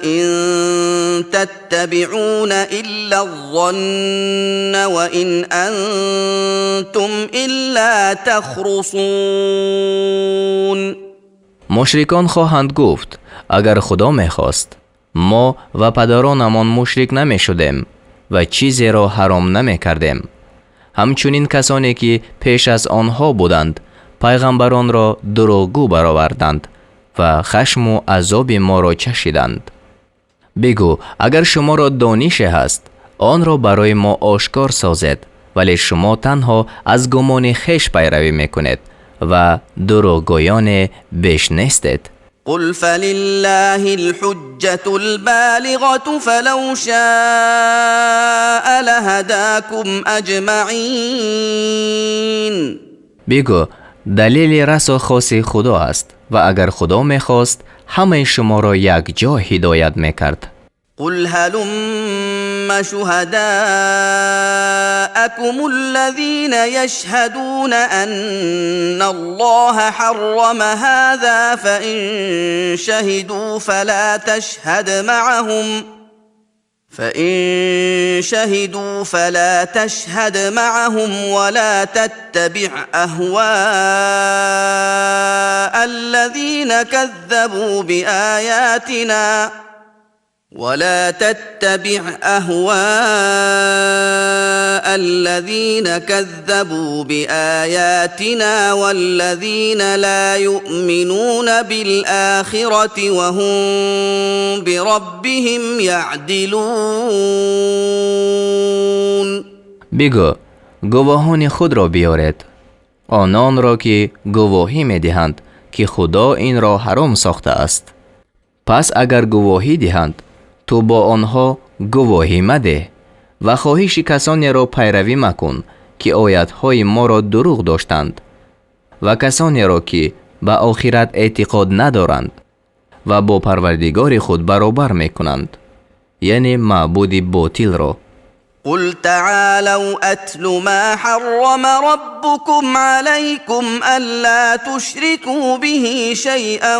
إن تتبعون إلا الظن وإن أنتم إلا تخرصون. Мушрикон хоҳанд гуфт: агар Худо мехост, мо ва падаронамон мушрик намешудем ва чизеро ҳаром намекардем. Ҳамчунин касоне ки пеш аз онҳо буданд, пайғамбаронро дурӯғгӯ бароварданд ва хашму азоби моро чашиданд. Бигӯ, агар шуморо донише ҳаст, онро барои мо ошкор созед, вале шумо танҳо аз гумони хеш пайравӣ мекунед ва дурӯғгӯёне беш нестед. قل فلله الحجة البالغة فلو شاء لهداكم أجمعين. Бигӯ, далели расо хоси Худо аст. Ва агар Худо мехост, ҳамаи шуморо якҷо ҳидоят мекард. قل هلم شهداءكم الذين يشهدون أن الله حرم هذا فإن شهدوا فلا تشهد معهم فإن شهدوا فلا تشهد معهم ولا تتبع أهواء الذين كذبوا بآياتنا ولا تتبع أهواء الذين كذبوا بآياتنا والذين لا يؤمنون بالآخرة وهم بربهم يعدلون. Бигӯ: гувоҳони худро биёред, ононро ки гувоҳӣ медиҳанд, ки Худо инро ҳаром сохтааст. Пас агар гувоҳӣ диҳанд, ту бо онҳо гувоҳӣ мадеҳ ва хоҳиши касонеро пайравӣ макун, ки оятҳои моро дурӯғ доштанд, ва касонеро ки ба охират эътиқод надоранд ва бо Парвардигори худ баробар мекунанд, яъне маъбуди ботилро. قل تعالوا أتل ما حرم ربكم عليكم ألا تشركوا به شيئا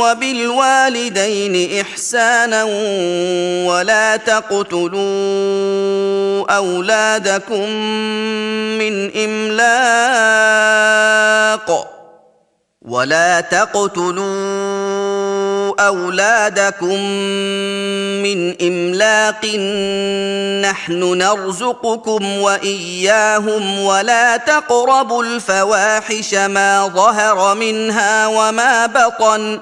وبالوالدين إحسانا ولا تقتلوا أولادكم من إملاق ولا تقتلوا أولادكم من إملاق نحن نرزقكم وإياهم ولا تقربوا الفواحش ما ظهر منها وما بطن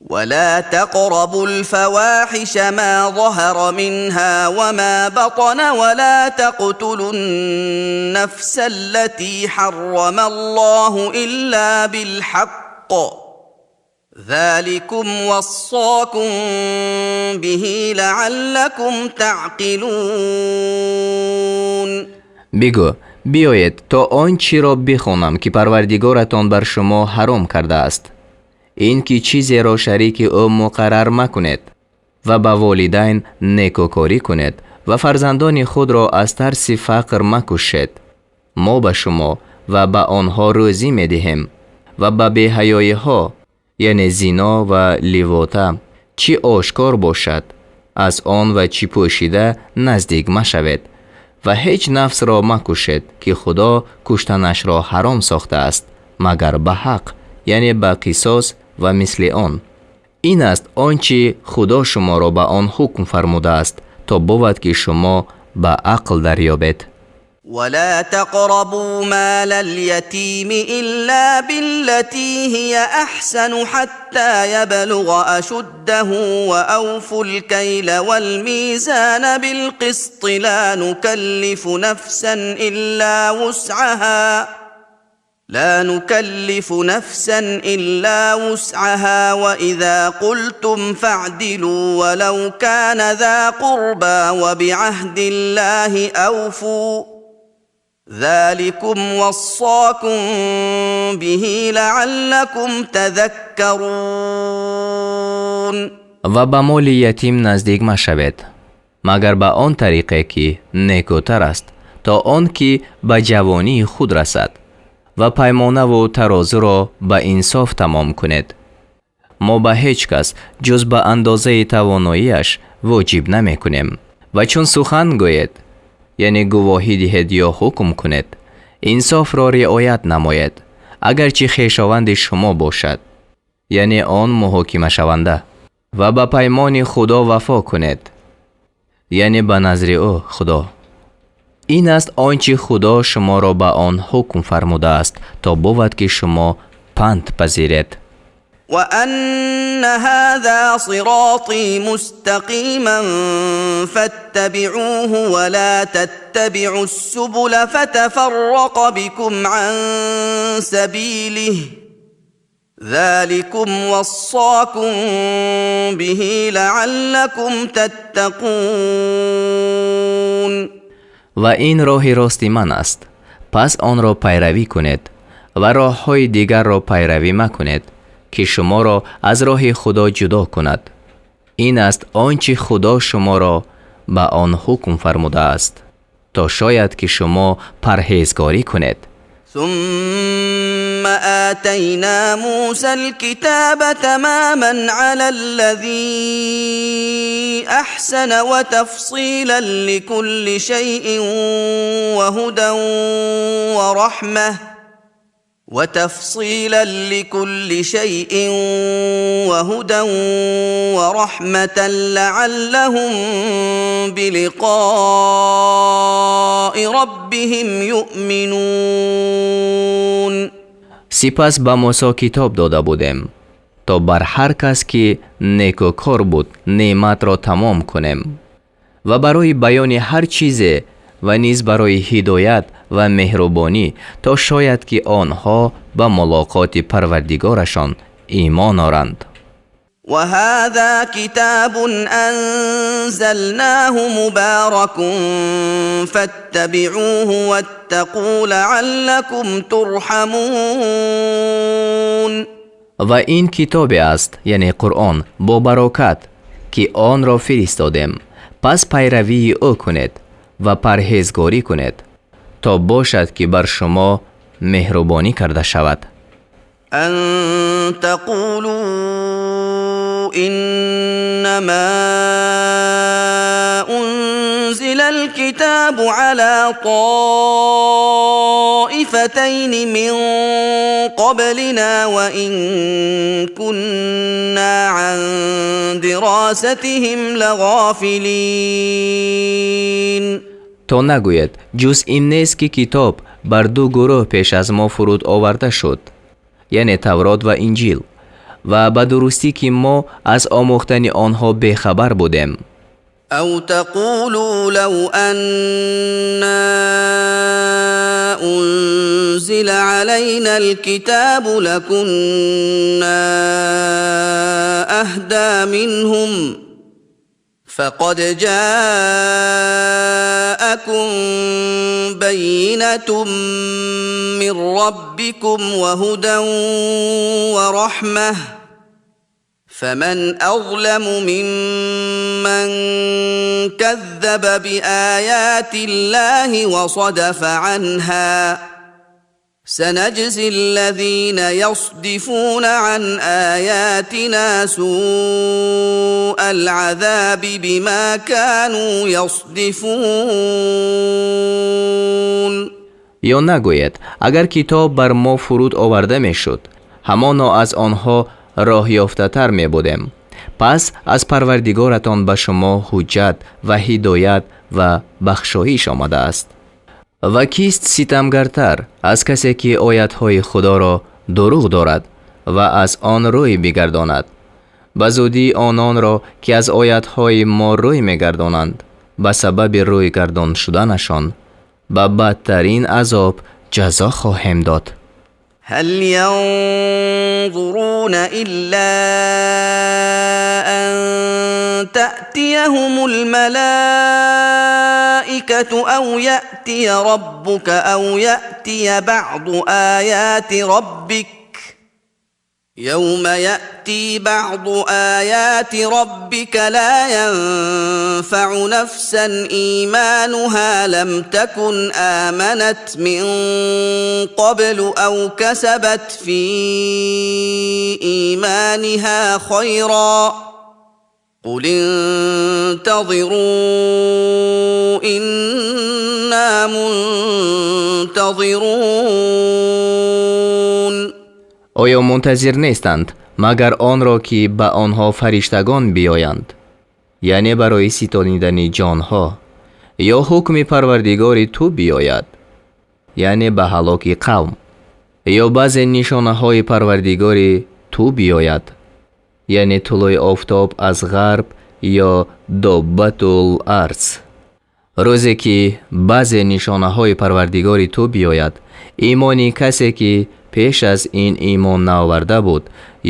ولا تقربوا الفواحش ما ظهر منها وما بطن ولا تقتلوا النفس التي حرم الله إلا بالحق ذلكم وصاكم به لعلكم تعقلون. Бигӯ: биёед, то он чиро бихонам, ки Парвардигоратон бар шумо ҳаром кардааст: ин ки чизеро шарики ӯ муқаррар макунед ва ба волидайн некӯкорӣ кунед ва фарзандони худро аз тарси фақр макушед. Мо ба шумо ва ба онҳо рӯзӣ медиҳем. Ва ба беҳаёиҳо, яъне зино ва ливота, чӣ ошкор бошад аз он ва чӣ пӯшида, наздик машавед. Ва ҳеҷ нафсро макушед, ки Худо куштанашро ҳаром сохтааст, магар ба ҳақ, яъне ба қисос ва мисли он. Ин аст он чӣ Худо шуморо ба он ҳукм фармудааст, то бувад, ки шумо ба ақл дарёбед. ولا تقربوا مال اليتيم إلا بالتي هي أحسن حتى يبلغ أشده وأوفوا الكيل والميزان بالقسط لا نكلف نفسا إلا وسعها لا نكلف نفسا إلا وسعها وإذا قلتم فاعدلوا ولو كان ذا قربى وبعهد الله أوفوا ذلكم وصاكم به لعلكم تذكرون. Ва ба моли ятим наздик машавед, магар ба он тариқе, ки некӯтар аст, то он ки ба ҷавонии худ расад. Ва паймонаву тарозуро ба инсоф тамом кунед. Мо ба ҳеҷ кас ҷуз ба андозаи тавоноиаш воҷиб намекунем. Ва чун сухан гӯед, яъне гувоҳӣ диҳед ё ҳукм кунед, инсофро риоят намоед, агарчи хешованди шумо бошад, яъне он муҳокимашаванда. Ва ба паймони Худо вафо кунед, яъне ба назри ӯ Худо. Ин аст он чӣ Худо шуморо ба он ҳукм фармудааст, то бувад, ки шумо панд пазиред. وأن هذا صراطي مستقيما فاتبعوه ولا تتبعوا السبل فتفرق بكم عن سبيله ذلكم وصاكم به لعلكم تتقون. Ва ин роҳи рости ман аст, пас онро пайравӣ кунед ва роҳҳои дигарро пайравӣ макунед. Ки шуморо аз роҳи Худо ҷудо кунад. Ин аст он чӣ Худо шуморо ба он ҳукм фармудааст, то шояд ки шумо парҳезгорӣ кунед. ثم آتينا موسى الكتاب تماما على الذي أحسن وتفصيلا لكل شيء وهدى ورحمة وتفصيلا لكل شيء وهدى ورحمة لعلهم بلقاء ربهم يؤمنون. Сипас ба Мусо китоб дода будем, то бар ҳар кас, ки некӯкор буд, неъматро тамом кунем ва барои баёни ҳар чизе ва низ барои ҳидоят ва меҳрубонӣ, то шояд ки онҳо ба мулоқоти Парвардигорашон имон оранд. وهذا كتاب أنزلناه مبارك فاتبعوه واتقوا لعلكم ترحمون. Ва ин китобе аст, яъне Қуръон, бо барокат, ки онро фиристодем. Пас пайравии ӯ кунед ва парҳезгорӣ кунед, то бошад, ки бар шумо меҳрубонӣ карда шавад. أن تقولوا إنما أنزل الكتاب على طائفتين من قبلنا وإن كنا عن دراستهم لغافلين. То нагӯед, ҷуз ин нест, ки китоб бар ду гурӯҳ пеш аз мо фуруд оварда шуд, яъне Таврот ва Инҷил, ва ба дурустӣ, ки мо аз омӯхтани онҳо бехабар будем. أو تقولوا لو أنا أنزل علينا الكتاب لكنا أهدى منهم. فقد جاءكم بينة من ربكم وهدى ورحمة، فمن أظلم ممن كذب بآيات الله وصدف عنها. سنجزي الذين يصدفون عن آياتنا سوء العذاب بما كانوا يصدفون. Ё нагӯед, агар китоб бар мо фуруд оварда мешуд, ҳамоно аз онҳо роҳёфтатар мебудем. Пас аз Парвардигоратон ба шумо ҳуҷҷат ва ҳидоят ва бахшоиш омадааст. Ва кист ситамгартар аз касе, ки оятҳои Худоро дурӯғ дорад ва аз он рӯй бигардонад? Ба зудӣ ононро, ки аз оятҳои мо рӯй мегардонанд, ба сабаби рӯйгардон шуданашон ба бадтарин азоб ҷазо хоҳем дод. هل ينظرون إلا أن تأتيهم الملائكة أو يأتي ربك أو يأتي بعض آيات ربك. يوم يأتي بعض آيات ربك لا ينفع نفسا إيمانها لم تكن آمنت من قبل أو كسبت في إيمانها خيرا. قل انتظروا إنا منتظرون. Оё мунтазир нестанд, магар онро, ки ба онҳо фариштагон биёянд, яъне барои ситонидани ҷонҳо, ё ҳукми Парвардигори ту биёяд, яъне ба ҳалоки қавм, ё баъзе нишонаҳои Парвардигори ту биёяд, яъне тулӯи офтоб аз ғарб ё Доббатул арз? Рӯзе ки баъзе нишонаҳои Парвардигори ту биёяд, имони касе, ки пеш аз ин имон наоварда буд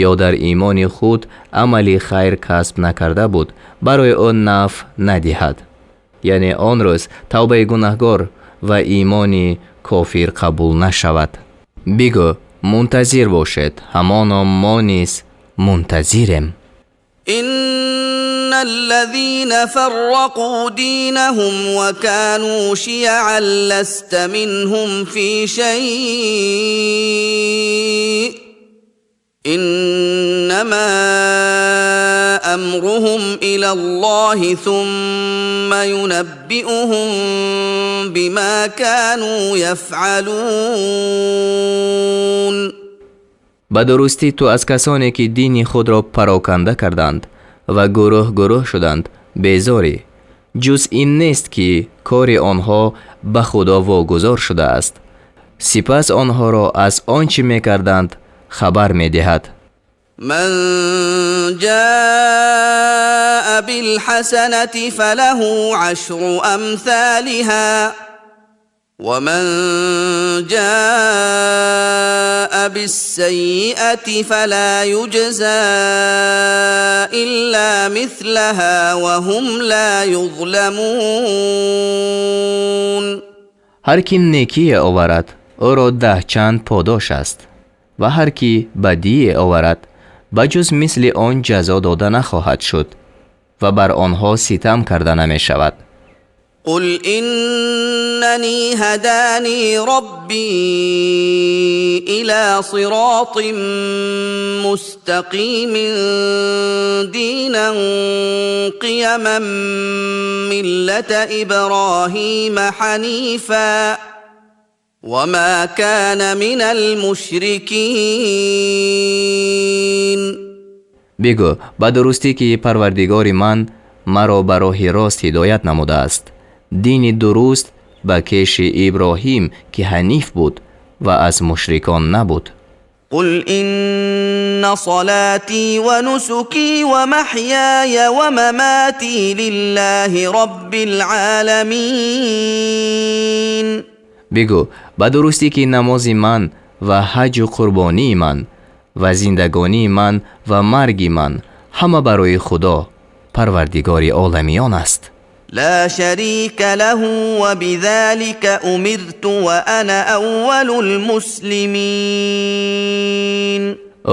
ё дар имони худ амали хайр касб накарда буд, барои ӯ нафъ надиҳад. Яъне он рӯз тавбаи гунаҳгор ва имони кофир қабул нашавад. Бигӯ: Мунтазир бошед, ҳамоно мо низ мунтазирем. إن الذين فرقوا دينهم وكانوا شيعا لست منهم في شيء إنما أمرهم إلى الله ثم ينبئهم بما كانوا يفعلون. Ба дурустӣ, ту аз касоне, ки дини худро пароканда карданд ва гурӯҳ гурӯҳ шуданд, безорӣ. Ҷуз ин нест, ки кори онҳо ба Худо вогузор шудааст, сипас онҳоро аз он чӣ мекарданд, хабар медиҳад. من جاء بالحسنة فله عشر أمثالها ومن جاء بالسيئة فلا يجزى إلا مثلها وهم لا يظلمون. Ҳар ки некие оварад, ӯро 10 чанд подош аст, ва ҳар ки бадие оварад, ба ҷуз мисли он ҷазо дода нахоҳад шуд ва бар онҳо ситам карда намешавад. قل إنني هداني ربي إلى صراط مستقيم دينا قيما ملة إبراهيم حنيفا وما كان من المشركين. Бигӯ: ба дурустӣ, ки Парвардигори ман маро ба роҳи рост ҳидоят намудааст, дини дуруст ба кеши Иброҳим, ки ҳаниф буд ва аз мушрикон набуд. قل إن صلاتي ونسكي ومحياي ومماتي لله رب العالمين. Бигӯ: ба дурустӣ, ки намози ман ва ҳаҷу қурбонии ман ва зиндагонии ман ва марги ман ҳама барои Худо, Парвардигори оламиён аст. لا شريك له وبذلك أمرت وأنا أول المسلمين.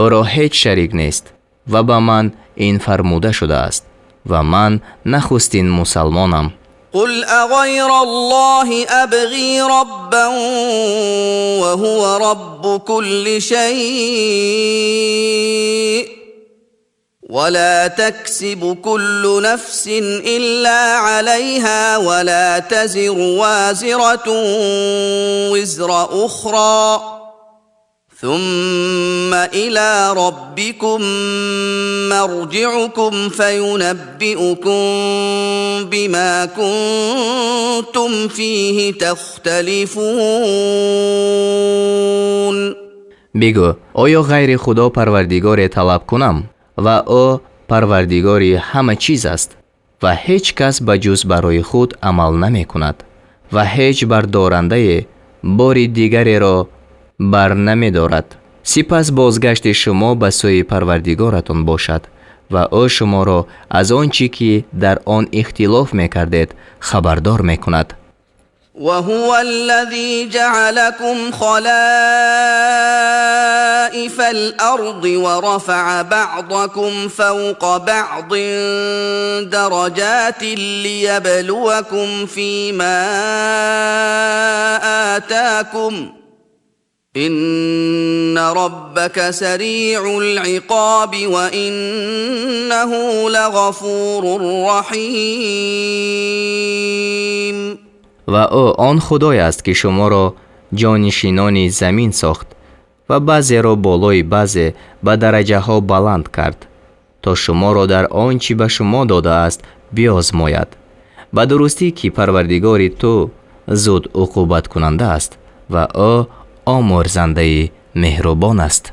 Ӯро ҳеҷ шарик нест ва ба ман ин фармуда шудааст ва ман нахустин мусалмонам. قل أغير الله أبغي ربا وهو رب كل شيء ولا تكسب كل نفس إلا عليها ولا تزر وازرة وزر أخرى ثم إلى ربكم مرجعكم فينبئكم بما كنتم فيه تختلفون. Бигӯ: оё ғайри Худо парвардигоре талаб кунам ва ӯ парвардигори ҳама чиз аст, ва ҳеҷ кас ба ҷуз барои худ амал намекунад ва ҳеҷ бардорандае бори дигареро бар намедорад. Сипас бозгашти шумо ба сӯи Парвардигоратон бошад ва ӯ шуморо аз он чӣ ки дар он ихтилоф мекардед, хабардор мекунад. وهو الذي جعلكم خلائف الارض ورفع بعضكم فوق بعض درجات ليبلوكم فيما اتاكم ان ربك سريع العقاب وانه لغفور رحيم. Ва ӯ он Худое аст, ки шуморо ҷонишинони замин сохт ва баъзеро болои баъзе ба дараҷаҳо баланд кард, то шуморо дар он чӣ ба шумо додааст, биозмояд. Ба дурустӣ, ки Парвардигори ту зуд уқубаткунанда аст ва ӯ омӯрзандаи меҳрубон аст.